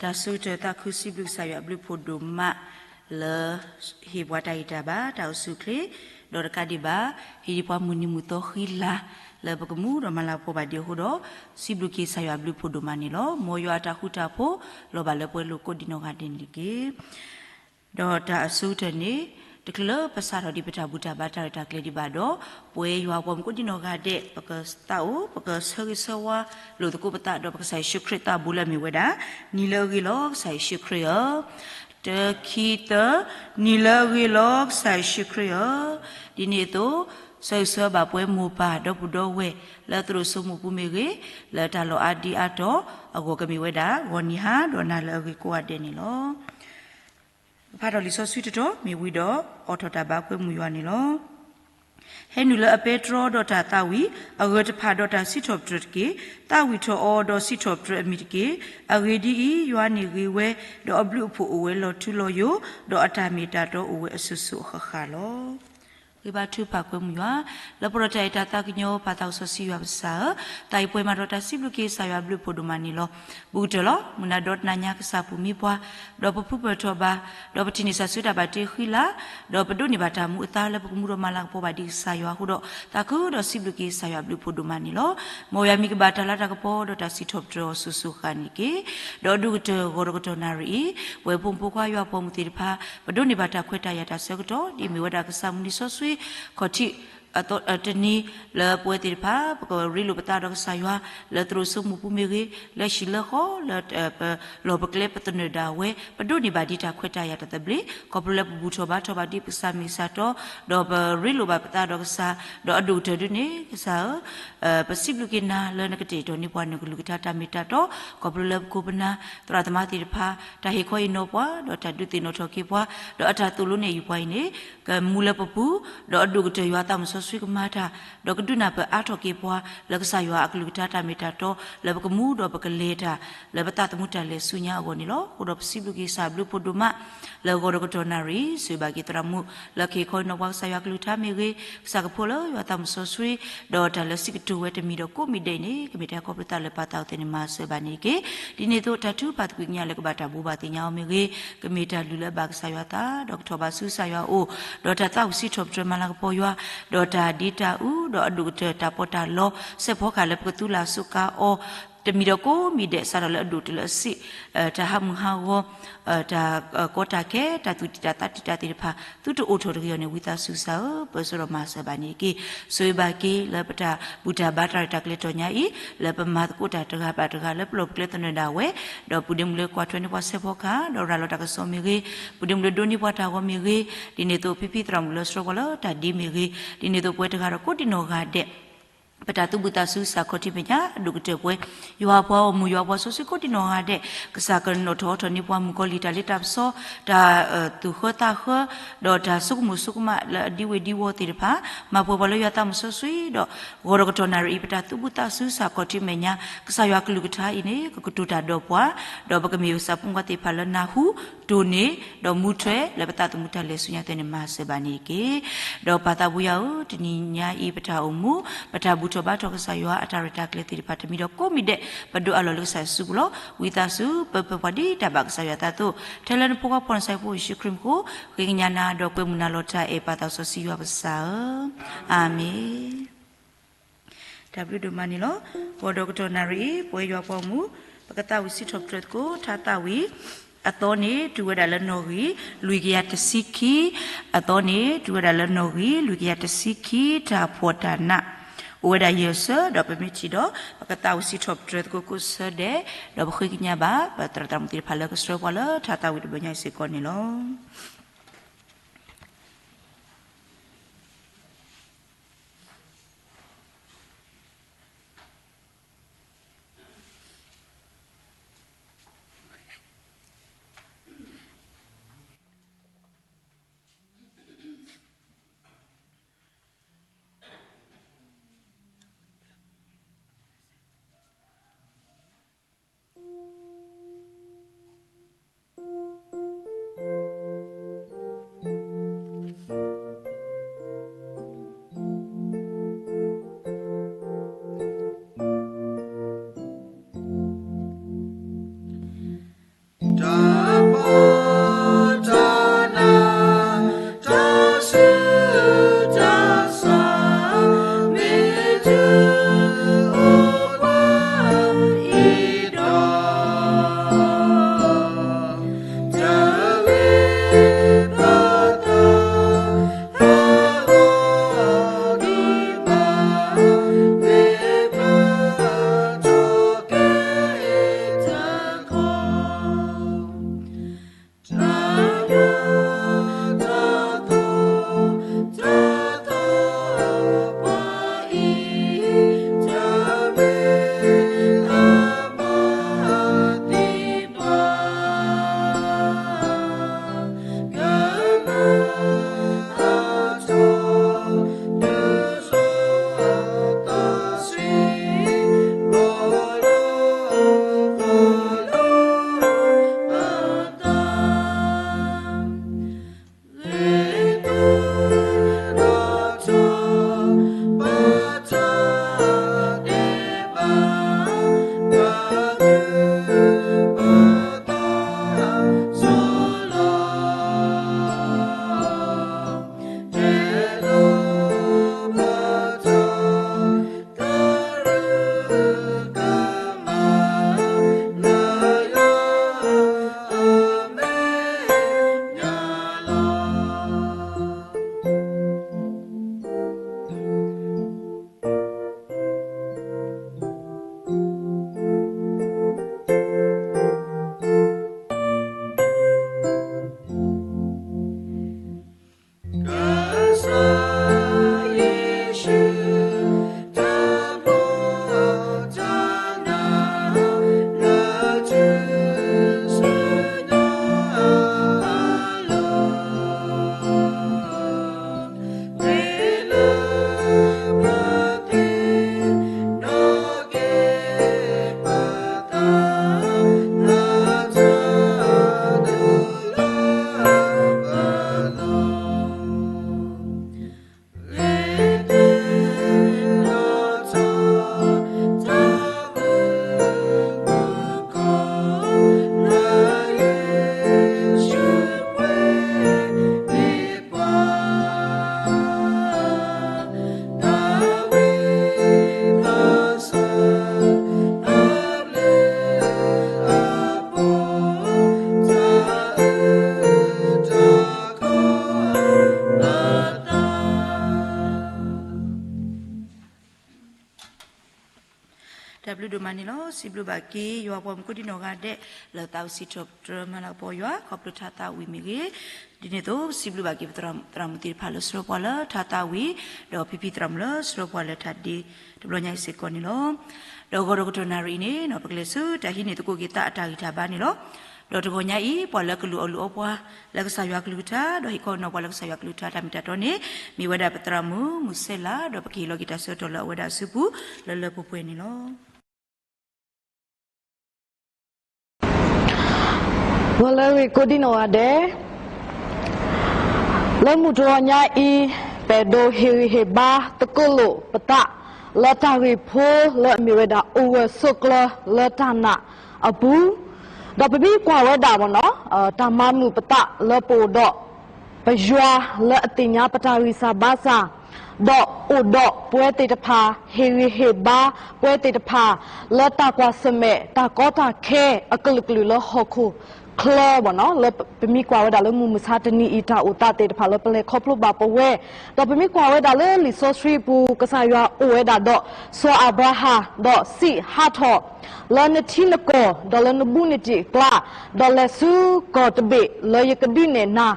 တၢ်ဆၢကတီၢ်သးခုစံးဘျုးကစၢ်ယွၤအဘျုးအဖှိၣ်ဒိၣ်မး လၢဟ့ၣ်ပှၤတၢ်ဂံၢ်တၢ်ဘါ တၢ်အိၣ်ဆူၣ်အိၣ်ချ့, ဒီးတကးဒံးဘၣ် ဟ့ၣ်ဒံးပှၤမုၢ်နံၤမုၢ်သီဃံလၤ လၢပကမူဒီးမၤလၤကပီၤဘၣ်ဒံးအဃိဒီး စံးဘျုးက့ၤကစၢ်ယွၤအဘျုးအဖှိၣ်ဒိၣ်မးန့ၣ်လီၤ. မ်ယွၤအတၢ်ဃူတၢ်ဖိး လီၤဘၣ်လၢပှဲၤလိာ်ကိးဒံနီၢ်ဂၤဒဲးန့ၣ်တက့ၢ်. ဒီးတၢ်အဆိကတၢၢ်န့ၣ် တချုးလၢပစးထီၣ်ဒံးပတၢ်ဘူၣ်တၢ်ဘါတၢ်ရဲၣ်တၢ်ကျဲၤဒံးဘၣ်ဒီး ပဝဲယွၤအပှၤမုၣ်ကိးဒံနီၢ်ဂၤဒဲး ပကသးအိၣ် ပကဆၢဂ့ၤဆၢဝါလိာ်သကိးပသးဒီးပကစၢ်ယ့ၣ်ၡူးခရံာ်သးဘိလၢအမ့ၢ်ဝဲဒၣ် နံၤလၢအဂ့ၤလီၤကစၢ်ယ့ၣ်ၡူးခရံာ်ဧၢ, တၢ ခံ သၢ, နံၤလၢအဂ့ၤလီၤကစၢ်ယ့ၣ်ၡူးခရံာ်ဧၢ. ဒ်န့ၣ်အသိး ဆၢဂ့ၤဆၢဝါဘၣ်ပှၤမိၢ်ပၢ်ဒီပုၢ်ဒီဝဲၢ် လၢသရိာ်စိမိၢ်ပူၤမ့ၢ်ဂ့ၤ, လၢတၢ်လီၢ်အါဒံအါတီၤအဂီၢ်ကမ့ၢ်ဝဲဒၣ် ဂီၤနံၤဟါဒီးနၤလၢအဂ့ၤကိးဂၤဒဲးန့ၣ်လီၤ. ဖးထီၣ်လံာ်စီဆှံတတီၤမ့ၢ်ဝံၤဒီး အိးထီၣ်တၢ်ဘါကွဲမုာ်ယွၤန့ၣ်လီၤ. ဟဲနုာ်လၢအပဲတြီဒီးတၢ်သးဝံၣ်, အဂၢၢ်တဖၣ်ဒီးတၢ်စံးထီၣ်ပတြၢၤတက့ၢ်. သးဝံၣ်ထီၣ်အီၤဒီးစံးထီၣ်ပတြၢၤအမံၤတက့ၢ်. အဂ့ၢ်ဒ်အံၤ, ယွၤန့ၣ်ဂ့ၤဝဲ, ဒီးအဘျုးအဖှိၣ်အိၣ်ဝဲလီၤထူလီၤယိာ်, ဒီးအတၢ်မ့ၢ်တၢ်တီအိၣ်ဝဲအစိၤစိၤအဃၣ်ဃၣ်လီၤ. ဂ့ၤဘါထုကဖၣ်ကွဲမုာ်ယွၤ, လၢပှဲၤဒီးတၢ်အဲၣ်တၢ်သးကညီၤ ပာ်သးစီဆှံယွၤပကစၢ်ဧၢ, တၢ်အံၤပှဲၤမးဒီးတၢ်စံးဘျုးက့ၤကစၢ်ယွၤအဘျုးအဖှိၣ်ဒိၣ်မးန့ၣ်လီၤ. ဘူးကတၢၢ်လီၤ. မုၢ်နၤဒီတနၤညါကစၢ်ပူၤမံပှၤ, ဒီးပဖုပၢၢ်ထီၣ်ဘၣ်, ဒီးပထံၣ်န့ၢ်စၢ်ဆူတၢ်ဘၣ်တ့ဃံလၤ, ဒီးပဒိးန့ၢ်ဘၣ်တၢ်မူအသါလၢပကမူဒီးမၤလၤကပီၤဘၣ်ဒံးကစၢ်ယွၤအဃိဒီး သးခုဒီးစံးဘျုးက့ၤကစၢ်ယွၤအဘျုးအဖှိၣ်ဒိၣ်မးန့ၣ်လီၤ. မ်ယွၤမံကဘၣ်တၢ်လၤတၢ်ကပီၤဒီးတၢ်စံးထီၣ်ပတြၢၤအီၤစိၤစိၤဃၣ်ဃၣ်န့ၣ်တက့ၢ်. ဒီးအဒိၣ်ကတၢၢ်ဂီၤဒီးကတီၢ်နၣ်ရံၣ်အံၤ ပဝဲဖိမုၣ်ဖိခွါယွၤအပှၤမုၣ်သ့ၣ်တဖၣ် ပဒိးန့ၢ်ဘၣ်တၢ်ခွဲးတၢ်ယာ်တၢ်ဆၢကတီၢ် ဒ်အမ့ၢ်ဝဲဒၣ်ကစၢ်မုၢ်နံၤစီဆှံ ခီၣ်ထံး တနံၤလၢပဝဲသ့ၣ်တဖၣ် ပကရ့လိာ်ပသးဒီးကစၢ်ယွၤ လၢသရိာ်စိမိၢ်ပူၤမ့ၢ်ဂ့ၤ, လၢဟံၣ်လၢဃီ လၢပလီၢ်ပကျဲပသနၢၣ်ဒၣ်ဝဲ ပဒိးန့ၢ်ဘၣ်ဒံးတၢ်ခွဲးတၢ်ယာ်တၢ်သဘျ့ ခီဖျိလၢပဘူၣ်ထီၣ်ဘါထီၣ်ဘၣ်ဒံးပကစၢ်မ့ၢ်စၢ်တီ ဒီးပရ့လိာ်ဘၣ်ပသးဒီးကစၢ် ဒီးအဒိၣ်ကတၢၢ်ဒုန့ၣ် ကစၢ်ဧၢ ပစံးဘျုးက့ၤနၤလၢနကတဲာ်ကတီၤန့ၢ်ပှၤနကလုၢ်ကထါတၢ်မ့ၢ်တၢ်တီ ခီဖျိလၢပခိၣ်ပနၢ် သရၣ်သမါသ့ၣ်တဖၣ် တၢ်ဟ့ၣ်ခီဟ့ၣ်နီၤပှၤ ဒီးတၢ်ဒုးသ့ၣ်နီၣ်ထီၣ်က့ၤပှၤ ဒီးအတၢ်သိၣ်လိန့ၢ်အံၤပှၤအံၤန့ၣ် ကမူလၢပပူၤ ဒီးအဒိၣ်ကတၢၢ်ယွၤသးမုၢ်စီဆှံကမၤတၢ် ဒီးကဒုးနၢ်ပၢၢ်အါထီၣ်က့ၤပှၤ လၢကစၢ်ယွၤအကလုၢ်ကထါတၢ်မ့ၢ်တၢ်တီ လၢပကမူဒီးပကလဲၤတၢ် လၢပသးသမူတၢ်လဲၤဆူညါအဂီၢ်န့ၣ်လီၤ. အဃိဒီးပစံးဘျုးက့ၤကစၢ်ဘျုးဖှိၣ်ဒိၣ်မး လၢဂီၤဒီးကတီၢ်နၣ်ရံၣ် ဆိၣ်ဂ့ၤဘၣ်က့ၤသရၣ်မုၣ် လၢကဟ့ၣ်ခီဟ့ၣ်နီၤပှၤကစၢ်ယွၤကလုၢ်ကထါမ့ၢ်ဂ့ၤ, ကစၢ်ကဖိလၢယွၤသးမုၢ်စီဆှံ ဒီးတၢ်လၢစံးကတိၤဝဲတမံၤဒီးကိးမံၤဒဲးအံၤန့ၣ် ကမ့ၢ်တၢ်ခီဖျိသးလၢပာ်သးအိၣ်သ့န့ၣ်မၤစၢၤဘၣ်န့ၣ်တက့ၢ်. ဒ်န့ၣ်အသိးတၢ်ထုကဖၣ်သကွံာ်ကညးလၢကဘၣ်တၢ်ဘိးဘၣ်သ့ၣ်ညါအီၤမ့ၢ်ဂ့ၤ, ကမ့ၢ်တၢ်လုၢ်လၢအဘၣ်ကစၢ်ယွၤသး ဒီးကထီၣ်ဘးဆူကစၢ်ယွၤအအိၣ်, ဒီးတၢ်သးဝံၣ်စံးထီၣ်ပတြၢၤမၤလၤကပီၤယွၤ, ဒီးတၢ်ဒ့တၢ်အူ ဒီးအဒိၣ်ကတၢၢ်တၢ်ပီးတၢ်လီ စဲးဖီကဟၣ်လၢပကသူလၢ်စူးကါအီၤ တမံၤဒီးကိးမံၤဒဲး စးထီၣ်လၢအဒိၣ်တုၤလၢအဆံး, တၢ်ဟးမုၢ်ဟးဂီၤ, တၢ်ကီတၢ်ခဲ, တၢ်သူၣ်တံၢ်တၢ်သးတံၢ်တၢ်သ့ၣ်တဖၣ် သုတအိၣ်ထီၣ်တဂ့ၤအီၤန့ၣ် ဝံသးစူၤကစၢ်ဧၢ, ပၢဆှၢဒီးမၤစၢၤဘၣ်န့ၣ်တက့ၢ်. ဆိၣ်ဂ့ၤဘၣ်က့ၤလၢပတၢ်ဘူၣ်တၢ်ဘါတၢ်ရဲၣ်တၢ်ကျဲၤတီၢ်ညါအံၤ လၢပမၤသကိးတၢ်တဂၤဘၣ်တဂၤ လၢပလီၢ်ပကျဲသနၢၣ်ဒၣ်ဝဲ, ဒီးပုၢ်ဒ့မုၣ်လၢကွၢ်ထွဲန့ၢ်ပှၤစဲးဖီကဟၣ် ဒီးရၤလီၤတၢ်ကစီၣ်မ့ၢ်ဂ့ၤ, ပုၢ်ဒ့မုၣ်လၢဒိးန့ၢ်ပှၤတၢ်ဂီၤမ့ၢ်ဂ့ၤ, ဒ်န့ၣ်အသိးဖံဖံသရၣ်မုၣ်လၢဆှၢပှၤလၢတၢ်ဒ့မ့ၢ်ဂ့ၤ, ဒ်န့ၣ်အသိးပဝဲတဂၤဒီးကိးဒံနီၢ်ဂၤဒဲး ပတၢ်သူၣ်ဘံၣ်သးစူၤကစၢ်ခီၣ်ထံးမဲာ်ညါ အဒိၣ်ကတၢၢ်ပဝဲ ယွၤအပှၤဂီၢ်မုၢ် ယွၤအပှၤစီဆှံကိးဒံနီၢ်ဂၤဒဲး, ကစၢ်ကနီၣ်ထီၣ်အိးထီၣ်န့ၢ်ပှၤမုၣ်ကီၤလံၢ် တၢ်လ့တၢ်ပစီ, တၢ်သူၣ်ဃၢသးဃၢ, ဒီးတၢ်ဆိကမိၣ်ဆိကမးလၢအဒံဝ့ၤဒံဝီၤသ့ၣ်တဖၣ်, မၤပှဲၤပှၤလၢယွၤသးမုၢ်စီဆှံ, ဒီးဂီၤဒီးကတီၢ်နၣ်ရံၣ်အံၤ ပတၢ်သူၣ်ဘံၣ်သးစူၤကစၢ်ခီၣ်ထံးမဲာ်ညါ, ကစၢ်ယွၤကလုၢ်ကထါအံၤန့ၣ် ကကတိၤတၢ်ဒီးပှၤ, ဒီးပကမ့ၢ်ကစၢ်ဖိမုၣ်ဖိခွါသ့ၣ်တဖၣ်လၢနၢ်ဟူ တိၢ်န့ၢ် ဒီးမူထွဲလၢပသးသမူတၢ်လဲၤဆူညါသ့န့ၣ် မၤစၢၤဘၣ်န့ၣ်တက့ၢ်. ဒီးပၢ်သးဘိယွၤဧၢ, တနံၤညါအံၤပတၢ်အိၣ်မူ, ပတၢ်ဘူၣ်ထီၣ်ဘါထီၣ်ကစၢ်ယွၤအတၢ်ရဲၣ်တၢ်ကျဲၤသ့ၣ်တဖၣ်တမံၤဒီးကိးမံၤဒဲး ပဒိးအးလီၤလၢကစၢ်ယ့ၣ်ၡူးပူၤလီၤ. ဝံသးစူၤပၢၤပှၤဒ်တၢ်ဘၣ်ကစၢ်ယွၤအသးအသိး, ထဲလၢနဖိခွါဖီၣ်နစီၤဖိယ့ၣ်ၡူးခရံာ်မူခိၣ်, ဃ့ကညးနၤဒီးကွဲမုာ်နၤလီၤတၢ်အဲၣ်ပၢ်သးစီဆှံယွၤပကစၢ်ဧၢ, အၤမ့ၣ်. တၢ်ဘျုးဒိၣ်မးန့ၣ်လီၤ. ဂီၤဒီးကတီၢ်နၣ်ရံၣ်အံၤ ပဝဲယွၤပှၤဂီၢ်မုၢ် ပကသးဝံၣ်စံးထီၣ်ပတြၢၤသကိး ထါသးဝံၣ်, အသီန့ၣ် တုၤဝဲဒၣ်လၢနီၣ်ဂံၢ် လွံၢ်ကယၤတဆံခံ, အသီန့ၣ် တုၤဝဲဒၣ်လၢနီၣ်ဂံၢ် လွံၢ်ကယၤတဆံခံ တၢ်ဖှီၣ်တၢ်နး အိၣ်ဝဲဒၣ်ယဲၢ်ဆၢ, ဒီးပမ့ၢ်ထံၣ်ဒီး ပကသးဝံၣ်စံးထီၣ်ပတြၢၤသကိးကိးဆၢဒဲး, ဒီးပဃ့ကညးဘၣ် ပသရၣ်သရၣ်မုၣ်သ့ၣ်တဖၣ်လၢကဆှၢပှၤလၢထါသးဝံၣ်တဘျီညါအံၤစ့ၢ်ကီးန့ၣ်လီၤ. ဒိၣ်ဒိၣ်မးန့ၣ်လီၤ. စံးဘျုးဘၣ်က့ၤ ယွၤပှၤမူခိၣ်ဒံနီၢ်ဂၤဒဲး လၢသးဝံၣ်စံးထီၣ်ပတြၢၤမၤလၤကပီၤယွၤ ခီဖျိထါသးဝံၣ်မ့ၢ်ဂ့ၤ, ဒ်န့ၣ်အသိး စံးဘျုးဘၣ်က့ၤပသရၣ်မုၣ်သ့ၣ်တဖၣ်လၢဆှၢပှၤလၢထါသးဝံၣ်, ဒီးဖံဖံသရၣ်မုၣ်လၢဆှၢပှၤလၢထါဒ့တဘျီညါအံၤစ့ၢ်ကီးန့ၣ်လီၤ. ဒီးဂီၤဒီးကတီၢ်နၣ်ရံၣ်အံၤန့ၣ် ပကလဲၤဆူတၢ်ဟံးန့ၢ်သကိးက့ၤသးအတၢ်ဂံၢ်တၢ်ဘါန့ၣ်လီၤ. ဒီးတဂီၤညါအံၤ ပှၤလၢကလူၤအီၣ်လူၤအီပှၤ လၢကစၢ်ယွၤကလုၢ်ကထါ ဒီးဟ့ၣ်ခီနီၣ်ပှၤလၢကစၢ်ယွၤကလုၢ်ကထါတၢ်မ့ၢ်တၢ်တီန့ၣ် မ့ၢ်ဝဲဒၣ်ပသရၣ်မုၣ်မုၢ်စဲလး ဒီးပကဟ့ၣ်လီၤက့ၤတၢ်ဆၢကတီၢ်လၢအဝဲဒၣ်အစုပူၤ လၢလၢပှဲၤပှဲၤန့ၣ်လီၤ. ဂီၤလၢအဂ့ၤကိးဒံနီၢ်ဂၤဒဲး, လၢမုၢ်တဂီၤညါအံၤ ပအဲၣ်ဒိးဟ့ၣ်ဂံၢ်ဟ့ၣ်ဘါသကိးလိာ်ပသး လၢတၢ်ဂ့ၢ်ဖိလၢအမ့ၢ်ဝဲဒၣ် အိၣ်ဂၢၢ်ဆိးကျၢၤလၢတၢ်နာ်အပူၤ, ဒီးပမ့ၢ်ကွၢ်ဝဲဒၣ်မ့ၢ်နီၤ တၢ်မၤမုာ်ပသးလၢပအိၣ်ဒီး ပယွၤလၢအသ့ၣ်ညါပတၢ်ဂံၢ်စၢ်ဘါစၢ်, ဒီးအိၣ်ဒီးပဝဲသ့ၣ်တဖၣ် ဟ့ၣ်ဂံၢ်ဟ့ၣ်ဘါပဝဲသ့ၣ်တဖၣ် လၢတၢ်ကွၢ်ဆၢၣ်မဲာ် တၢ်ကီတၢ်ခဲအကလုာ်ကလုာ်လၢဟီၣ်ခိၣ်ချၢမ့ၢ်နီၤ, လၢပမ့ၢ်ကွၢ်ဝဲဒၣ်လၢမုၢ်မဆါတနံၤအံၤ တၢ်အိၣ်သးသ့ၣ်တဖၣ်လၢပလဲၤခီဖျိဘၣ်ပဝဲ, ဒီးပမ့ၢ်ကွၢ်ဝဲဒၣ်လၢလံာ်စီဆှံအပူၤ ကစၢ်ယွၤအိၣ်ဝဲဒၣ်ဒီး စီၤအၤဘြၤဟၣ် ဒီးစံးဟးထီၣ် လၢနထံနကီၢ် ဒီးလၢနဘူးနတံၢ်အကျါ, ဒီးလဲၤဆူကီၢ်တဘ့ၣ်လၢယကဒုးနဲၣ်နၤ,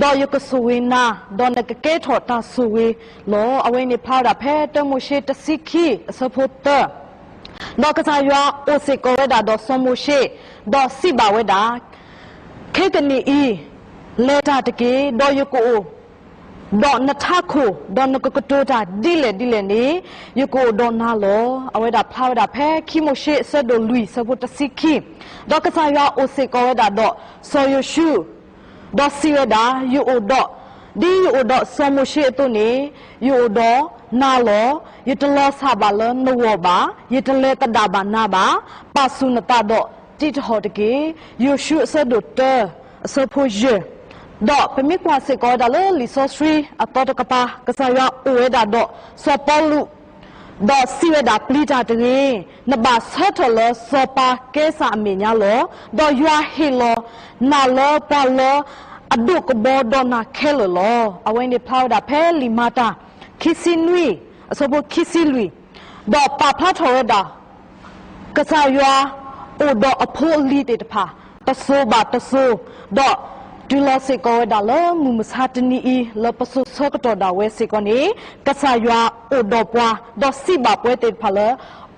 ဒီးယကဆိၣ်ဂ့ၤနၤ, ဒီးနကကဲထီၣ်တၢ်ဆိၣ်ဂ့ၤလီၤ. အဝဲန့ၣ်ဖျါဝဲဒၣ်ဖဲတၢမိၤၡ့တဆံခံ အဆၢဖိသၢ, ဒီးကစၢ်ယွၤအိၣ်စ့ၢ်ကီးဝဲဒၣ်ဒီးစီၤမိၤၡ့, ဒီးစံးဘၣ်ဝဲဒၣ်, ခဲကနံၣ်အံၤ လဲၤတၢ်တက့ၢ်, ဒီးယကအိၣ် ဒီးနထးခိၣ်, ဒီးနကကတိၤတၢ်ဒ်လဲၣ်ဒ်လဲၣ်န့ၣ် ယကအိၣ်ဒီးနၤလီၤ. အဝဲဒၣ်ဖျါဝဲဒၣ်ဖဲခံမိၤၡ့အဆၢဒိၣ်လွံၢ် အဆၢဖိတဆံခံ, ဒီးကစၢ်ယွၤအိၣ်စ့ၢ်ကီးဝဲဒၣ်ဒီးစီၤယိၤၡူး, ဒီးစံးဝဲဒၣ်, ယအိၣ်ဒီး, ဒ်ယအိၣ်ဒီးစီၤမိၤၡ့အသိးန့ၣ် ယအိၣ်ဒီးနၤလီၤ. ယတလီၤဆၣ်ဘၣ်လၢနဂီၢ်ဘၣ်, ယတလဲၤသဒၣ်ဘၣ်နၤဘၣ်, ပာ်ဆူၣ်နသးဒီးတံးတဟီၣ်တက့ၢ်. ယိၤၡူးအဆၢဒိၣ်တၢ အဆၢဖိယဲၢ်, ဒီးပမ့ၢ်ကွၢ်စ့ၢ်ကီးဝဲဒၣ်လၢလံာ်စီဆှံအသီတကပၤ ကစၢ်ယွၤအိၣ်ဝဲဒၣ်ဒီးစီၤပီလူး, ဒီးစံးဝဲဒၣ်ပျံၤတၢ်တဂ့ၤ, နဘၣ်ဆၢထၢၣ်လၢစီၤပၤကဲစၢ်အမဲာ်ညါလီၤ. ဒီးယွၤဟ့ၣ်လီၤနၤလၢပှၤလၢအဒိၣ်ကဘီဒီးနၤခဲလၢာ်လီၤ. အဝဲန့ၣ်ဖျါဝဲဒၣ်ဖဲလံာ်မၤတၢ် ခံဆံနွံ အဆၢဖိခံဆံလွံၢ်, ဒီးပာ်ဖျါထီၣ်ဝဲဒၣ် ကစၢ်ယွၤအိၣ်ဒီးအဖိအလံၤသ့ၣ်တဖၣ် တစိၤဘၣ်တစိၤ, ဒီးတုၤလီၤစ့ၢ်ကီးဝဲဒၣ်လၢမုၢ်မဆါတနံၤအံၤ လၢပစိၤဆၢကတီၢ်ဒၣ်ဝဲစ့ၢ်ကီးန့ၣ် ကစၢ်ယွၤအိၣ်ဒီးပှၤ ဒီးစံးဘၣ်ပဝဲသ့ၣ်တဖၣ်လၢ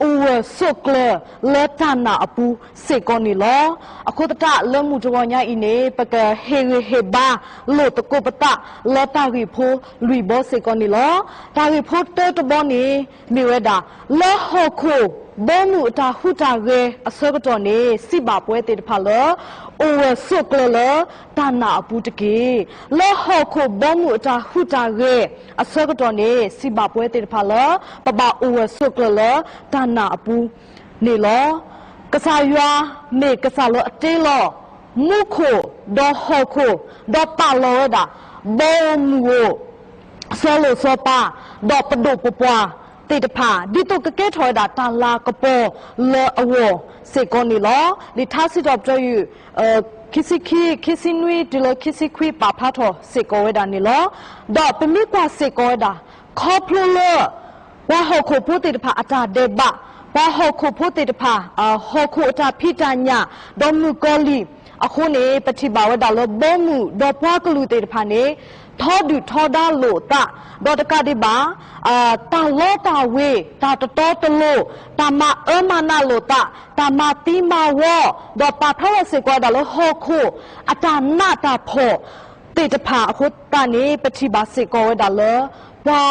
အိၣ်ဂၢၢ်ဆိးကျၢၤလၢတၢ်နာ်အပူၤစ့ၢ်ကီးန့ၣ်လီၤ. အဃိသတးလၢမုၢ်တဂီၤညါအံၤန့ၣ် ပကဟ့ၣ်ဂံၢ်ဟ့ၣ်ဘါလိာ်သကိးပသးလၢတၢ်ဂ့ၢ်ဖိလွံၢ်ဘီစ့ၢ်ကီးန့ၣ်လီၤ. တၢ်ဂ့ၢ်ဖိတၢတဘီန့ၣ် မ့ၢ်ဝဲဒၣ် လၢဟီၣ်ခိၣ်ဘီမုၢ်အတၢ်ဟူးတၢ်ဂဲၤအဆၢကတီၢ်န့ၣ် စံးဘၣ်ပဝဲသ့ၣ်တဖၣ်လၢ အိၣ်ဂၢၢ်ဆိးကျၢၤလၢတၢ်နာ်အပူၤတက့ၢ်. လၢဟီၣ်ခိၣ်ဘီမုၢ်အတၢ်ဟူးတၢ်ဂဲၤအဆၢကတီၢ်န့ၣ် စံးဘၣ်ပဝဲသ့ၣ်တဖၣ်လၢ ပဘၣ်အိၣ်ဂၢၢ်ဆိးကျၢၤလၢတၢ်နာ်အပူၤန့ၣ်လီၤ. ကစၢ်ယွၤမ့ၢ်ကစၢ်လၢအတ့လီၤ မူခိၣ်ဒီးဟီၣ်ခိၣ်, ဒီးပာ်လီၤဝဲဒၣ် ဘီဧိၤမုၢ်ဧိၤ, စီၤလိၣ်စီၤပၤ, ဒီးပဒိၣ်ပပှၢ်သ့ၣ်တဖၣ် ဒ်သိးကကဲထီၣ်ဝဲဒၣ်တၢ်လၤကပီၤလၢအဂီၢ်စ့ၢ်ကီးန့ၣ်လီၤ. လံာ်ထါစံးထီၣ်ပတြၢၤယုၢ် ခံဆံခံ, ခံဆံနွံ တုၤလၢခံဆံခွံ ပာ်ဖျါထီၣ်စ့ၢ်ကီးဝဲဒၣ်န့ၣ်လီၤ. ဒီးပမ့ၢ်ကွၢ်စ့ၢ်ကီးဝဲဒၣ် ခီဖျိလၢ ပှၤဟီၣ်ခိၣ်ဖိသ့ၣ်တဖၣ်အတၢ်ဒဲးဘး, ပှၤဟီၣ်ခိၣ်ဖိသ့ၣ်တဖၣ် ဟီၣ်ခိၣ်အတၢ်ဖံးတၢ်ညၣ်, ဒီးမုၣ်ကီၤလံၢ်အဃိန့ၣ် ပထံၣ်ဘၣ်ဝဲဒၣ်လၢဘီမုၢ်ဒီးပှၤကလုာ်သ့ၣ်တဖၣ်န့ၣ် ထီဒုၣ်ထီဒါလိာ်အသး, ဒီးတကးဒံးဘၣ် တၢ်လီတၢ်ဝ့ၤ, တၢ်တတီတလိၤ, တၢ်မၤအၢမၤနးလိာ်သး, တၢ်မၤသံမၤဝီ, ဒီးပာ်ဖျါထီၣ်စ့ၢ်ကီးဝဲဒၣ်လၢဟီၣ်ခိၣ်အတၢ်နးတၢ်ဖှီၣ်သ့ၣ်တဖၣ်အဃိသတးန့ၣ် ပထံၣ်ဘၣ်စ့ၢ်ကီးဝဲဒၣ်လၢ ပှၤ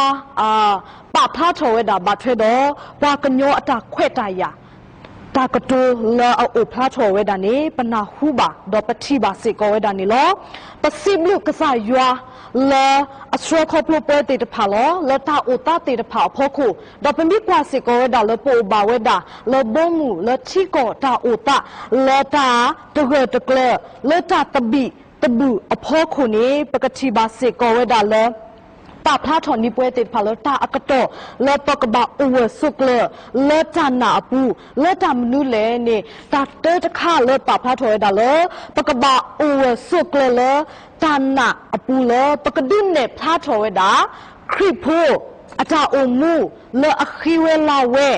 ပာ်ဖျါထီၣ်ဝဲဒၣ်ဘၣ်ထွဲဒီး ပှၤကညီအတၢ်ခွဲးတၢ်ယာ် တၢ်ကတိၤလၢအအိၣ်ဖျါထီၣ်ဝဲဒၣ်န့ၣ် ပနၢ်ဟူဘၣ် ဒီးပထံၣ်ဘၣ်စ့ၢ်ကီးဝဲဒၣ်န့ၣ်လီၤ. ပစံးဘျုးကစၢ်ယွၤလၢအဆှၢခီဖျိပဝဲသ့ၣ်တဖၣ်လီၤ. လၢတၢ်အိၣ်သးသ့ၣ်တဖၣ်အဖီခိၣ်, ဒီးပမ့ၢ်ကွၢ်စ့ၢ်ကီးဝဲဒၣ်လၢပအိၣ်ဘၣ်ဝဲဒၣ် လၢဘီမုၢ်လၢထံကီၢ်တၢ်အိၣ်သး လၢတၢ်တဂၢၢ်တကျၢၤ လၢတၢ်သဘံၣ်သဘုၣ်အဖီခိၣ်န့ၣ် ပကထံၣ်ဘၣ်စ့ၢ်ကီးဝဲဒၣ်လၢ ပာ်ဖျါထီၣ်န့ၢ်ပဝဲသ့ၣ်တဖၣ်လၢတၢ်အကတီၢ် လၢပကဘၣ်အိၣ်ဂၢၢ်ဆိးကျၢၤ လၢတၢ်နာ်အပူၤ လၢတၢ်မနုၤလဲၣ်န့ၣ် တၢ်တၢတခါလၢပာ်ဖျါထီၣ်ဝဲဒၣ်လၢ ပကဘၣ်အိၣ်ဂၢၢ်ဆိးကျၢၤလၢတၢ်နာ်အပူၤလၢ ပကဒုးနဲၣ်ဖျါထီၣ်ဝဲဒၣ် ခရံာ်ဖိအတၢ်အိၣ်မူလၢအဃံဝဲလၤဝဲ,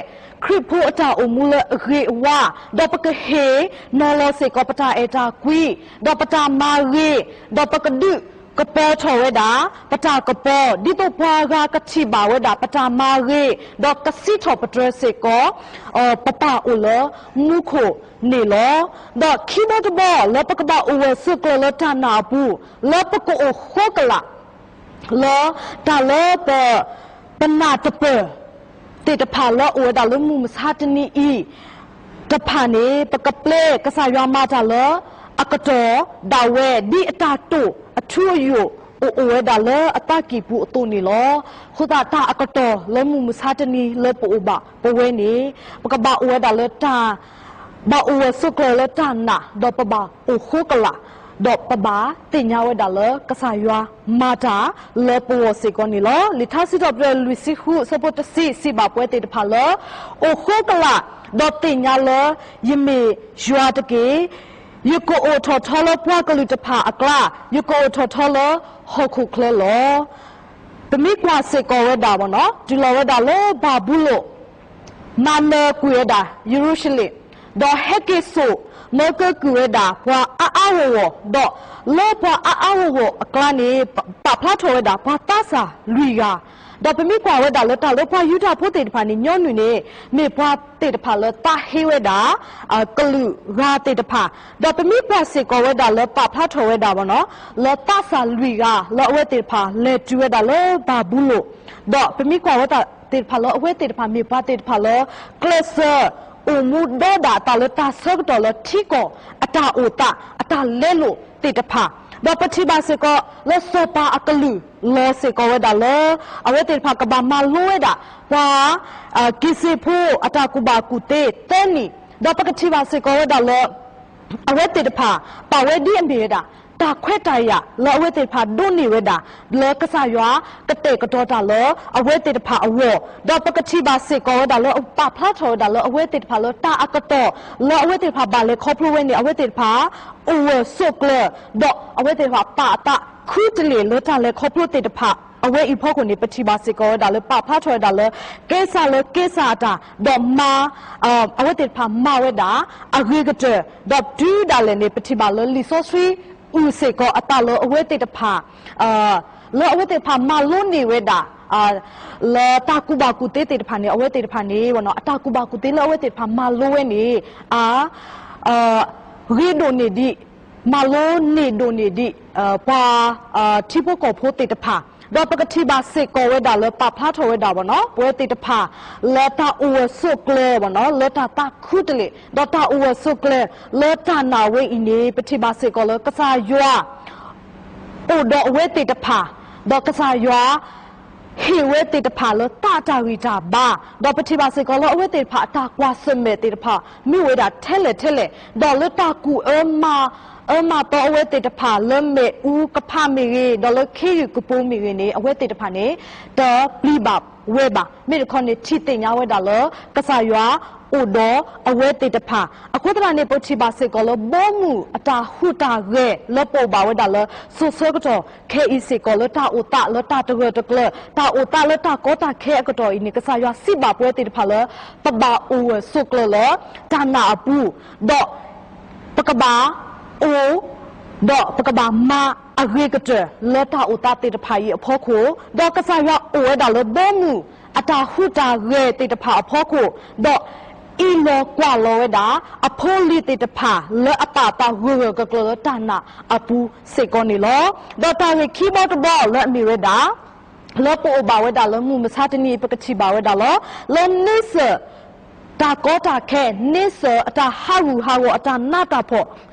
ခရံာ်ဖိအတၢ်အိၣ်မူလၢအဂ့ၤအဝါ, ဒီးပကဟ့ၣ်နီၤလီၤစ့ၢ်ကီးပတၢ်အဲၣ်တၢ်ကွံ, ဒီးပတၢ်မၤဂ့ၤ, ဒီးပကဒုးကပီၤထီၣ်ဝဲဒၣ် ပတၢ်ကပီၤ, ဒ်သိးပှၤဂၤကထံၣ်ဘၣ်ဝဲဒၣ်ပတၢ်မၤဂ့ၤ, ဒီးကစံးထီၣ်ပတြၢၤစ့ၢ်ကီး ပပၢ်အိၣ်လၢမူခိၣ်န့ၣ်လီၤ. ဒီးခံဘီတဘီလၢပကဘၣ်အိၣ်ဂၢၢ်ဆိးကျၢၤလၢတၢ်နာ်အပူၤ, လၢပကအိၣ်ဃိကလာ် လၢတၢ်လၢပ ပနၢ်တပၢၢ် သ့ၣ်တဖၣ်လၢအအိၣ်ဝဲဒၣ်လၢမုၢ်မဆါတနံၤအံၤတဖၣ်န့ၣ် ပကပျဲကစၢ်ယွၤမၤတၢ်လၢအကတီၢ်ဒၣ်ဝဲ ဒ်အတၢ်တိာ်အထူအယိာ်အိၣ်အိၣ်ဝဲဒၣ်လၢအသးကံၢ်ပူၤအသိးန့ၣ်လီၤ. အဃိသတးတၢ်အကတီၢ်လၢမုၢ်မဆါတနံၤလၢပအိၣ်ဘၣ်ပဝဲန့ၣ် ပကဘၣ်အိၣ်ဝဲဒၣ်လၢတၢ် ဘၣ်အိၣ်ဂၢၢ်ဆိးကျၢၤလၢတၢ်နာ် ဒီးပဘၣ်အိၣ်ဃိကလာ်, ဒီးပဘၣ်သ့ၣ်ညါဝဲဒၣ်လၢကစၢ်ယွၤမၤတၢ်လၢပဂီၢ်စ့ၢ်ကီးန့ၣ်လီၤ. လံာ်ထါစံးထီၣ်ပတြၢၤလွံၢ်ဆံဃုအဆၢဖိတဆံစံးဘၣ်ပဝဲသ့ၣ်တဖၣ်လၢ အိၣ်ဃိကလာ်, ဒီးသ့ၣ်ညါလၢယမ့ၢ်ယွၤတက့ၢ်. ယကအိၣ်ထီၣ်ထီလၢပှၤကလုာ်တဖၣ်အကျါ, ယကအိၣ်ထီၣ်ထီလၢဟီၣ်ခိၣ်ချၢလီၤ. ပမ့ၢ်ကွၢ်စ့ၢ်ကီးဝဲဒၣ် တုၤလီၤဝဲဒၣ်လၢဘၤဘူလိၣ် မၤနၢၤကွံာ်ဝဲဒၣ်ယရူၤၡလ့ၣ်, ဒီးဟဲက့ၤစိာ်မၢကၢကုၢ်ဝဲဒၣ်ပှၤအါအါဂီၢ်ဂီၢ်, ဒီးလၢပှၤအါအါဂီၢ်ဂီၢ်အကျါန့ၣ် ပာ်ဖျါထီၣ်ဝဲဒၣ်ပှၤသးစၢ်လွံၢ်ဂၤ, ဒီးပမ့ၢ်ကွၢ်ဝဲဒၣ်လၢတၢ်လၢပှၤယူဒၤဖိသ့ၣ်တဖၣ်န့ၣ် ညီနုၢ်န့ၣ် မ့ၢ်ပှၤသ့ၣ်တဖၣ်လၢသးဟ့ဝဲဒၣ် ကလုာ်ဂၤသ့ၣ်တဖၣ်, ဒီးပမ့ၢ်ကွၢ်စ့ၢ်ကီးဝဲဒၣ်လၢပာ်ဖျါထီၣ်ဝဲဒၣ် လၢသးစၢ်လွံၢ်ဂၤ လၢအဝဲသ့ၣ်တဖၣ်လဲၤတုၤဝဲဒၣ်လၢဘၤဘူလိၣ်, ဒီးပမ့ၢ်ကွၢ်ဝဲဒၣ်သ့ၣ်တဖၣ်လၢအဝဲသ့ၣ်တဖၣ်မ့ၢ်ပှၤသ့ၣ်တဖၣ်လၢ ကျဲးစၢးအိၣ်မူဒီဒၣ်အသးလၢတၢ်ဆၢကတီၢ်လၢထံကီၢ် အတၢ်အိၣ်သး အတၢ်လဲလိာ်သ့ၣ်တဖၣ်, ဒီးပထံၣ်ဘၣ်စ့ၢ်ကီးလၢစီၤပၤအကလုၢ်လီၤစ့ၢ်ကီးဝဲဒၣ်လၢ အဝဲသ့ၣ်တဖၣ်ကဘၣ်မၤလိဝဲဒၣ် ပှၤ က့ၤစ့ၢ်ဖိအတၢ်ကူၣ်ဘၣ်ကူၣ်သ့သၢနံၣ်, ဒီးပကထံၣ်ဘၣ်စ့ၢ်ကီးဝဲဒၣ်လၢ အဝဲသ့ၣ်တဖၣ် ပာ်ဝဲဒ်အမ့ၢ်ဝဲဒၣ် တၢ်ခွဲးတၢ်ယာ်လၢအဝဲသ့ၣ်တဖၣ်ဒိးန့ၢ်ဝဲဒၣ် လၢကစၢ်ယွၤကတဲာ်ကတီၤတၢ်လၢအဝဲသ့ၣ်တဖၣ်အဂီၢ်, ဒီးပကထံၣ်ဘၣ်စ့ၢ်ကီးဝဲဒၣ်လၢပာ်ဖျါထီၣ်ဝဲဒၣ်လၢအဝဲသ့ၣ်တဖၣ်လၢတၢ်အကတီၢ် လၢအဝဲသ့ၣ်တဖၣ်ဘၣ်လဲၤခီဖျိဝဲန့ၣ် အဝဲသ့ၣ်တဖၣ် အိၣ်ဂၢၢ်ဆိးကျၢၤ, ဒီးအဝဲသ့ၣ်တဖၣ်ပာ်အသးခူတလ့ၢ်လၢတၢ်လဲၤခီဖျိသ့ၣ်တဖၣ် အဝဲအံၤအဖီခိၣ်န့ၣ် ပထံၣ်ဘၣ်စ့ၢ်ကီးဝဲဒၣ်လၢပာ်ဖျါထီၣ်ဝဲဒၣ်လၢ ကဲစၢ်လၢကဲစၢ်အတၢ် ဒီးမၤ အဝဲသ့ၣ်တဖၣ်မၤဝဲဒၣ် အဂ့ၤကတၢၢ်, ဒီးတုၤဒၣ်လဲာ်န့ၣ် ပထံၣ်ဘၣ်လၢလံာ်စီဆှံအုၣ်စ့ၢ်ကီးအသးလၢအဝဲသ့ၣ်တဖၣ် လၢအဝဲသ့ၣ်တဖၣ်မၤလိန့ၢ်ဝဲဒၣ် လၢတၢ်ကူၣ်ဘၣ်ကူၣ်သ့သ့ၣ်တဖၣ်န့ၣ် အဝဲသ့ၣ်တဖၣ်န့ၣ် အတၢ်ကူၣ်ဘၣ်ကူၣ်သ့လၢအဝဲသ့ၣ်တဖၣ်မၤလိဝဲန့ၣ် အ ဂ့ၤဒိၣ်န့ၢ်ဒံး မၤလိန့ၢ်ဒိၣ်န့ၢ်ဒံး ပှၤ ထံဖိကီၢ်ဖိသ့ၣ်တဖၣ်, ဒီးပကထံၣ်ဘၣ်စ့ၢ်ကီးဝဲဒၣ်လၢပာ်ဖျါထီၣ်ဝဲဒၣ် ပဝဲသ့ၣ်တဖၣ် လၢတၢ်အိၣ်ဂၢၢ်ဆိးကျၢၤ လၢတၢ်သးခူတလ့ၢ် ဒီးတၢ်အိၣ်ဂၢၢ်ဆိးကျၢၤ လၢတၢ်နာ်ဝဲအံၤန့ၣ် ပထံၣ်ဘၣ်စ့ၢ်ကီးလၢကစၢ်ယွၤ အိၣ်ဒီးအဝဲသ့ၣ်တဖၣ်, ဒီးကစၢ်ယွၤ ဟ့ၣ်ဝဲသ့ၣ်တဖၣ်လၢသးတၢ်ဂံၢ်တၢ်ဘါ, ဒီးပထံၣ်ဘၣ်စ့ၢ်ကီးလၢအဝဲသ့ၣ်တဖၣ်အတၢ်ကွၢ်ဆၢၣ်မဲာ်သ့ၣ်တဖၣ် မ့ၢ်ဝဲဒၣ်ထဲလဲၣ်ထဲလဲၣ်, ဒီးလၢတၢ်ကူၣ်အၢမၤ အၢမၤသီအဝဲသ့ၣ်တဖၣ်လၢမ့ၣ်အူကဖးမ့ၢ်ဂ့ၤ, ဒီးလၢခ့ယုၢ်ကပိၤမ့ၢ်ဂ့ၤန့ၣ် အဝဲသ့ၣ်တဖၣ်န့ၣ် တပျံၤဘၣ်ဝဲဘၣ်. မ့ၢ်တခီန့ၣ် ထံၣ်သ့ၣ်ညါဝဲဒၣ်လၢ ကစၢ်ယွၤအိၣ်ဒီးအဝဲသ့ၣ်တဖၣ်. အဃိသတးန့ၣ် ပထံၣ်ဘၣ်စ့ၢ်ကီးလၢဘီမုၢ်အတၢ်ဟူးတၢ်ဂဲၤလၢပအိၣ်ဘၣ်ဝဲဒၣ်လၢ စိၤဆၢကတီၢ်ခဲအံၤစ့ၢ်ကီး လၢတၢ်အိၣ်သးလၢတၢ်တဂၢၢ်တကျၢၤ တၢ်အိၣ်သးလၢတၢ်ကီတၢ်ခဲအကတီၢ်အံၤန့ၣ် ကစၢ်ယွၤစံးဘၣ်ပဝဲသ့ၣ်တဖၣ်လၢ ပဘၣ်အိၣ်ဂၢၢ်ဆိးကျၢၤလၢတၢ်နာ်အပူၤ, ဒီး ပကဘၣ်အိၣ် ဒီးပကဘၣ်မၤအဂ့ၤကတၢၢ်လၢတၢ်အိၣ်သးသ့ၣ်တဖၣ်အံၤအဖီခိၣ်, ဒီးကစၢ်ယွၤအိၣ်ဝဲဒၣ်လၢဘီမုၢ်အတၢ်ဟူးတၢ်ဂဲၤသ့ၣ်တဖၣ်အဖီခိၣ်, ဒီးအံးလီၤကွၢ်လီၤဝဲဒၣ် အဖိအလံၤသ့ၣ်တဖၣ်လၢအပာ်အသးဂၢၢ်ဂၢၢ်ကျၢၤကျၢၤလၢတၢ်နာ်အပူၤစ့ၢ်ကီးန့ၣ်လီၤ. ဒီးတၢ်ဂ့ၢ်ခံဘီတဘီလၢအမ့ၢ်ဝဲဒၣ် လၢပအိၣ်ဘၣ်ဝဲဒၣ်လၢမုၢ်မဆါတနံၤအံၤ ပကထံၣ်ဘၣ်ဝဲဒၣ်လီၤ. လၢန့ဆၢၣ် တၢ်ကီတၢ်ခဲ န့ဆၢၣ်အတၢ်ဟးဂူာ်ဟးဂီၤ အတၢ်နးတၢ်ဖှီၣ်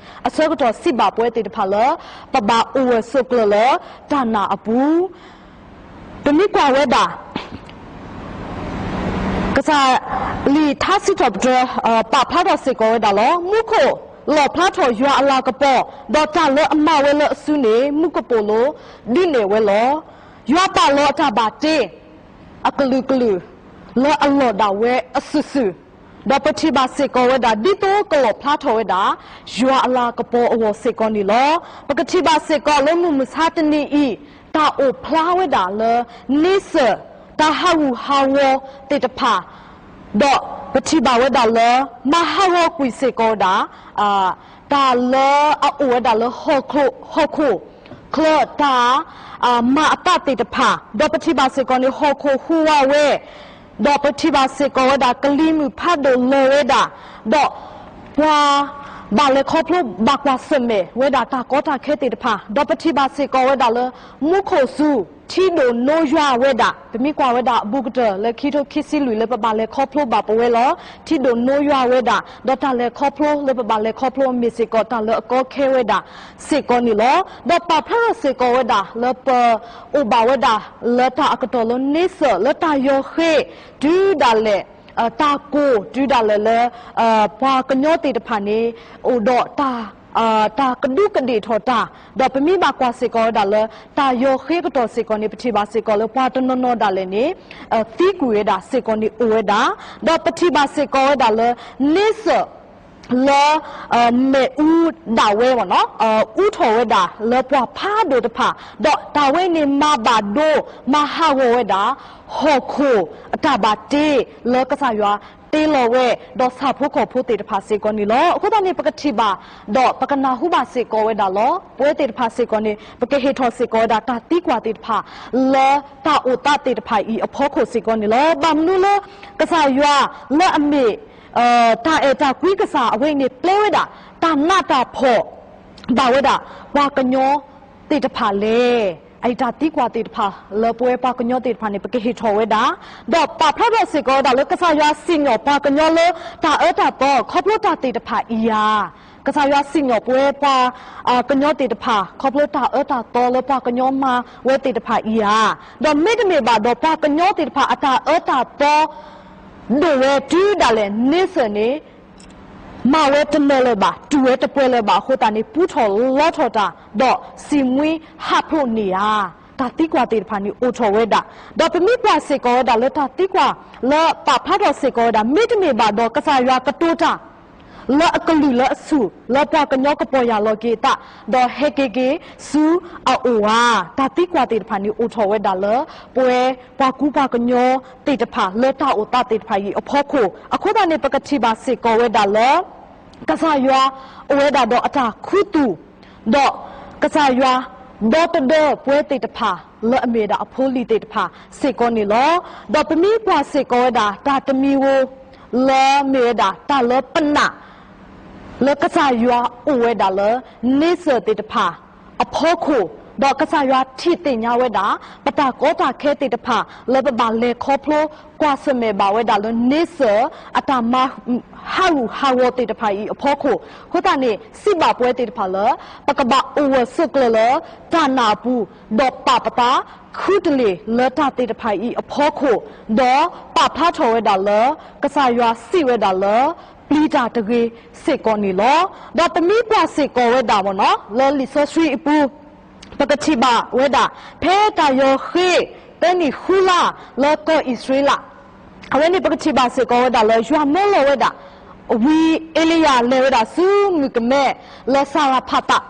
အဆၢကတီၢ်စံးဘၣ်ပဝဲသ့ၣ်တဖၣ်လၢ ပဘၣ်အိၣ်ဂၢၢ်ဆိးကျၢၤလၢတၢ်နာ်အပူၤ, ပမ့ၢ်ကွၢ်ဝဲဒၣ် ကစၢ် လံာ်ထါစံးထီၣ်ပတြၢၤ ပာ်ဖျါထီၣ်စ့ၢ်ကီးဝဲဒၣ်လီၤ. မူခိၣ်လီၣ်ဖျါထီၣ်ယွၤအလၤကပီၤ, ဒီးတၢ်လၢအမၤဝဲလၢအစုန့ၣ် မူကပိာ်လိၤဒုးနဲၣ်ဝဲလီၤ. ယွၤပာ်လီၤအတၢ်ဘၣ်တ့ အကလုာ်ကလုာ် လၢအလီၢ်ဒၣ်ဝဲအစုာ်စုာ်, ဒီးပထံၣ်ဘၣ်စ့ၢ်ကီးဝဲဒၣ် ဒ်သိးကလီၣ်ဖျါထီၣ်ဝဲဒၣ် ယွၤအလၤကပီၤအဂီၢ်စ့ၢ်ကီးန့ၣ်လီၤ. ပကထံၣ်ဘၣ်စ့ၢ်ကီးလၢမုၢ်မဆါတနံၤအံၤ တၢ်အိၣ်ဖျါဝဲဒၣ်လၢ န့ဆၢၣ် တၢ်ဟးဂူာ်ဟးဂီၤသ့ၣ်တဖၣ် ဒီးပထံၣ်ဘၣ်ဝဲဒၣ်လၢ မၤဟးဂီၤကွံာ်စ့ၢ်ကီးဝဲဒၣ် တၢ်လၢအအိၣ်ဝဲဒၣ်လၢဟီၣ်ခိၣ် ဟီၣ်ခိၣ်ချၢတၢ် မၤအသးသ့ၣ်တဖၣ်, ဒီးပထံၣ်ဘၣ်စ့ၢ်ကီးန့ၣ် ဟီၣ်ခိၣ်ဟူးဝးဝဲ, ဒီးပထံၣ်ဘၣ်စ့ၢ်ကီးဝဲဒၣ် ကလံၤမုၢ်ဖးဒိၣ်လၢာ်ဝဲဒၣ်, ဒီးပှၤ ဘၣ်လဲၤခီဖျိဘၣ်ကွၢ်ဆၢၣ်မဲာ်ဝဲဒၣ်တၢ်ကီတၢ်ခဲသ့ၣ်တဖၣ်, ဒီးပထံၣ်ဘၣ်စ့ၢ်ကီးဝဲဒၣ်လၢ မူခိၣ်စူၤ ထံဒိၣ်နိယွၤဝဲဒၣ်, ပမ့ၢ်ကွၢ်ဝဲဒၣ်အဘူးကတၢၢ်လၢခံထိခံဆံလွံၢ် လၢပဘၣ်လဲၤခီဖျိဘၣ်ပဝဲလီၤ. ထံဒိၣ်နိယွၤဝဲဒၣ်, ဒီးတၢ်လဲၤခီဖျိလၢပဘၣ်လဲၤခီဖျိမ့ၢ်စ့ၢ်ကီးတၢ်လၢအကီခဲဝဲဒၣ်စ့ၢ်ကီးန့ၣ်လီၤ. ဒီးပာ်ဖျါထီၣ်စ့ၢ်ကီးဝဲဒၣ်လၢပအိၣ်ဘၣ်ဝဲဒၣ်လၢတၢ်အကတီၢ်လၢန့ဆၢၣ် လၢတၢ်ယီၤဃ့ တုၤဒၣ်လဲာ် တၢ်ကိၢ်တုၤဒၣ်လဲာ်လၢ ပှၤကညီသ့ၣ်တဖၣ်န့ၣ် အိၣ်ဒီး တၢ်ကဒူးကဒ့ၣ်ထီၣ်တၢ်, ဒီးပမ့ၢ်ဘၣ်ကွၢ်စ့ၢ်ကီးဝဲဒၣ်လၢ တၢ်ယီၤဃ့အကတီၢ်စ့ၢ်ကီးန့ၣ် ပထံၣ်ဘၣ်စ့ၢ်ကီးလၢပှၤတနီၤနီၤဒၣ်လဲာ်န့ၣ် သံကွံာ်ဝဲဒၣ်စ့ၢ်ကီးန့ၣ်အိၣ်ဝဲဒၣ်, ဒီးပထံၣ်ဘၣ်စ့ၢ်ကီးဝဲဒၣ်လၢ န့ဆၢၣ် လၢ မ့ၣ်အူဒၣ်ဝဲမ့ၢ်နီၤ အူထီၣ်ဝဲဒၣ်လၢပှၤဖးဒိၣ်တဖၣ်, ဒီးတၢ်ဝဲန့ၣ်မၤဘၣ်ဒိ မၤဟးဂီၤဝဲဒၣ် ဟီၣ်ခိၣ်အတၢ်ဘၣ်တ့လၢကစၢ်ယွၤတ့လီၤဝဲ ဒီးဆၣ်ဖိကီၢ်ဖိသ့ၣ်တဖၣ်စ့ၢ်ကီးန့ၣ်လီၤ. အဃိသတးန့ၣ် ပကထံၣ်ဘၣ် ဒီးပကနၢ်ဟူဘၣ်စ့ၢ်ကီးဝဲဒၣ်လီၤ. ပဝဲသ့ၣ်တဖၣ်စ့ၢ်ကီးန့ၣ် ပကဟ့ၣ်ထီၣ်စ့ၢ်ကီးဝဲဒၣ်တၢ်သံကွၢ်သ့ၣ်တဖၣ် လၢတၢ်အိၣ်သးသ့ၣ်တဖၣ်အံၤအဖီခိၣ်စ့ၢ်ကီးန့ၣ်လီၤ. ဘၣ်မနုၤလၢ ကစၢ်ယွၤလၢအမ့ၢ် တၢ်အဲၣ်တၢ်ကွံကစၢ်အဝဲအံၤန့ၣ် ပျဲဝဲဒၣ် တၢ်နးတၢ်ဖှီၣ် ဘၣ်ဝဲဒၣ် ပှၤကညီသ့ၣ်တဖၣ်လဲၣ်. အအံၤတၢ်သံကွၢ်သ့ၣ်တဖၣ် လၢပဝဲပှၤကညီသ့ၣ်တဖၣ်န့ၣ် ပကဟ့ၣ်ထီၣ်ဝဲဒၣ်, ဒီးပာ်ဖျါထီၣ်စ့ၢ်ကီးဝဲဒၣ်လၢကစၢ်ယွၤစံၣ်ညီၣ်ပှၤကညီလၢတၢ်အၢတၢ်သီ ခီဖျိတၢ်သ့ၣ်တဖၣ်အံၤဧါ. ကစၢ်ယွၤစံၣ်ညီၣ်ပဝဲပှၤ ကညီသ့ၣ်တဖၣ် ခီဖျိတၢ်အၢတၢ်သီလၢပှၤကညီမၤဝဲသ့ၣ်တဖၣ်အံၤဧါ. ဒီးမ့တမ့ၢ်ဘၣ်ဒီးပှၤကညီသ့ၣ်တဖၣ်အတၢ်အၢတၢ်သီ ဒိၣ်ဝဲတုၤဒၣ်လဲာ်န့ဆၢၣ်န့ၣ် မၤဝဲတနၢၤလၢၤဘၣ်, တူၢ်ဝဲတပှဲၤလၢၤဘၣ်အဃိသတးန့ၣ် ပူထီၣ်လီထီၣ်တၢ် ဒီးစံးမှံဟးဖျိးန့ၢ်ဧါ. တၢ်သံကွၢ်သ့ၣ်တဖၣ်န့ၣ်အိၣ်ထီၣ်ဝဲဒၣ်, ဒီးပမ့ၢ်ကွၢ်စ့ၢ်ကီးဝဲဒၣ်လၢတၢ်သံကွၢ်လၢပာ်ဖျါထီၣ်စ့ၢ်ကီးဝဲဒၣ် မ့တမ့ၢ်ဘၣ်ဒီးကစၢ်ယွၤကတိၤတၢ် လၢအကလုၢ်လၢအဆူၣ် လၢပှၤကညီကပီၢ်ယၢ်လီၤက့ၤအသး ဒီးဟဲက့ၤက့ၤဆူအအိၣ်ဧါ. တၢ်သံကွၢ်သ့ၣ်တဖၣ်န့ၣ်အိၣ်ထီၣ်ဝဲဒၣ်လၢ ပဝဲပှၤကူပှၤကညီသ့ၣ်တဖၣ် လၢတၢ်အိၣ်သးသ့ၣ်တဖၣ်အံၤအဖီခိၣ်, အဃိသတးန့ၣ် ပကထံၣ်ဘၣ်စ့ၢ်ကီးဝဲဒၣ်လၢ ကစၢ်ယွၤအိၣ်ဝဲဒၣ်ဒီးအတၢ်ခူသူၣ် ဒီးကစၢ်ယွၤဒီသဒၢပဝဲသ့ၣ်တဖၣ် လၢအမ့ၢ်ဝဲဒၣ်အဖိလံၤသ့ၣ်တဖၣ်စ့ၢ်ကီးန့ၣ်လီၤ. ဒီးပမ့ၢ်ကွၢ်စ့ၢ်ကီးဝဲဒၣ်တၢ်တမံၤဧိၤ လၢမ့ၢ်ဝဲဒၣ်တၢ်လၢပနာ် လၢကစၢ်ယွၤအိၣ်ဝဲဒၣ်လၢ န့ဆၢၣ်သ့ၣ်တဖၣ်အဖီခိၣ်, ဒီးကစၢ်ယွၤထံၣ်သ့ၣ်ညါဝဲဒၣ် ပတၢ်ကီတၢ်ခဲသ့ၣ်တဖၣ် လၢပဘၣ်လဲၤခီဖျိ ကွၢ်ဆၢၣ်မဲာ်ဘၣ်ဝဲဒၣ်လၢန့ဆၢၣ် အတၢ်မၤဟးဂူာ်ဟးဂီၤသ့ၣ်တဖၣ်အံၤအဖီခိၣ်, အဃိသတးန့ၣ် စံးဘၣ်ပဝဲသ့ၣ်တဖၣ်လၢ ပကဘၣ်အိၣ်ဂၢၢ်ဆိးကျၢၤလၢတၢ်နာ်အပူၤ, ဒီးပာ်ပသးခူတလ့ၢ်လၢတၢ်သ့ၣ်တဖၣ်အံၤအဖီခိၣ်, ဒီးပာ်ဖျါထီၣ်ဝဲဒၣ်လၢ ကစၢ်ယွၤစံးဝဲဒၣ်လၢ ပျံၤတၢ်တဂ့ၤစ့ၢ်ကီးန့ၣ်လီၤ. ဒီးပမ့ၢ်ကွၢ်စ့ၢ်ကီးဝဲဒၣ်မ့ၢ်နီၤ လၢလံာ်စီဆှံအပူၤ ပကထံၣ်ဘၣ်ဝဲဒၣ် ဖဲတၢ်ယီၤဃ့သၢနံၣ်ဃုလါ လၢကီၢ်အံၣ်စရ့လး အဝဲန့ၣ်ပကထံၣ်ဘၣ်စ့ၢ်ကီးဝဲဒၣ်လၢ ယွၤမၢလီၤဝဲဒၣ် ဝံအ့လံယၤလဲၤဝဲဒၣ်ဆူမုၣ်ကမဲလၢစၤရဖးသး,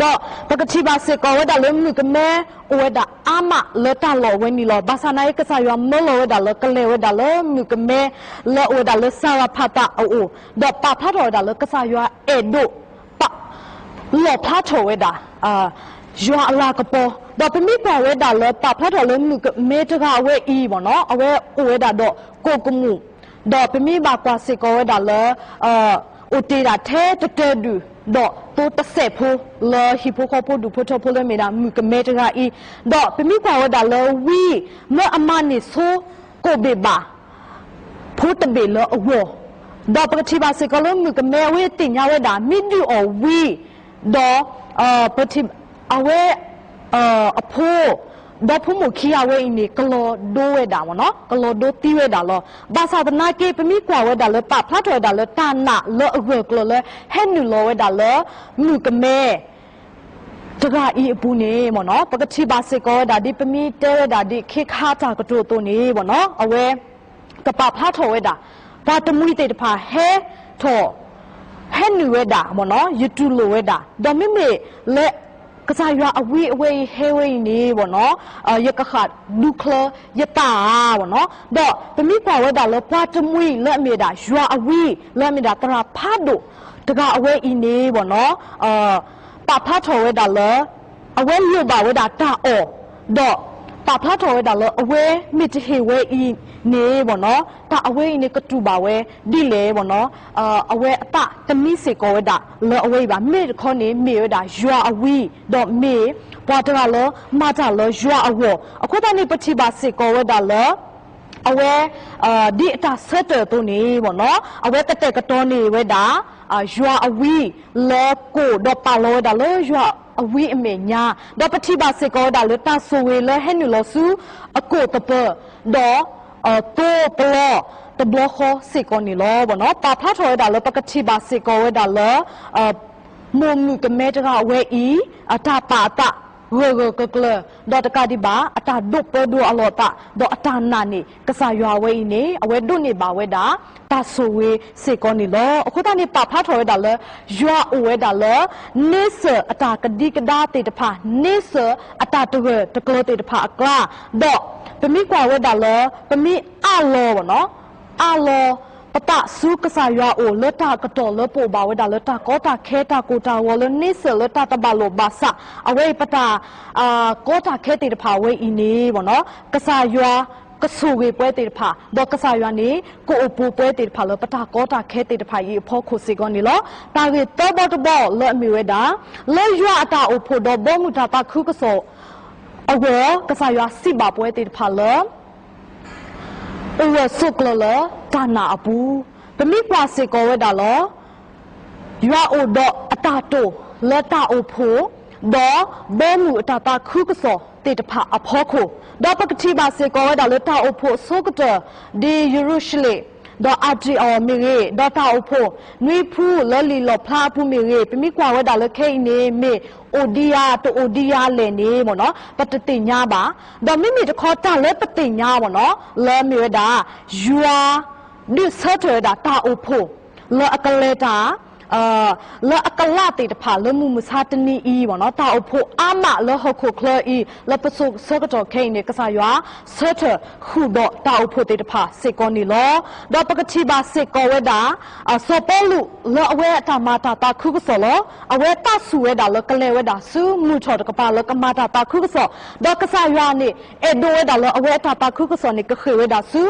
ဒီးပကထံၣ်ဘၣ်စ့ၢ်ကီးဝဲဒၣ်လၢမုၣ်ကမဲအိၣ်ဝဲဒၣ်အါမးလၢတၢ်လီၢ်ဝဲန့ၣ်လီၤ. ဘၣ်ဆၣ်နာ်က့ ကစၢ်ယွၤမၢလီၤဝဲဒၣ်လၢကလဲၤဝဲဒၣ်လၢမုၣ်ကမဲလၢအအိၣ်ဝဲဒၣ်လၢစၤရဖးသးအအိၣ်, ဒီးပာ်ဖျါထီၣ်ဝဲဒၣ်လၢကစၢ်ယွၤအဲၣ်ဒိး ပာ် လီၣ်ဖျါထီၣ်ဝဲဒၣ် ယွၤအလၤကပီၤ, ဒီးပမ့ၢ်ကွၢ်ဝဲဒၣ်လၢပာ်ဖျါထီၣ်လၢမုၣ်ကမဲတဂၤအဝဲအံၤမ့ၢ်နီၤ အဝဲအိၣ်ဝဲဒၣ်ဒီးကိၣ်ကမူၣ်, ဒီးပမ့ၢ်ဘၣ်ကွၢ်စ့ၢ်ကီးဝဲဒၣ်လၢ အိၣ်တ့ၢ်ဒၣ်ထဲတတၢၢ်ဒုၣ် ဒီးသိတစဲးဖိ လၢဟံၣ်ဖိဃီဖိဒူၣ်ဖိထၢဖိလၢမ့ၢ်ဒၣ်မုၣ်ကမဲတဂၤအံၤ, ဒီးပမ့ၢ်ကွၢ်ဝဲဒၣ်လၢဝံ လၢအမၤန့ၢ်ဆိ ကိၣ်ဘ့ၣ်ဘၣ် ဖိတဘ့ၣ်လၢအဂီၢ်, ဒီးပကထံၣ်ဘၣ်စ့ၢ်ကီးလၢမုၣ်ကမဲအဝဲသ့ၣ်ညါဝဲဒၣ် မ့ၢ်ဒုးအီၣ်ဝံ ဒီး ပထံၣ် အဝဲ အဖိ ဒီဖိမိၢ်ခံဂၤဝဲအံၤန့ၣ် ကလီၤဒိဝဲဒၣ်မ့ၢ်နီၤ ကလီၤဒိသံဝဲဒၣ်လီၤ. ဘၣ်ဆၣ်သနာ်က့ ပမ့ၢ်ကွၢ်ဝဲဒၣ်လၢပာ်ဖျါထီၣ်ဝဲဒၣ်လၢတၢ်နာ်လၢအဂၢၢ်ကျၢၤလၢ ဟဲနုာ်လီၤဝဲဒၣ်လၢ မုၣ်ကမဲ တဂၤအံၤအပူၤန့ၣ်မ့ၢ်နီၤ ပကထံၣ်ဘၣ်စ့ၢ်ကီးဝဲဒၣ်ဒ်ပမ့ၢ်တဲဝဲဒၣ်ဒ်ခ့ခါတၢ်ကတိၤအသိးန့ၣ်မ့ၢ်နီၤ အဝဲ ကပာ်ဖျါထီၣ်ဝဲဒၣ် ပှၤတမှံၤသ့ၣ်တဖၣ်ဟဲထီၣ် ဟဲနုာ်ဝဲဒၣ်မ့ၢ်နီၤ ယတူၢ်လိာ်ဝဲဒၣ် ဒီးမ့မ့ၢ်လၢ ကစၢ်ယွၤအဝံအဝဲအံၤဟဲဝဲအံၤန့ၣ် ပေါ့နော်, ယကဃၣ်ဒူချၢယသးဧါ ပေါ့နော်. ဒီးပမ့ၢ်ကွၢ်ဝဲဒၣ်လၢပှၤတမှံၤလၢအမ့ၢ်ဝဲဒၣ်ယွၤအဝံလၢအမ့ၢ်ဒၣ်သရၣ်ဖးဒိၣ်တဂၤအဝဲအံၤန့ၣ် ပေါ့နော်, ပာ်ဖျါထီၣ်ဝဲဒၣ်လၢ အဝဲလိၣ်ဘၣ်ဝဲဒၣ်တၢ်အီၣ်, ဒီးပာ်ဖျါထီၣ်ဝဲဒၣ်လၢအဝဲမ့ၢ်တဟ့ၣ်ဝဲအံၤန့ၣ် ပေါ့နော်, တၢ်အဝဲအံၤန့ၣ်ကတူၢ်ဘၣ်ဝဲဒ်လဲၣ် ပေါ့နော်. အဝဲအသးတမံစ့ၢ်ကီးဝဲဒၣ်လၢအဝဲအံၤဘၣ်. မ့ၢ်တခီန့ၣ် မ့ၢ်ဝဲဒၣ်ယွၤအဝံ ဒီးမ့ၢ်ပှၤတဂၤလၢမၤတၢ်လၢယွၤအဂီၢ်. အဃိသတးန့ၣ် ပထံၣ်ဘၣ်စ့ၢ်ကီးဝဲဒၣ်လၢ အဝဲ ဒ်အတၢ်ဆၢထၢၣ်အသိးန့ၣ် ပေါ့နော်, အဝဲကတဲာ်ကတီၤန့ၢ်ဝဲဒၣ် ယွၤအဝံ လၢကိၣ် ဒီးပာ်လီၤဝဲဒၣ်လၢယွၤအဝံအမဲာ်ညါ, ဒီးပထံၣ်ဘၣ်စ့ၢ်ကီးဝဲဒၣ်လၢတၢ်ဆိၣ်ဂ့ၤလၢဟဲနုာ်လီၤဆူ အကိၣ်သပၢၤ ဒီး သိပလီ တဘျီဃီစ့ၢ်ကီးန့ၣ်လီၤ ပေါ့နော်. ပာ်ဖျါထီၣ်ဝဲဒၣ်လၢပကထံၣ်ဘၣ်စ့ၢ်ကီးဝဲဒၣ်လၢ မိၢ်မုၣ်ကမဲတဂၤအဝဲအံၤ အတၢ်ပာ်အသးဂၢၢ်ဂၢၢ်ကျၢၤကျၢၤ, ဒီးတကးဒံးဘၣ် အတၢ်ဒိးပၢဒိးအလီၢ်အသး, ဒီးအတၢ်နာ်န့ၣ် ကစၢ်ယွၤအဝဲအံၤန့ၣ် အဝဲဒိးန့ၢ်ဘၣ်ဝဲဒၣ် တၢ်ဆိၣ်ဂ့ၤစ့ၢ်ကီးန့ၣ်လီၤ. အဃိသတးန့ၣ် ပာ်ဖျါထီၣ်ဝဲဒၣ်လၢ ယွၤအိၣ်ဝဲဒၣ်လၢ န့ဆၢၣ်အတၢ်ကဒံကဒါသ့ၣ်တဖၣ်, န့ဆၢၣ်အတၢ်တဂၢၢ်တကျၢၤသ့ၣ်တဖၣ်အကျါ, ဒီးပမ့ၢ်ကွၢ်ဝဲဒၣ်လၢ ပမ့ၢ်အးလီၤ ပေါ့နော်, အးလီၤ ပသးဆူကစၢ်ယွၤအအိၣ် လၢတၢ်ကတီၢ်လၢပအိၣ်ဘၣ်ဝဲဒၣ်လၢတၢ်ကီတၢ်ခဲ တၢ်ကိၢ်တၢ်ဂီၤ လၢန့ဆၢၣ်လၢတၢ်တဘၣ်လိာ်ဘၣ်ဆၣ် အဝဲအံၤပတၢ် ကီတၢ်ခဲသ့ၣ်တဖၣ်အဝဲအံၤန့ၣ် ပေါ့နော်, ကစၢ်ယွၤကဆိၣ်ဂ့ၤပှၤသ့ၣ်တဖၣ်, ဒီးကစၢ်ယွၤန့ၣ် ကအိၣ်ပိာ်ပှၤသ့ၣ်တဖၣ်လၢပတၢ်ကီတၢ်ခဲသ့ၣ်တဖၣ်အံၤအဖီခိၣ်စ့ၢ်ကီးန့ၣ်လီၤ. တၢ်ဂ့ၢ်သၢဘီတဘီလၢအမ့ၢ်ဝဲဒၣ် လၢယွၤအတၢ်အိၣ်ဖှိၣ်ဒီးဘီမုၢ်တၢ်သးခုကစီၣ်အဂီၢ် ကစၢ်ယွၤစံးဘၣ်ပှၤသ့ၣ်တဖၣ်လၢ အိၣ်ဂၢၢ်ဆိးကျၢၤလၢတၢ်နာ်အပူၤ, ပမ့ၢ်ကွၢ်စ့ၢ်ကီးဝဲဒၣ်လီၤ. ယွၤအိၣ်ဒီးအတၢ်တိာ်လၢတၢ်အိၣ်ဖှိၣ် ဒီးဘီမုၢ်အတၢ်သးခုကစီၣ်သ့ၣ်တဖၣ်အဖီခိၣ်, ဒီးပကထံၣ်ဘၣ်စ့ၢ်ကီးဝဲဒၣ်လၢတၢ်အိၣ်ဖှိၣ်အဆိကတၢၢ် ဒ်ယရူၤၡလ့ၣ် ဒီးအၤတံၤအီၤမ့ၢ်ဂ့ၤ, ဒီးတၢ်အိၣ်ဖှိၣ်နွံဖုလၢလံာ်လီၣ်ဖျါအပူၤမ့ၢ်ဂ့ၤ, ပမ့ၢ်ကွၢ်ဝဲဒၣ်လၢခဲအံၤန့ၣ် မ့ၢ်အိၣ်ဒံးယၤတအိၣ်ဒံးယၤလဲၣ်န့ၣ် ပေါ့နော်, ပတသ့ၣ်ညါဘၣ်. ဒီးမ့မ့ၢ်တခီတၢ်လၢပသ့ၣ်ညါ ပေါ့နော်, လၢမ့ၢ်ဝဲဒၣ် ယွၤ ဒုးဆၢထၢၣ်ဝဲဒၣ်တၢ်အိၣ်ဖှိၣ် လၢအကလဲၤတၢ် လၢအကလးသ့ၣ်တဖၣ်လၢမုၢ်မဆါတနံၤအံၤ ပေါ့နော်, တၢ်အိၣ်ဖှိၣ်အါမးလၢဟီၣ်ခိၣ်ချၢအံၤ လၢပစိၤဆၢကတီၢ်ခဲအံၤန့ၣ် ကစၢ်ယွၤဆၢထၢၣ်ဃုာ်ဒီးတၢ်အိၣ်ဖှိၣ်သ့ၣ်တဖၣ်စ့ၢ်ကီးန့ၣ်လီၤ. ဒီးပကထံၣ်ဘၣ်စ့ၢ်ကီးဝဲဒၣ် စီၤပီလူးလၢအဝဲအတၢ်မၤတၢ်သးခုကစီၣ်လီၤ. အဝဲသးဆူၣ်ဝဲဒၣ်လၢကလဲၤဝဲဒၣ်ဆူမုၢ်ထီၣ်တကပၤလၢကမၤတၢ်သးခုကစီၣ်, ဒီးကစၢ်ယွၤန့ၣ် အဲၣ်ဒိးဝဲဒၣ်လၢအဝဲအတၢ်သးခုကစီၣ်န့ၣ် ကဃ့ၢ်ဝဲဒၣ်ဆူ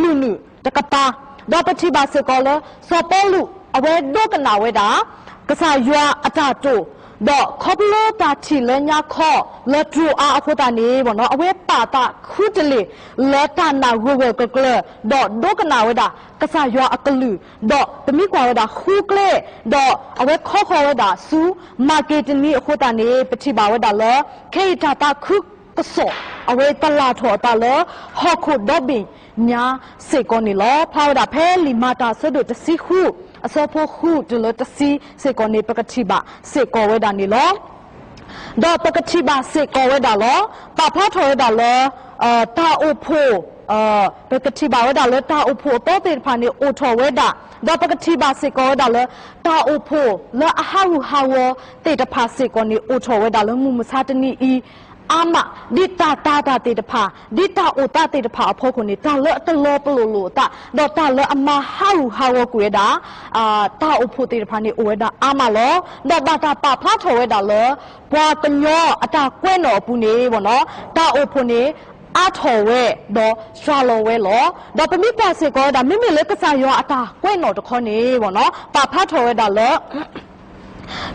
မုၢ်နုာ်တကပၤ, ဒီးပထံၣ်ဘၣ်စ့ၢ်ကီးလၢ စီၤပီလူး အဝဲဒိကနၣ်ဝဲဒၣ် ကစၢ်ယွၤအတၢ်တိာ်, ဒီးခီဖျိတၢ်ထံၣ်လၢညါခီ လၢတြိၤအါအဃိသတးန့ၣ် ပေါ့နော်, အဝဲပာ်သးခုတလ့ၢ် လၢတၢ်နာ်ဂၢၢ်ဂၢၢ်ကျၢၤကျၢၤ, ဒီးဒိကနၣ်ဝဲဒၣ် ကစၢ်ယွၤအကလုၢ်, ဒီးပမ့ၢ်ကွၢ်ဝဲဒၣ်ဃုကျဲ, ဒီးအဝဲခီဃီၤဝဲဒၣ်ဆူ မၤက့ဒနံအဃိသတးန့ၣ် ပထံၣ်ဘၣ်ဝဲဒၣ်လၢ ခဲအံၤတၢ်သးခု ကစီၣ် အဝဲတလၢ်ထီၣ်အသးလၢ ဟီၣ်ခိၣ်ဒီဘ့ၣ်ညါစ့ၢ်ကီးန့ၣ်လီၤ. ဖျါဝဲဒၣ်ဖဲလံာ်မၤတၢ်အဆၢဒိၣ်တဆံဃု အဆၢဖိဃုတုၤလၢတဆံစ့ၢ်ကီးန့ၣ် ပကထံၣ်ဘၣ်စ့ၢ်ကီးဝဲဒၣ်န့ၣ်လီၤ. ဒီးပကထံၣ်ဘၣ်စ့ၢ်ကီးဝဲဒၣ်လီၤ. ပာ်ဖျါထီၣ်ဝဲဒၣ်လၢ တၢ်အိၣ်ဖှိၣ် ပကထံၣ်ဘၣ်ဝဲဒၣ်လၢတၢ်အိၣ်ဖှိၣ်အသီသ့ၣ်တဖၣ်န့ၣ် အိၣ်ထီၣ်ဝဲဒၣ်, ဒီးပကထံၣ်ဘၣ်စ့ၢ်ကီးဝဲဒၣ်လၢ တၢ်အိၣ်ဖှိၣ်လၢအဟးဂူာ်ဟးဂီၤသ့ၣ်တဖၣ်စ့ၢ်ကီးန့ၣ် အိၣ်ထီၣ်ဝဲဒၣ်လၢမုၢ်မဆါတနံၤအံၤ အါမး, ဒ်တၢ်တာ်တၢ်သ့ၣ်တဖၣ်, ဒ်တၢ်အိၣ်သးသ့ၣ်တဖၣ်အဖီခိၣ်န့ၣ် တၢ်လၢအတလီၤပလိာ်လိာ်အသး, ဒီးတၢ်လၢအမၤဟးဂူာ်ဟးဂီၤကွံာ်ဝဲဒၣ် တၢ်အိၣ်ဖှိၣ်သ့ၣ်တဖၣ်န့ၣ် အိၣ်ဝဲဒၣ်အါမးလီၤ. ဒီးဘၣ်တၢ်ပာ်ဖျါထီၣ်ဝဲဒၣ်လၢ ပှၤကညီအတၢ်ကွဲးနီၣ်အပူၤန့ၣ် ပေါ့နော်, တၢ်အိၣ်ဖှိၣ်န့ၣ် အါထီၣ်ဝဲ ဒီးစှၤလီၤဝဲလီၤ. ဒီးပမ့ၢ်ကွၢ်စ့ၢ်ကီးဝဲဒၣ် မ့မ့ၢ်လၢကစၢ်ယွၤအတၢ်ကွဲးနီၣ်တခီန့ၣ် ပေါ့နော်, ပာ်ဖျါထီၣ်ဝဲဒၣ်လၢ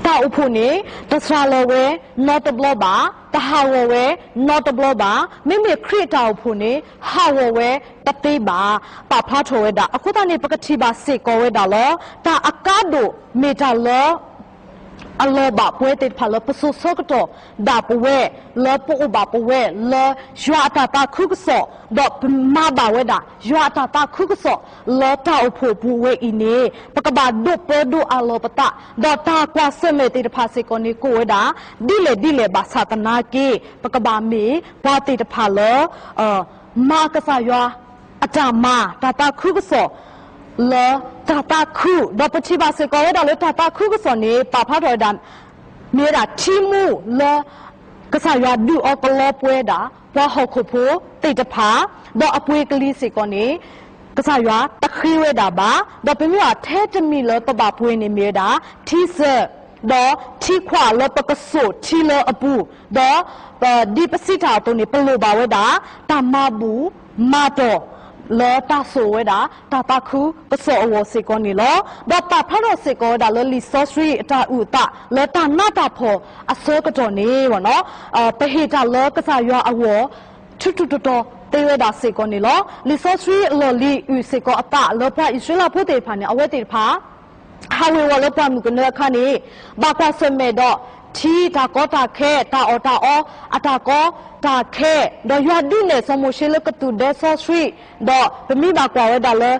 တၢ်အိၣ်ဖှိၣ်န့ၣ် တစှၤလီၤဝဲနီတဘျီဘၣ်, တဟးဂီၤဝဲနီတဘျီဘၣ်. မ့မ့ၢ်ခရံာ်အတၢ်အိၣ်ဖှိၣ်န့ၣ် ဟးဂီၤဝဲတသ့ဘၣ်, ပာ်ဖျါထီၣ်ဝဲဒၣ်. အဃိသတးန့ၣ် ပကထံၣ်ဘၣ်စ့ၢ်ကီးဝဲဒၣ်လၢ တၢ်အကါဒိၣ်မ့ၢ်တၢ်လၢ အလီၤဘၣ်ပဝဲသ့ၣ်တဖၣ်လၢပစိၤဆၢကတီၢ်ဒၣ်ပဝဲ, လၢပအိၣ်ဘၣ်ပဝဲလၢယွၤအတၢ်သးခုကစီၣ်, ဒီးပမၤဘၣ်ဝဲဒၣ် ယွၤအတၢ်သးခုကစီၣ်လၢတၢ်အိၣ်ဖှိၣ်အပူၤဝဲအံၤန့ၣ် ပကဘၣ်ဒိးပၢဒိးအးလီၤပသး, ဒီးတၢ်ကွၢ်ဆၢၣ်မဲာ်သ့ၣ်တဖၣ်စ့ၢ်ကီးန့ၣ် ကအိၣ်ဝဲဒၣ် ဒ်လဲၣ်ဒ်လဲၣ်ဘၣ်ဆၣ်သနာ်က့ ပကဘၣ်မ့ၢ်ပှၤသ့ၣ်တဖၣ်လၢ မၤကစၢ်ယွၤအတၢ်မၤ တၢ်သးခုကစီၣ် လၢတၢ်သးခု, ဒီးပထံၣ်ဘၣ်စ့ၢ်ကီးဝဲဒၣ်လၢတၢ်သးခုကစီၣ်န့ၣ် ပာ်ဖျါထီၣ်ဝဲဒၣ် မ့ၢ်ဝဲဒၣ်ထံမူလၢ ကစၢ်ယွၤဒုးအီကလီပှဲၤဒၣ် ပှၤဟီၣ်ခိၣ်ဖိသ့ၣ်တဖၣ်, ဒီးအပှ့ၤကလံၤစ့ၢ်ကီးန့ၣ် ကစၢ်ယွၤတဃ့ဝဲဒၣ်ဘၣ်, ဒီးပမ့ၢ်ဘၣ်ထဲတမံၤလၢပဘၣ်ပှ့ၤန့ၣ်မ့ၢ်ဝဲဒၣ် ထံစၢၤ ဒီးထံခွးလၢပကစိာ်ထံလၢအပူၤ, ဒီး ဒ်ပစံးတၢ်အသိးန့ၣ် ပလိၣ်ဘၣ်ဝဲဒၣ် တၢ်မၤဘူၣ်မၤတီၢ် လၢတၢ်စိာ်ဝဲဒၣ် တၢ်သးခုကစီၣ်အဂီၢ်စ့ၢ်ကီးန့ၣ်လီၤ. ဒီးပာ်ဖျါထီၣ်စ့ၢ်ကီးဝဲဒၣ်လၢလံာ်စီဆှံအတၢ်အုၣ်အသး လၢတၢ်နးတၢ်ဖှီၣ်အဆၢကတီၢ်န့ၣ် ပဟ့ၣ်တၢ်လၢကစၢ်ယွၤအဂီၢ် ထူးထူးတီၤတီၤသ့ဝဲဒၣ်စ့ၢ်ကီးန့ၣ်လီၤ. လံာ်စီဆှံအလီၢ်လံၤအုၣ်စ့ၢ်ကီးအသးလၢပှၤအံၣ်စရ့လးဖိသ့ၣ်တဖၣ်န့ၣ် အဝဲသ့ၣ်တဖၣ် ဟးဝ့ၤဝီၤလၢပှၢ်မုၢ်ကနၢအခါန့ၣ် ဘၣ်ကွၢ်ဆၢၣ်မဲာ်ဒီး ထံတၢ်ကီတၢ်ခဲ တၢ်အီၣ်တၢ်အီအတၢ်ကီတၢ်ခဲ, ဒီးယွၤဒုးနဲၣ်စီၤမိၤၡ့လၢကသူၣ်ဒဲစီဆှံ, ဒီးပမ့ၢ်ဘၣ်ကွၢ်ဝဲဒၣ်လၢ